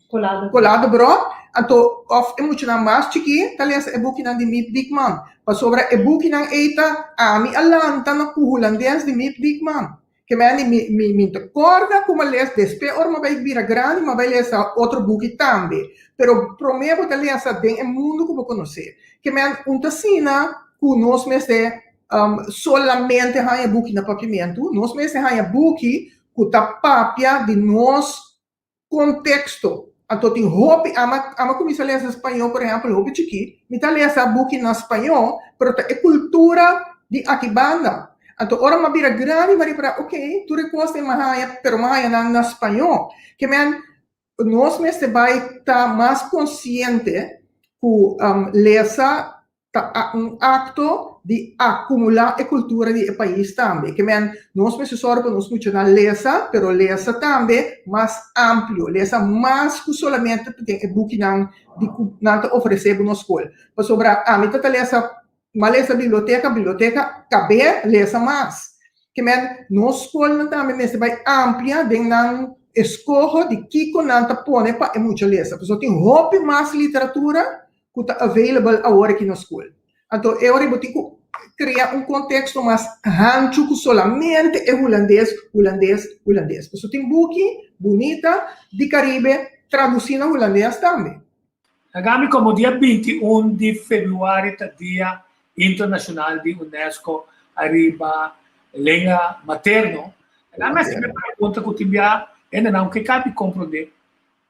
Colado Debrot, anto of e muchanan mas chikí ta lesa e bukinan di Miep Diekman, pasobra e bukinan ei ta ami a lanta na ku hulandes di Miep Diekman. Ke mende mi mi mi ta kòrda ku mi a lesa despues ora mi a bai bira grandi mi a bai lesa otro buki tambe, pero promé bo ta lesa den e mundu ku bo konosé. Ke men un ta asina ku nos mester solamente haña buki na papiamentu, nos mester haña buki ku ta papia di nos Konteksto. Anto tin hopi, ama ama kuminsá lesa spañó por ehèmpel hopi chikí, mi ta lesa buki na spañó, pero ta e kultura di aki banda. Anto ora mi a bira grandi mi a ripará, ok, tur e kos ei mi a haña, pero mi a haña nan na spañó. Ke men, nos mester bai ta mas konsiente ku lesa ta un akto di akumulá e kultura di e pais tambe. Ke men, nos mester sòru pa nos muchanan lesa, pero lesa tambe mas amplio, lesa mas ku solamente den e bukinan di ku nan ta ofresé bo na skol. Pasobra ami ta ta lesa, m'a lesa biblioteka, biblioteka kab'é lesa mas. Ke men, nos skolnan tambe mester bai amplia den nan eskoho di kiko nan ta pone pa e mucha lesa. Pasobra tin hopi mas literatura ku ta available awor aki na skol. Anto e ora bo tin ku krea un konteksto mas hanchu ku solamente e hulandes, hulandes, hulandes. Pasobra tin buki bunita di Karibe tradusí na hulandes tambe. Laga mi komo dia 21 di februari ta dia internashonal di UNESCO ariba lenga materno, laga mi hasi mi pregunta ku tin bia hendenan ke kabi komprondé.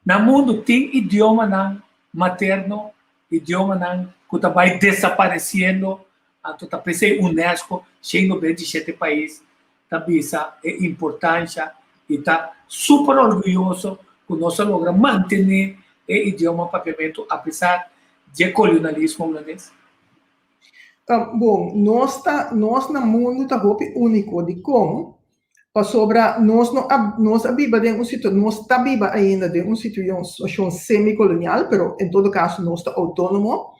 Na mundu tin idiomanan materno, idiomanan ku ta bai desaparesiendo, anto ta p'esei UNESCO, 197 pais, ta bisa e importansha i ta super orguyoso ku nos a logra mantené e idioma papiamentu apesar dje kolonialismo hulandes. Bon, nos ta, nos na mundu ta hopi úniko. Dikon? Pasobra nos no a nos a biba den un situ nos ta biba ainda den un situashon semikolonial, pero en todo kaso nos ta outónomo.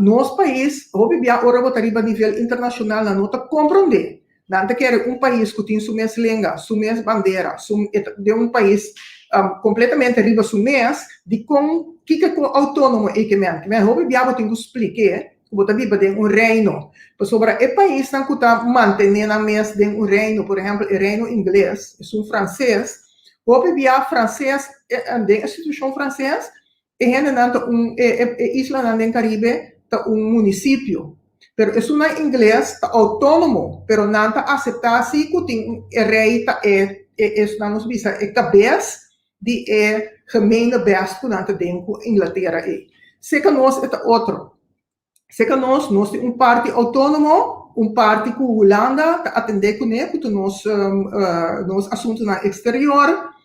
Nos pais, hopi bia ora bo ta riba nivel internashonal nan no ta komprondé. Nan ta kere un pais ku tin su mes lenga, su mes bandera, su e ta den un pais kompletamente riba su mes, dikon kiko ku outónomo ei ke men? Ke men hopi bia bo tin ku splik'é ku bo ta biba den un reino. Pasobra e paisnan ku ta mantené nan mes den un reino, por ehèmpel e reino ingles, esun franses, hopi bia franses den e situashon franses E hendenan ta un, e e islanan den Caribe ta un municipio. Pero esunnan ingles ta autónomo, pero nan ta acepta si cu tin un, e rey ta e, e esunnan nos bisa e cabes di e gemeenebest cu nan ta den cu Inglatera ei. Seca nos e ta otro. Serka nos, nos tin un parti outónomo, un parti ku Hulanda ta atendé kuné, ku ta nos nos asuntunan eksterior,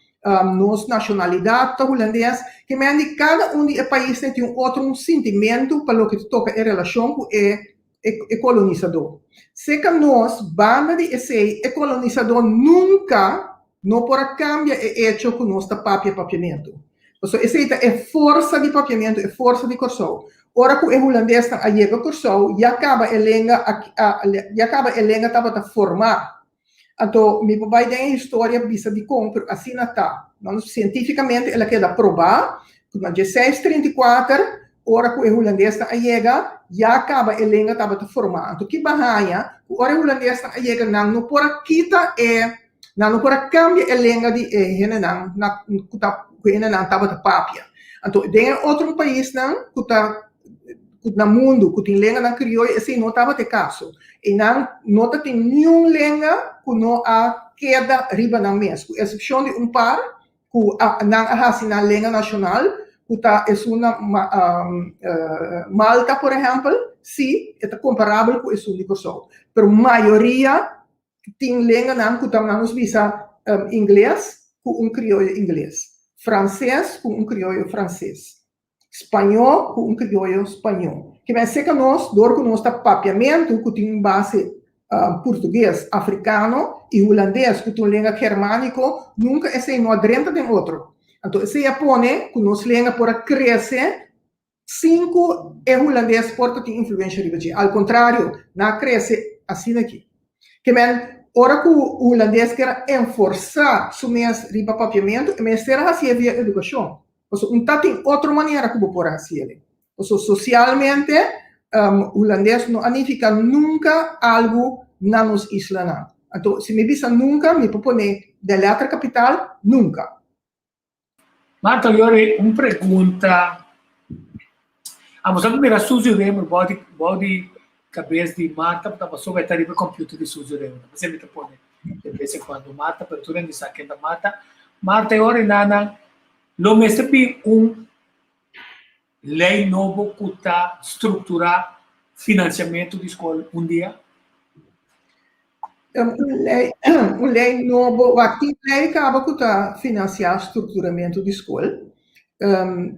nos nashonalidat ta hulandes. Ke men di kada un di e paisnan tin un otro un sintimentu pa loke ta toka e relashon ku e e kolonisadó. Serka nos, banda di esei, e kolonisadó nunka no por a kambia e echo ku nos ta papia papiamentu. Pasobra esei ta e forsa di papiamentu, e forsa di Kòrsou. Ora ku e hulandesnan a yega Kòrsou, ya kaba e lenga a ya kaba e lenga tabata formá. Anto mi por bai den e historia bisa dikon, pero asina ta. Sientífikamente el a keda probá ku na dieseis 34, ora ku e hulandesnan a yega, ya kaba e lenga tabata formá. Anto ki bahaña ku ora e hulandesnan a yega nan no por a kita e Nan no por a kambia e lenga di e hendenan na ku ta ku e hendenan tabata papia. Anto den e otro paisnan ku ta ku na mundu ku tin lenganan krioyo esei no tabata e kaso. Einan no ta tin niun lenga ku no a keda riba nan mes, ku esepshon di un par ku a nan a hasi nan lenga nashonal ku ta esun na Malta por ehèmpel, si e ta komparabel ku esun di Kòrsou. Pero mayoria Tin lenganan ku ta nos bisa ingles ku un krioyo ingles, franses ku un krioyo franses, spañó ku un krioyo spañó. Ke men seka nos dor ku nos ta papiamentu ku tin un base purtuges, afrikano i hulandes ku ta un lenga germániko, nunka esei no a drenta den otro. Anto esei a pone ku nos lenga por a krese Sin ku e hulandes por ta tin influensha riba dje. Al kontrario, nan a krese asina aki. Ke men, ora ku hulandes kier a enforsá su mes riba papiamentu, e mester a hasié via edukashon. Pasobra un ta tin otro manera ku bo por a hasié. Pasobra sosialmente, hulandes no a nifiká nunka algu na nos islanan. Anto, si mi bisa nunka, mi por pone den lèter kapital, nunka. Marta Yori, un pregunta. Amos a mira Suzy Remer bou di bou di cabes di Marta, ta pasobra e ta riba e computer di Suzy Remer. P'esei mi ta pone de bes en cuando Marta, pero tur hende sa ken ta Marta. Marta Yori, nana, lo mester bin un ley nobo cu ta structura financiamento di scol un dia? Un ley, un ley nobo, wak tin ley caba cu ta financia structuramento di scol,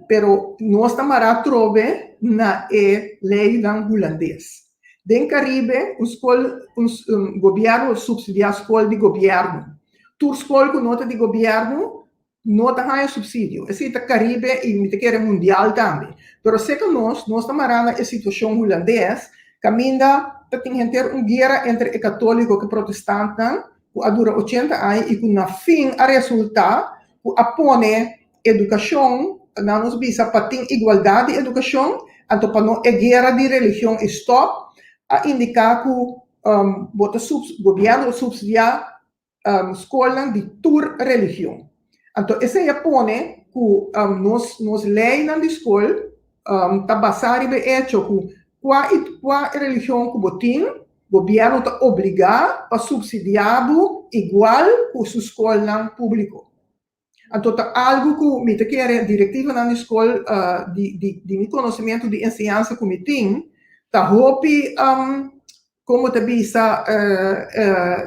pero nos ta mara atrobe na e leynan Hulandes. Den Caribe, un scol, un gobierno subsidia scol di gobierno. Tur scol cu no ta di gobierno no ta haña subsidio. Esei ta Caribe y mi ta kere mundial tambe. Pero seca nos, nos ta mará na e situacion Hulandes, caminda ta tin henter un guera entre e catolico cu e protestantnan cu a dura ochenta aña y cu na fin a resulta cu a pone educacion, nan nos bisa pa tin igualdad di educacion, anto pa no e guera di religion e stop, a indica cu bo ta gobierno ta subsidia skolnan di tur religion. Anto esei a pone ku nos nos leinan di skol ta basá riba e echo ku kua i kua religion ku bo tin, gobièrnu ta obligá pa supsidiá bo igual ku su skolnan públiko. Anto ta algu ku mi ta kere direktivanan di skol di di di mi konosementu di enseñansa ku mi tin ta hopi komo ta bisa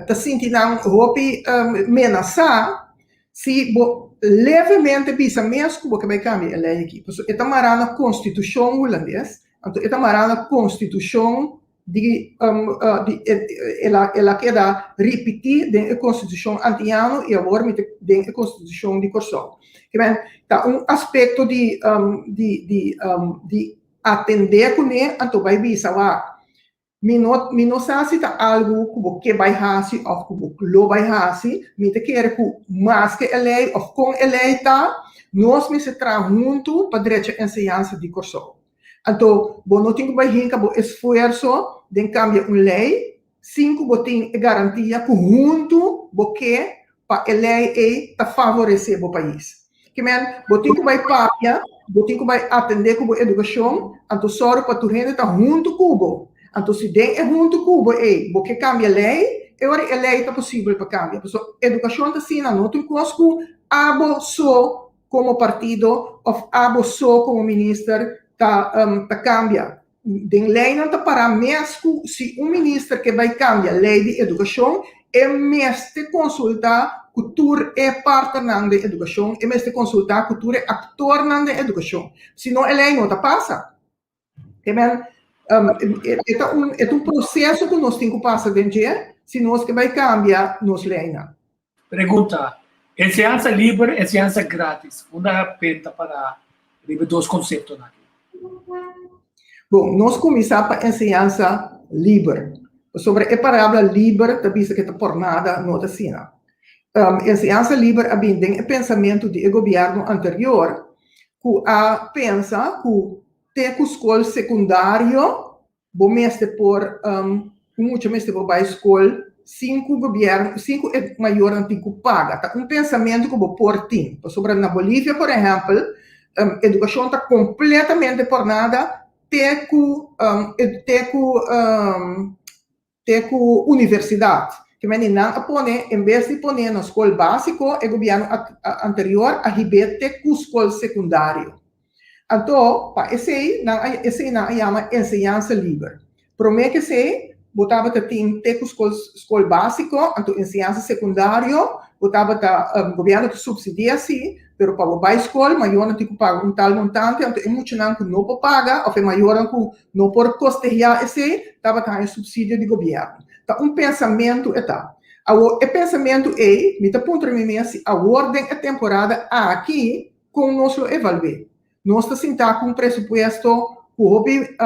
ta sinti nan hopi menasá si bo levemente bisa mes ku bo ke bai kambia e lei aki. Pasobra e ta mará na konstitushon hulandes, anto e ta mará na konstitushon di el a el a keda ripití den e konstitushon antiano i awor mi ta den e konstitushon di Kòrsou. Ta un aspekto di di di di. atendé kuné anto bai bisa wak mi no mi no sa si ta algu ku bo ke bai hasi òf ku bo lo bai hasi, mi ta kere ku maske e lei òf kon e lei ta, nos mester traha huntu pa drecha enseñansa di Kòrsou. Anto bo no tin ku bai hinka bo esfuerso den kambia un lei sin ku bo tin e garantia ku huntu bo ke pa e lei ei ta favoresé bo pais. Ke men, bo tin ku bai papia, bo tin ku bai atendé ku bo edukashon, anto sòru pa tur hende ta huntu ku bo. Anto si den e huntu ku bo ei bo ke kambia lei, e ora e lei ta posibel pa kambia. Pasobra edukashon ta asina, no tin kos ku abo so komo partido òf abo so komo minister ta ta kambia. Den leinan ta pará mes ku si un minister ke bai kambia lei di edukashon, e mester konsultá ku tur e partnernan den edukashon, e mester konsultá ku tur e aktornan den edukashon. Si no e lei no ta pasa. Ke men, e ta un e ta un proseso ku nos tin ku pasa den dje si nos ke bai kambia nos leinan. Pregunta, Enseñansa liber, enseñansa gratis, unda AP ta para riba e dos konseptonan aki? Bon, nos kuminsá pa enseñansa liber. Pasobra e palabra liber ta bisa ke ta por nada, no ta asina. Enseñansa liber a bin den e pensamentu di e gobièrnu anterior ku a pensa ku te ku skol sekundario Bo mester por, un mucha mester por bai skol sin ku gobièrnu, sin ku e mayornan tin ku paga. Ta un pensamentu ku bo por tin. Pasobra na Bolivia, por ehèmpel, edukashon ta kompletamente por nada te ku, te ku, te ku universidat. Ke mende nan a pone, en bes di pone na skol básiko, e gobièrnu anterior a hib'é te ku skol sekundario. Anto, pa esei, nan a, esei nan a yama enseñansa liber. Promé ku esei, bo tabata tin te ku skol, skol básiko, anto enseñansa sekundario, bo tabata, gobièrnu ta supsidia sí, pero pa bo bai skol, mayornan tin ku paga un tal montante, anto e muchanan ku no por paga òf e mayornan ku no por kostehiá esei, tabata haña supsidio di gobièrnu. Ta un pensamentu e ta. Awor, e pensamentu ei, mi ta puntra mi mes si awor den e temporada aki, Kon nos lo evalu'é? Nos ta sintá ku un presupuesto ku hopi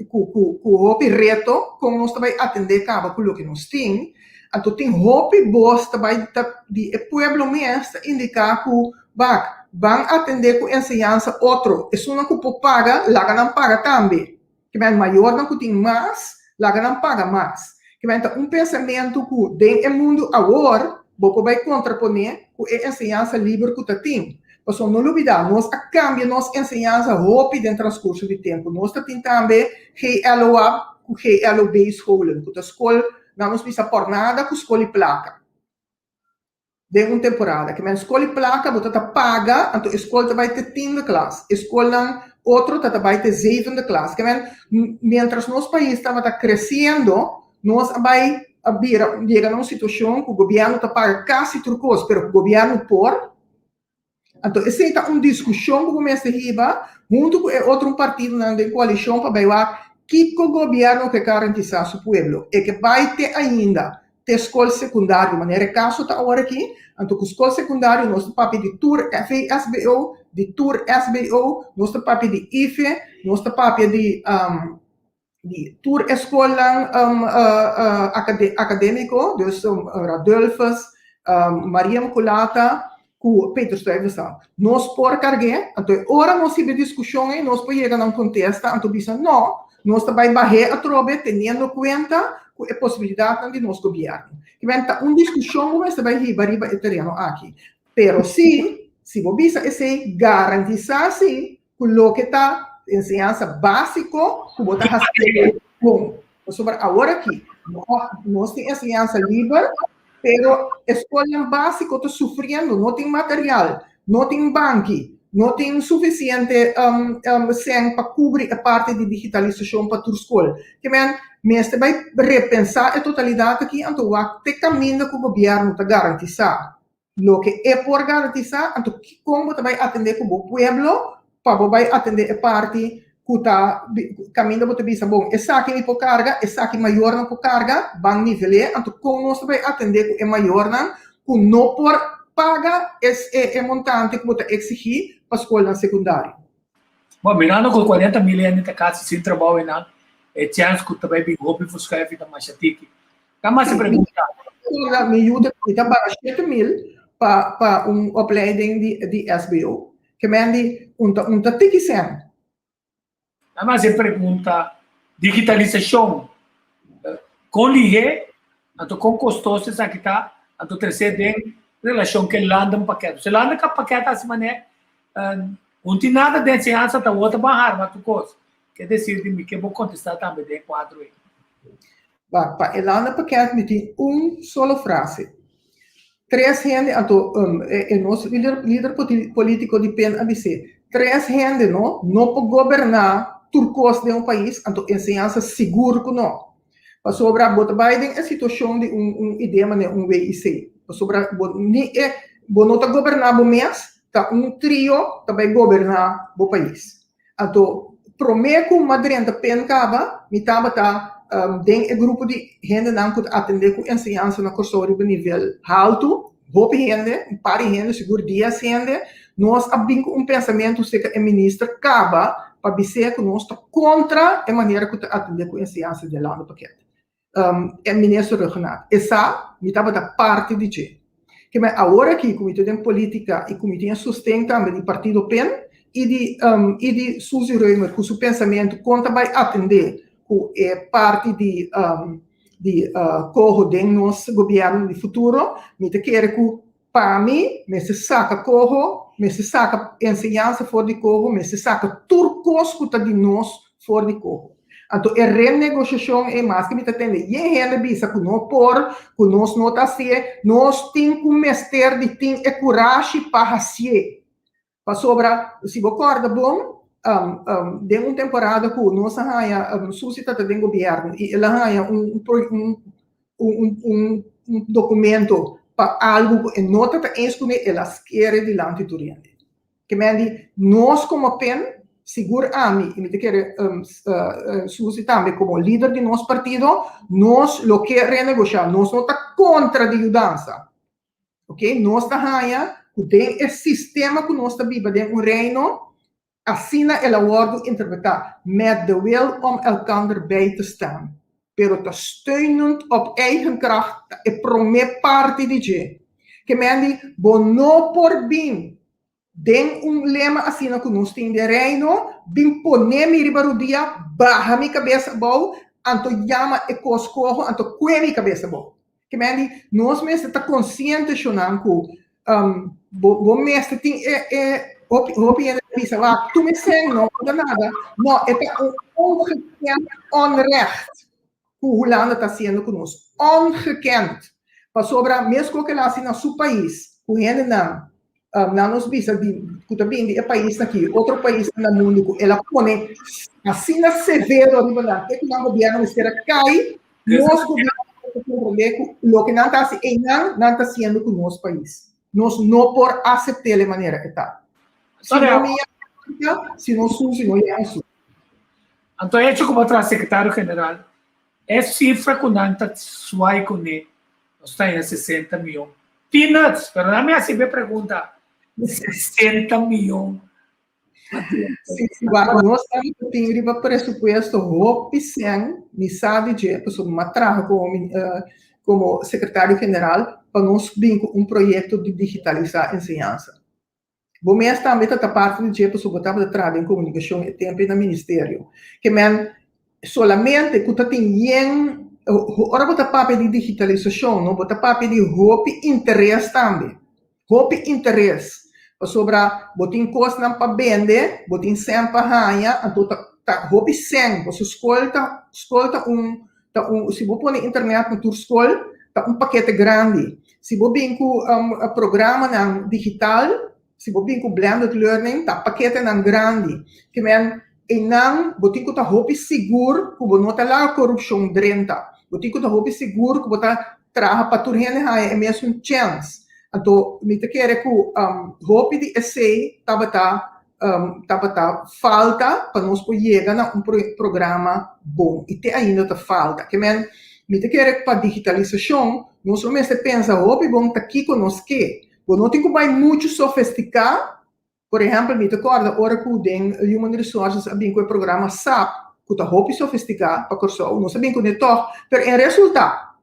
ku ku ku hopi reto kon nos ta bai atendé kaba ku loke nos tin. Anto tin hopi bos ta bai ta di e pueblo mes ta indiká ku bak ban atendé ku enseñansa otro esunnan ku por paga laga nan paga tambe. Kimen mayornan ku tin mas, laga nan paga mas. Kimen ta un pensamentu ku den e mundu awor bo por bai kontraponé ku e enseñansa liber ku ta tin. Pasobra no lubidá, nos a kambia nos enseñansa hopi den transkurso di tempu. Nos ta tin tambe GLOA ku GLOB scholen, ku ta skol, nan nos bisa pòrnada ku skol i plaka. Den un temporada. Ke men skol i plaka bo ta ta paga, anto e skol ta bai te tiende klas. E skolnan otro ta ta bai te zevende klas. Ke men mientras nos pais tabata kresiendo, nos a bai a bira yega na un situashon ku gobièrnu ta paga kasi tur kos, pero ku gobièrnu por. Anto esei ta un diskushon ku bo mester hiba huntu ku e otro partidonan den koalishon pa bai wak kiko gobièrnu ke garantisá su pueblo. E ke bai te ainda te skol sekundario manera e kaso ta awor aki. Anto ku skol sekundario nos ta papia di tur VSBO, di tur SBO, nos ta papia di IFE, nos ta papia di di tur e skolnan akadémiko, dus Radulphus, Maria Immaculata ku Peter Stuyvesant. Nos por karg'é, anto e ora nos hiba e diskushon ei nos por yega na un kontesta anto bisa no, nos ta bai bah'é atrobe teniendo kuenta ku e posibilidatnan di nos gobièrnu. Kiben ta un diskushon ku mester bai hiba riba e tereno aki. Pero si, si bo bisa esei, garantisá si ku loke ta enseñansa básiko ku bo ta hasié bon. Pasobra awor aki nos tin enseñansa liber, pero e skolnan básiko ta sufriendo, no tin material, no tin banki, no tin sufisiente sèn pa kubri e parti di digitalisashon pa tur skol. Ke men mester bai repensá e totalidat aki anto wak te kaminda ku gobièrnu ta garantisá Loke e por garantisá, anto kon bo ta bai atendé ku bo pueblo pa bo bai atendé e parti ku ta kaminda bo ta bisa, bon, esaki mi por karga, esaki mayornan por karga, ban nivel'é, anto kon nos ta bai atendé ku e mayornan ku no por paga e montante ku bo ta eksigí pa skolnan sekundario. Bon, mirando ku 40.000 hende ta kasi sin trabou einan, e chèns ku ta bai bin hopi verschuiving ta masha tiki. Ta mas e pregunta. Mi yu ta mi ta paga 7.000 pa pa un opleiding di di SBO. Ke men di un ta un ta tiki sèn. Ta mas e pregunta, digitalisashon kon lihé anto kon kostoso esaki ta anto tresé den relashon ku e landenpakket. E landenpakket hasi manera un tin nada den enseñansa ta wou ta ban harma tur kos. Ke desir di mi ke bo kontestá tambe den e kuadro ei. Wak, pa e landenpakket mi tin un solo frase. Tres hende, anto e nos lider lider politico di pen a bis'é, tres hende no no por goberná tur kos den un pais, anto enseñansa sigur ku no. Pasobra bo ta bai den e situashon di un un idea manera un WIC. Pasobra bo ni e bo no ta goberná bo mes, ta un trio ta bai goberná bo pais. Anto, promé ku m'a drenta pen kaba, mi tabata den e grupo di hendenan ku ta atendé ku enseñansa na Kòrsou riba nivel haltu. Hopi hende, un par di hende, sigur dies hende, nos a bin ku un pensamentu serka e minister kaba pa bis'é ku nos ta kontra e manera ku ta atendé ku enseñansa den Landenpakket. E minister Rhuggenaath, e sa, mi tabata parti di dje. Ke men awor aki ku mi ta den politika i ku mi tin e sosten tambe di partido pen i di i di Suzy Römer ku su pensamentu kon ta bai atendé ku e parti di di koho den nos gobièrnu di futuro, mi ta kere ku pa mi mester saka koho, mester saka enseñansa for di koho, mester saka tur kos ku ta di nos for di koho. Anto e renegosiashon ei maske mi ta tende yen hende bisa ku no por, ku nos no ta hasié, nos tin ku mester di tin e kurashi pa hasié. Pasobra si bo kòrda bon, den un temporada ku nos a haña, Susi tabata den gobièrnu i el a haña un un un dokumento pa algu ku e no tabata eens kuné, el a skere dilanti tur hende. Ke men di, nos komo pen, sigur ami, i mi ta kere Susi tambe komo lider di nos partido, nos lo ke renegoshá, nos no ta kontra di yudansa. Ok, nos ta haña ku den e sistema ku nos ta biba den un reino, asina el a wòrdu interpretá, met de wil om elkander bij te staan, pero ta steunend op eigen kracht ta e promé parti di dje. Ke men di, bo no por bin Den un lema asina ku nos tin den Reino, bin pone mi riba rudia, baha mi kabes abou, anto yama e kos koho, anto kue mi kabes abou. Ke men di, nos mester ta konsiente shonnan ku bo bo mester tin e e hopi hopi hende ta bisa wak tuma e sèn no ta nada. No, e ta un ongekend onrecht ku Hulanda ta hasiendo ku nos. Ongekend. Pasobra meskos ku el a hasi na su pais ku hendenan Nan nos bisa di ku ta bini di e paisnan aki, otro paisnan na mundu ku el a pone asina severo riba nan, te ku nan gobièrnu mester a kai, nos gobièrnu ta komprondé ku loke nan ta hasi einan, nan ta hasiendo ku nos pais. Nos no por asept'é e manera e ta. Si no mi yama, si no su, si no yama su. Anto hecho ku bo a traha sekretario general, E sifra ku nan ta swai kuné, nos ta haña 60 mion. Peanuts! Pero nan mi hasi mi pregunta, 60 mion pa drenta. Sí, sí, wak, nos tambe tin riba presupuesto hopi sèn, mi sa di dje, pasobra mi a traha komo komo sekretario general pa nos bin ku un proyekto di digitalisá enseñansa. Bo mes tambe ta ta parti di dje pasobra bo tabata traha den komunikashon e tempu ei na ministerio. Ke men solamente ku ta tin yen, ora bo ta papia di digitalisashon no, bo ta papia di hopi interes tambe, hopi interes. Pasobra bo tin kosnan pa bende, bo tin sèn pa haña, anto ta ta hopi sèn, pasobra skol ta skol ta un ta un si bo pone internet na tur skol ta un pakete grandi. Si bo bin ku programanan digital, si bo bin ku blended learning ta paketenan grandi. Ke men einan bo tin ku ta hopi sigur ku bo no ta laga korupshon drenta. Bo tin ku ta hopi sigur ku bo ta traha pa tur hende haña e mesun chèns. Anto mi ta kere ku hopi di esei tabata tabata falta pa nos por yega na un programa bon i te ainda ta falta. Ke men mi ta kere pa digitalisashon nos lo mester pensa hopi bon ta kiko nos ke. Bo no tin ku bai muchu sofestiká. Por ehèmpel, mi ta kòrda ora ku den Human Resources a bin ku e programa SAP, ku ta hopi sofistiká pa Kòrsou, nos a bin kuné tòg, pero en resultá,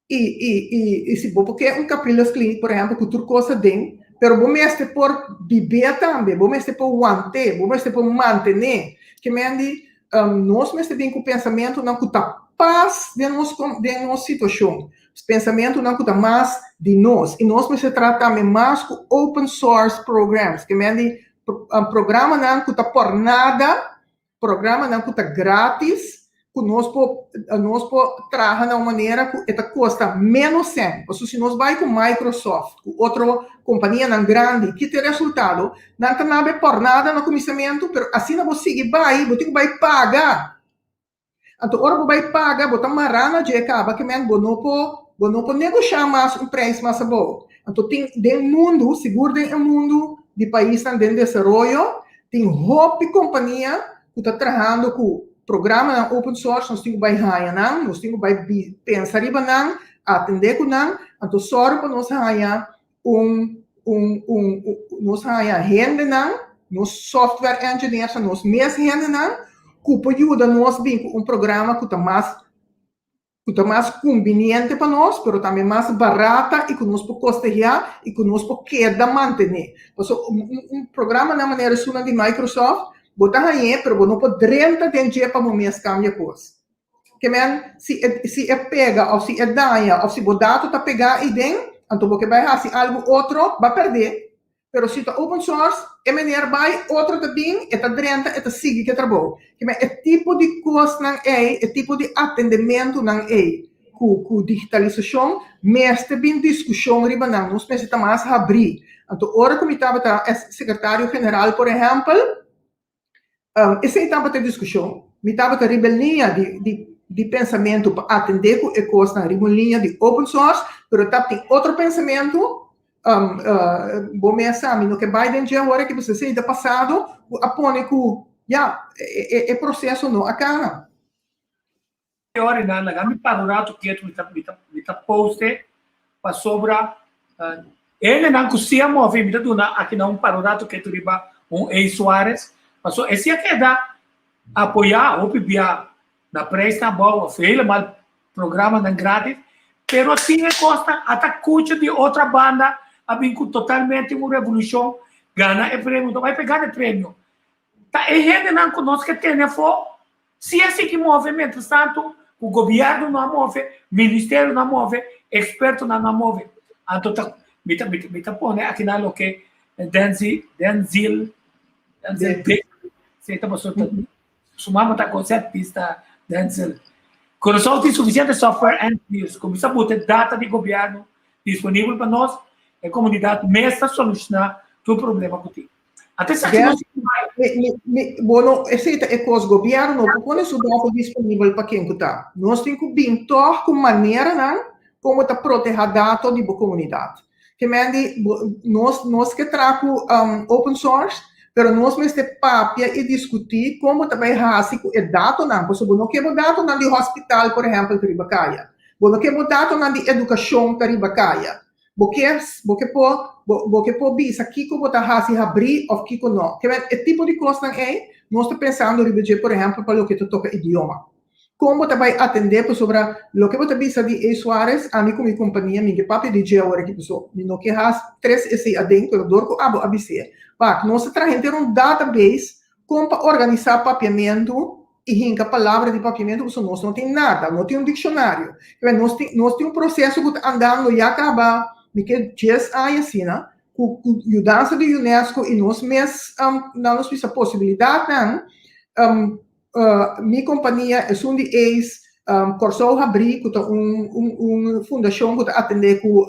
i i i i si bo por ke un Capriles Clinic, por ehèmpel, ku tur kos aden, pero bo mester por bib'é tambe, bo mester por want'é, bo mester por mantené. Ke men di, nos mester bin ku pensamentunan ku ta pas den nos den nos situashon. Pensamentunan ku ta mas di nos i nos mester traha tambe mas ku open source programs, ke men di programanan ku ta por nada, programanan ku ta gratis, ku nos por nos por traha na un manera ku e ta kosta ménos sèn. Pasobra si nos bai ku Microsoft, ku otro kompanianan grandi, ki ta e resultado? Nan ta nabe por nada na kuminsamentu, pero asina bo sigui bai, bo tin ku bai paga. Anto ora bo bai paga, bo ta mará na dje kaba ke men bo no por bo no por negoshá mas un preis mas abou. Anto tin den mundu, sigur den e mundu di paisnan den desaroyo, tin hopi kompania ku ta trahando ku programanan open source, nos tin ku bai haña nan, nos tin ku bai pensa riba nan, atendé ku nan, anto sòru pa nos haña un un un nos haña hendenan, nos software engineers, nos mes hendenan ku por yuda nos bin ku un programa ku ta mas ku ta mas kumbiniente pa nos, pero tambe mas barata i ku nos por kosteá i ku nos por keda mantené. Pasobra un un programanan manera esunnan di Microsoft, bo ta hañ'é, pero bo no por drenta den dje pa bo mes kambia kos. Ke men, si e si e pega òf si e daña òf si bo dato ta pegá ei den, anto bo ke bai hasi algu otro, bo a pèrdé. Pero si ta open source, e meneer bai, otro ta bin, e ta drenta, e ta sigui ku e trabou. Ke men, e tipo di kosnan ei, e tipo di atendementunan ei ku ku digitalisashon, mester bin diskushon riba nan. Nos mester ta mas habrí. Anto ora ku mi tabata sekretario general, por ehèmpel, Esei tabata e diskushon. Mi tabata riba e liña di di di pensamentu pa atendé ku e kosnan riba un liña di open source, pero tabatin otro pensamentu, bo mes sa, mi no ke bai den dje awor aki, pasobra esei ta pasado, ku a pone ku ya, e e proseso no a kana. Ora nan laga mi para un rato ketu mi ta mi ta mi ta poste pasobra hendenan ku si a move mi ta duna aki nan un para un rato ketu riba un A Suarez pasobra e si a keda apoya hopi bia na prijsnan abou of helemaal programanan gratis pero tin e kosnan ata kucha di otra banda a bin ku totalmente un revolushon gana e premio no bai pa gana e premio ta e hendenan ku nos ke tene afo. Si a sigui move mientrastantu ku gobièrnu no a move, ministerio no a move, ekspertonan no a move. Anto ta mi ta mi ta pone akinan loke Denzi Denzil Denzel Baker si ta pasobra ta su mama ta konsertista Denzel. Kurason tin sufisiente software engineers kuminsá buta e data di gobièrnu disponibel pa nos, e komunidat mes ta solushoná tur problema ku tin. Ata esaki no Mi, mi, mi, bueno, esei ta e kos, gobièrnu no por pone su data disponibel pa ken ku ta. Nos tin ku bin tòg ku maneranan komo ta protehá dato di bo komunidat. Ke men di, bo, nos, nos ke traha ku um, open source, pero nos mester papia i diskutí kon bo ta bai hasi ku e datonan, pasobra bo no ke bo datonan di hospital, por ehèmpel, ta riba kaya. Bo no ke bo datonan di edukashon ta riba kaya. Bo ke, bo ke por, bo, bo ke por bisa kiko bo ta hasi habrí òf kiko no. Ke men, e tipo di kosnan ei, nos ta pensando riba dje, por ehèmpel, pa loke ta toka idioma. Kon bo ta bai atendé pasobra loke bo ta bisa di E. Suarez, ami ku mi kompania, mi ke papia di dje awor aki paso mi no ke has tres esei aden, pero dor ku abo a bis'é, wak, nos ta traha henter un database kon pa organisá papiamentu i hinka palabra di papiamentu pasobra nos no tin nada, no tin un dikshonario. Kibè nos tin nos tin un proseso ku ta andando ya kaba mi ke dies aña asina ku ku yudansa di UNESCO i nos mes nan nos bisa posibilidatnan mi kompania esun di Ace Kòrsou Habrí ku ta un un un fundashon ku ta atendé ku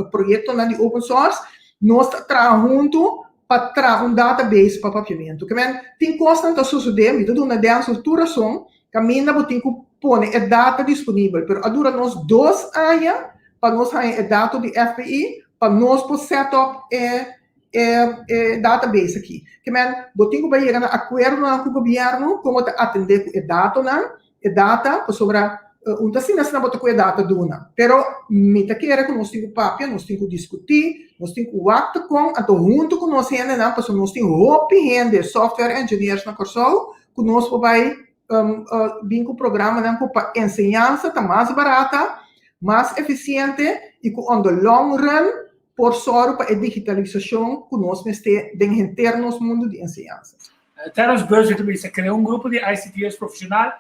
proyektonan di open source nos ta traha huntu pa traha un database pa papiamentu. Ke men, tin kosnan ta sosodé, mi ta duna Denzel tur rason, kaminda bo tin ku pone e data disponibel, pero a dura nos dos aña pa nos haña e dato di FBI pa nos por set up e e e database aki. Ke men, bo tin ku bai yega na akuerdonan ku gobièrnu kon bo ta atendé ku e datonan, e data, pasobra. Un ta asina asina bo ta ku e data duna. Pero mi ta kere ku nos tin ku papia, nos tin ku diskutí, nos tin ku wak ta kon, anto huntu ku nos hendenan, pasobra nos tin hopi hende, software engineers na Kòrsou, ku nos por bai bin ku programanan ku pa enseñansa ta mas barata, mas efisiente i ku on the long run por sòru pa e digitalisashon ku nos mester den henter nos mundu di enseñansa. Terence Burger ta bisa, Krea un grupo di ICT'ers profeshonal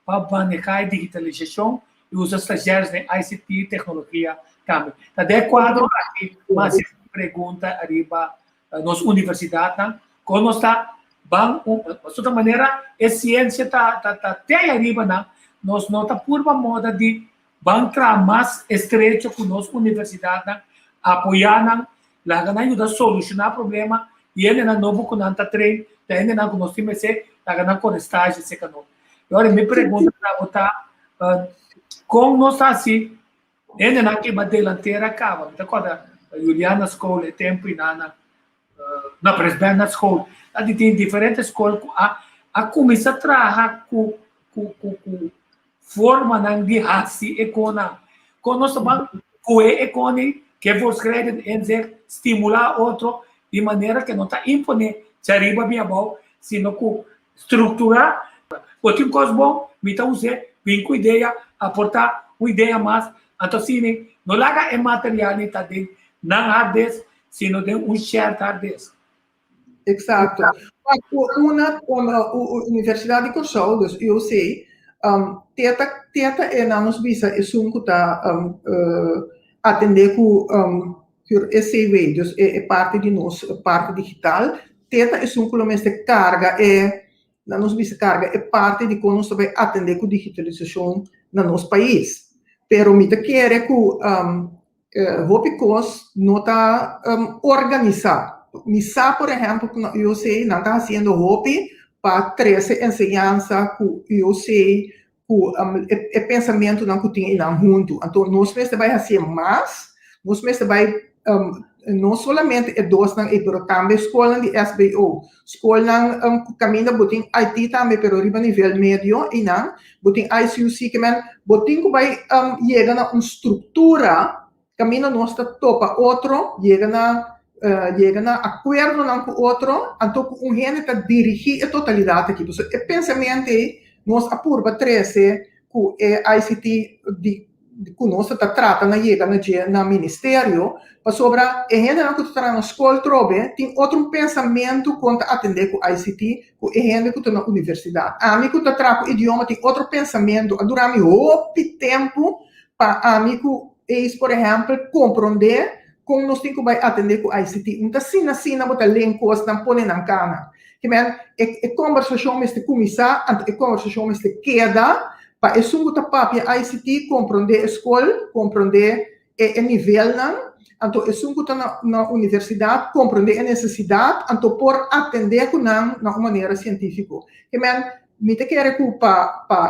pa manehá e digitalisashon i usa stazjèrs den ICT i teknologia tambe. Ta den e kuadro aki mas e pregunta ariba nos universidatnan, kon nos ta ban un, pasobra manera e siensia ta ta ta te ai ariba nan, nos no ta purba moda di ban traha mas estrecho ku nos universidatnan, apoyá nan, laga nan yuda solushoná problema i hendenan nobo ku nan ta train, ta hendenan ku nos tin mester laga nan kore stage serka nos. I ora mi pregunta na bo ta, kon nos ta hasi Hendenan ke ba delantera kaba. Mi ta kòrda Juliana School e tempu i nan na Prins Bernhard School. Ta di tin diferente skol ku a a kuminsá traha ku ku ku ku formanan di hasi e konan. Kon nos ta ban kohe e kon ei ke voortschrijdend inzicht stimulá otro di manera ke no ta imponé djariba bin abou sino ku Strukturá, Bo tin kos bon, mi ta us'é, bin ku idea, aportá un idea mas, anto asina no laga e materialnan ta den nan hard disk, sino den un shared hard disk. Eksakto. Una, Universidat di Kòrsou, dus UOC, teta teta e nan nos bisa esun ku ta atendé ku e CV, dus e parti di nos parti digital, Te ta esun ku lo mester karga e, nan nos bisa karga e parti di kon nos ta bai atendé ku digitalisashon na nos pais. Pero mi ta kere ku hopi kos no ta organisá. Mi sa por ehèmpel ku na UOC nan ta hasiendo hopi pa trese enseñansa ku UOC ku e pensamentunan ku tin einan huntu. Anto nos mester bai hasié mas, nos mester bai no solamente e dosnan ei pero tambe skolnan di SBO, skolnan ku kaminda bo tin IT tambe pero riba nivel medio einan, bo tin ICUC ke men bo tin ku bai yega na un struktura Kaminda nos ta topa otro, yega na yega na akuerdonan ku otro, anto ku un hende ta dirigí e totalidat aki. Pasobra e pensamentu ei nos a purba trese ku e ICT di ku nos ta trata na yega na dje na ministerio, pasobra e hendenan ku ta traha na skol trobe tin otro un pensamentu kon ta atendé ku ICT ku e hende ku ta na universidat. Ami ku ta traha ku idioma tin otro pensamentu, a dura mi hopi tempu Pa ami ku Ace por ehèmpel komprondé kon nos tin ku bai atendé ku ICT. Un ta asina asina bo ta len kosnan pone nan kana. Ke men e e kombersashon mester kuminsá anto e kombersashon mester keda pa esun ku ta papia ICT komprondé e skol, komprondé e e nivelnan, anto esun ku ta na na universidat komprondé e nesesidat anto por atendé ku nan na un manera sientífiko. Ke men mi ta kere ku pa pa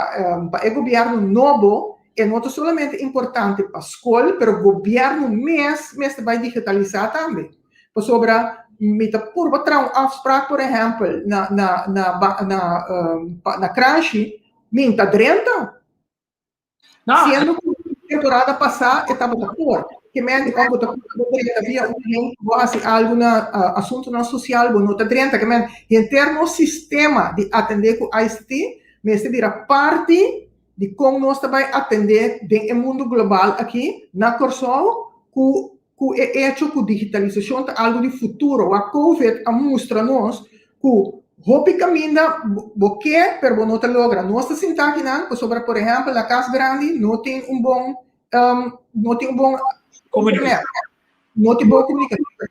pa e gobièrnu nobo E no ta solamente importante pa skol, pero gobièrnu mes mester bai digitalisá tambe. Pasobra mi ta purba traha un afsprak, por ehèmpel, na na na na na Kranshi, mi ta drenta. Siendo ku temporada pasá e tabata por. Ke men di ò bo ta purba drenta via un link, bo hasi algu na asuntunan sosial, bo no ta drenta. Ke men henter nos sistema di atendé ku ICT mester bira parti di kon nos ta bai atendé den e mundu global aki na Kòrsou ku ku e echo ku digitalisashon ta algu di futuro. Wak Covid a mustra nos ku hopi kaminda bo ke pero bo no ta logra. Nos ta sinta akinan pasobra por ehèmpel na Kas Grandi no tin un bon no tin un bon internet, no tin bon komunikashon.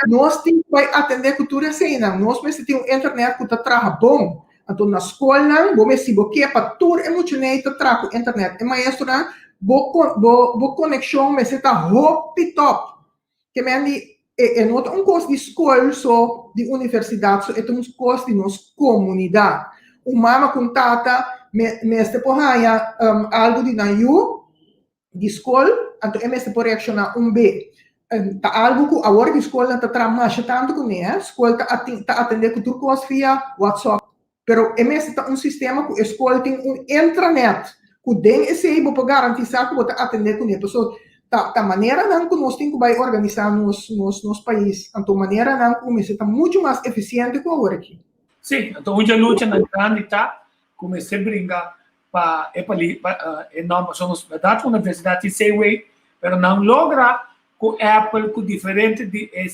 Nos tin ku bai atendé ku tur eseinan. Nos mester tin un internet ku ta traha bon. Anto na skolnan bo mester si bo ke pa tur e muchanan ta traha ku internet, e maestronan, bo bo bo konekshon mester ta hopi tòp. Ke men di e e no ta un kos di skol so, di universidat so, e ta un kos di nos komunidat. Un mama ku un tata me mester por haña algu di nan yu. di skol, anto e mester por reakshoná un be. Ta algu ku awor di skolnan ta traha masha tantu kuné, eh. Skol ta ta atendé ku tur kos via WhatsApp. Pero e mester ta un sistema ku e skol tin un intranet. Ku den esei bo por garantisá ku bo ta atendé kuné. Pasobra ta ta maneranan ku nos tin ku bai organisá nos nos nos pais. Anto maneranan ku mester ta muchu mas efisiente ku awor aki. Sí, anto un dje luchanan grandi ta ku mester bringa pa e pali pa e nòmber. Pasobra nos bèrdat universidat tin CW, pero nan logra ku Apple ku diferente di e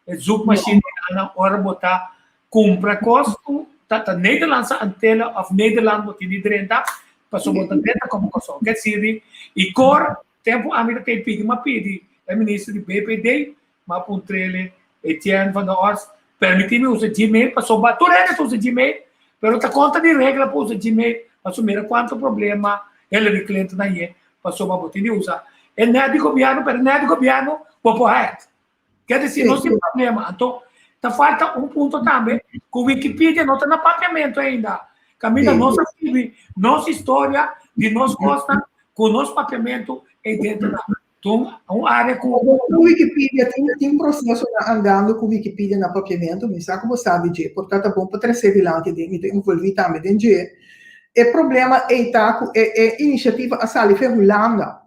e zoekmachine nan ora bo ta Kumpra kos ku ta ta Nederlandse Antillen òf Nederland bo tin di drenta, pasobra bo ta drenta komo Kòrsou. Ke sirbi i kor tempu ami ta kei pidi, m'a pidi e minister di BPD, m'a puntr'el Etienne van der Horst, permití mi usa Gmail pasobra tur hende ta usa Gmail, pero ta konta di regla pa usa Gmail, pasobra mira kuantu problema Hillary Clinton a hañ'é pasobra bo tin di usa e net di gobièrnu, pero e net di gobièrnu bo por hack. Ker disi, no tin problema. Anto, ta falta un punto tambe, ku Wikipedia no ta na papiamentu ainda. Kaminda nos a skibi nos historia di nos kosnan ku nos papiamentu ei dentro na un un área ku. Ku Wikipedia tin tin prosesonan andando ku Wikipedia na papiamentu, mi sa ku bo sa di dje, por ta ta bon pa trese dilanti den, mi ta envolví tambe den dje. E problema ei ta ku e e inisiativa a sali fe Hulanda.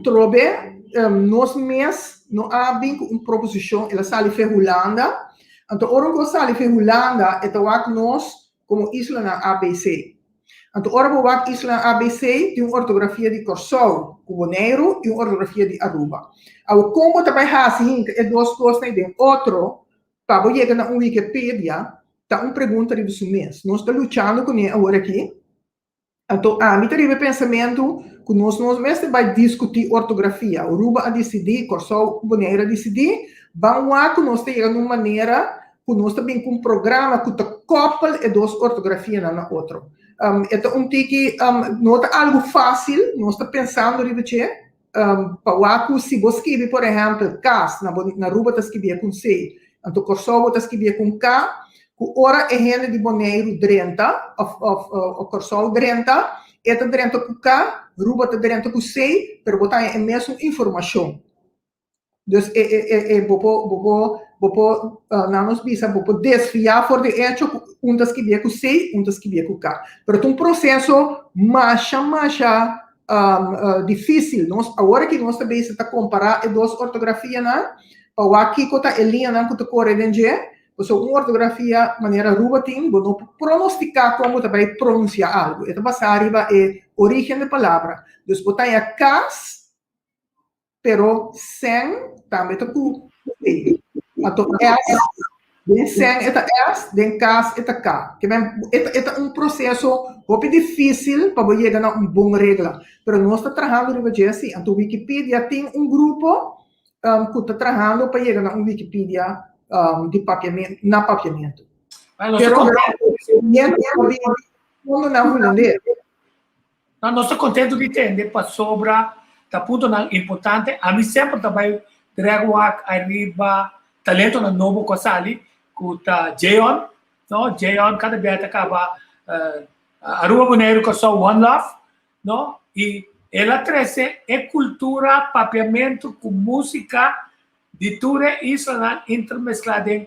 Trobe nos mes no a bin ku un proposishon, el a sali fe Hulanda. Anto ora un kos sali fe Hulanda, e ta wak nos komo islanan ABC. Anto ora bo wak islanan ABC, tin un ortografia di Kòrsou ku Boneiru i un ortografia di Aruba. Awor kon bo ta bai hasi hinka e dos kosnan den otro pa bo yega na un Wikipedia, ta un pregunta riba su mes. Nos ta luchando kuné awor aki. Anto ami ta riba e pensamentu ku nos no mester bai diskutí ortografia. Aruba a disidí, Kòrsou ku Boneiru a disidí, ban wak ku nos ta yega na un manera ku nos ta bin ku un programa ku ta kòpel e dos ortografianan na otro. E ta un tiki, no ta algu fásil, nos ta pensando riba dje, pa wak ku si bo skibi por ehèmpel kas, na na Aruba ta skibié ku un C, anto Kòrsou bo ta skibié ku un K, ku ora e hende di Boneiru drenta òf òf òf Kòrsou drenta, e ta drenta ku K, Aruba ta drenta ku C, pero bo ta haña e mesun informashon. Dus e e e e bo por bo por bo por nan nos bisa bo por desviá for di echo ku un ta skibié ku C, un ta skibié ku K. Pero ta un proseso masha masha difísil. Nos awor aki nos ta bisa ta kompará e dos ortografianan pa wak kiko ta e liñanan ku ta kore den dje. Pasobra un ortografia manera Aruba tin, bo no por pronostiká kon bo ta bai pronunsiá algu. E ta basá riba e orígen di palabra. Dus bo ta haña kas, pero sèn tambe ta ku C. Anto s, den sèn e ta s, den kas e ta k. Ke men, e ta e ta un proseso hopi difísil pa bo yega na un bon regla. Pero nos ta trahando riba dje si. Anto Wikipedia tin un grupo ku ta trahando pa yega na un Wikipedia di papiamentu, na papiamentu. Pero na hulandes. No, nos ta kontentu di tende pasobra ta puntonan importante. Ami semper ta bai drag wak ariba talentonan nobo ku a sali ku ta Jeon, no? Jeon kada bia ta kaba Aruba, Boneiru, Kòrsou, One Love, no? I el a trese e kultura papiamentu ku músika di tur e islanan intermesklá den,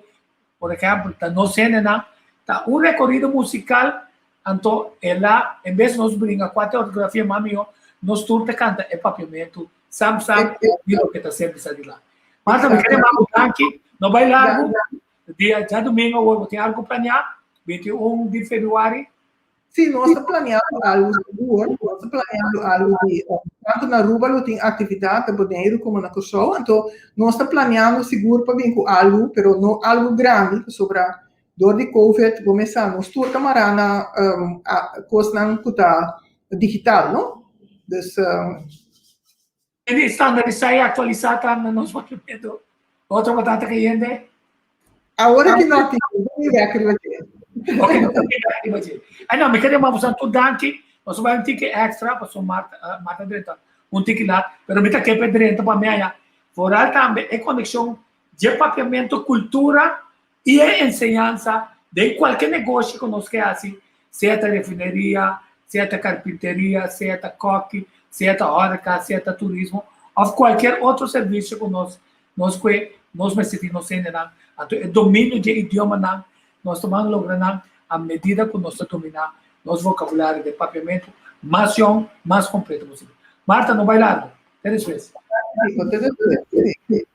por ehèmpel, ta nos hendenan, ta un rekorido musikal, anto el a, en bes nos bringa kua ta e ortografia mas mihó, nos tur ta kanta e papiamentu sam sam di loke ta ser bisa di la. Martha, mi kere manda un danki, no bai largu, dia djadumingu awor bo tin algu planeá, 21 di febrüari. Sí, nos ta planeando algo sigur, nos ta planeando algo di, tanto na Aruba lo tin actividad, na Boneiru como na Kòrsou, anto nos ta planeando sigur pa bin ku algo, pero no algo grandi, pasobra dor di Covid bo mes sa nos tur ta mará na kosnan ku ta digital, no? Dus. Di standarisá i aktualisá ta na nos papiamentu. Otro batata kayente? Awor aki no tin, mi bek riba dje. Ok, mi bek riba dje. Ai no, mi kere yama boso tur danki. Nos a bai un tiki extra, pasobra Marta, Marta drenta un tiki lat, pero mi ta kepe drenta pa mi haña vooral tambe e konekshon dje papiamentu, kultura i e enseñansa den kualke negoshi ku nos ke hasi, sea ta refineria, sea ta karpinteria, sea ta kòki, sea ta hòreka, sea ta turismo òf kualkier otro servisio ku nos nos kue nos mester tin nos hendenan. Anto e dominio dje idiomanan nos ta ban logra nan a medida ku nos ta dominá nos vokabulario den papiamentu. Mas jong, mas kompleto posibel. Marta, no bai largu. Te despues. Te despues.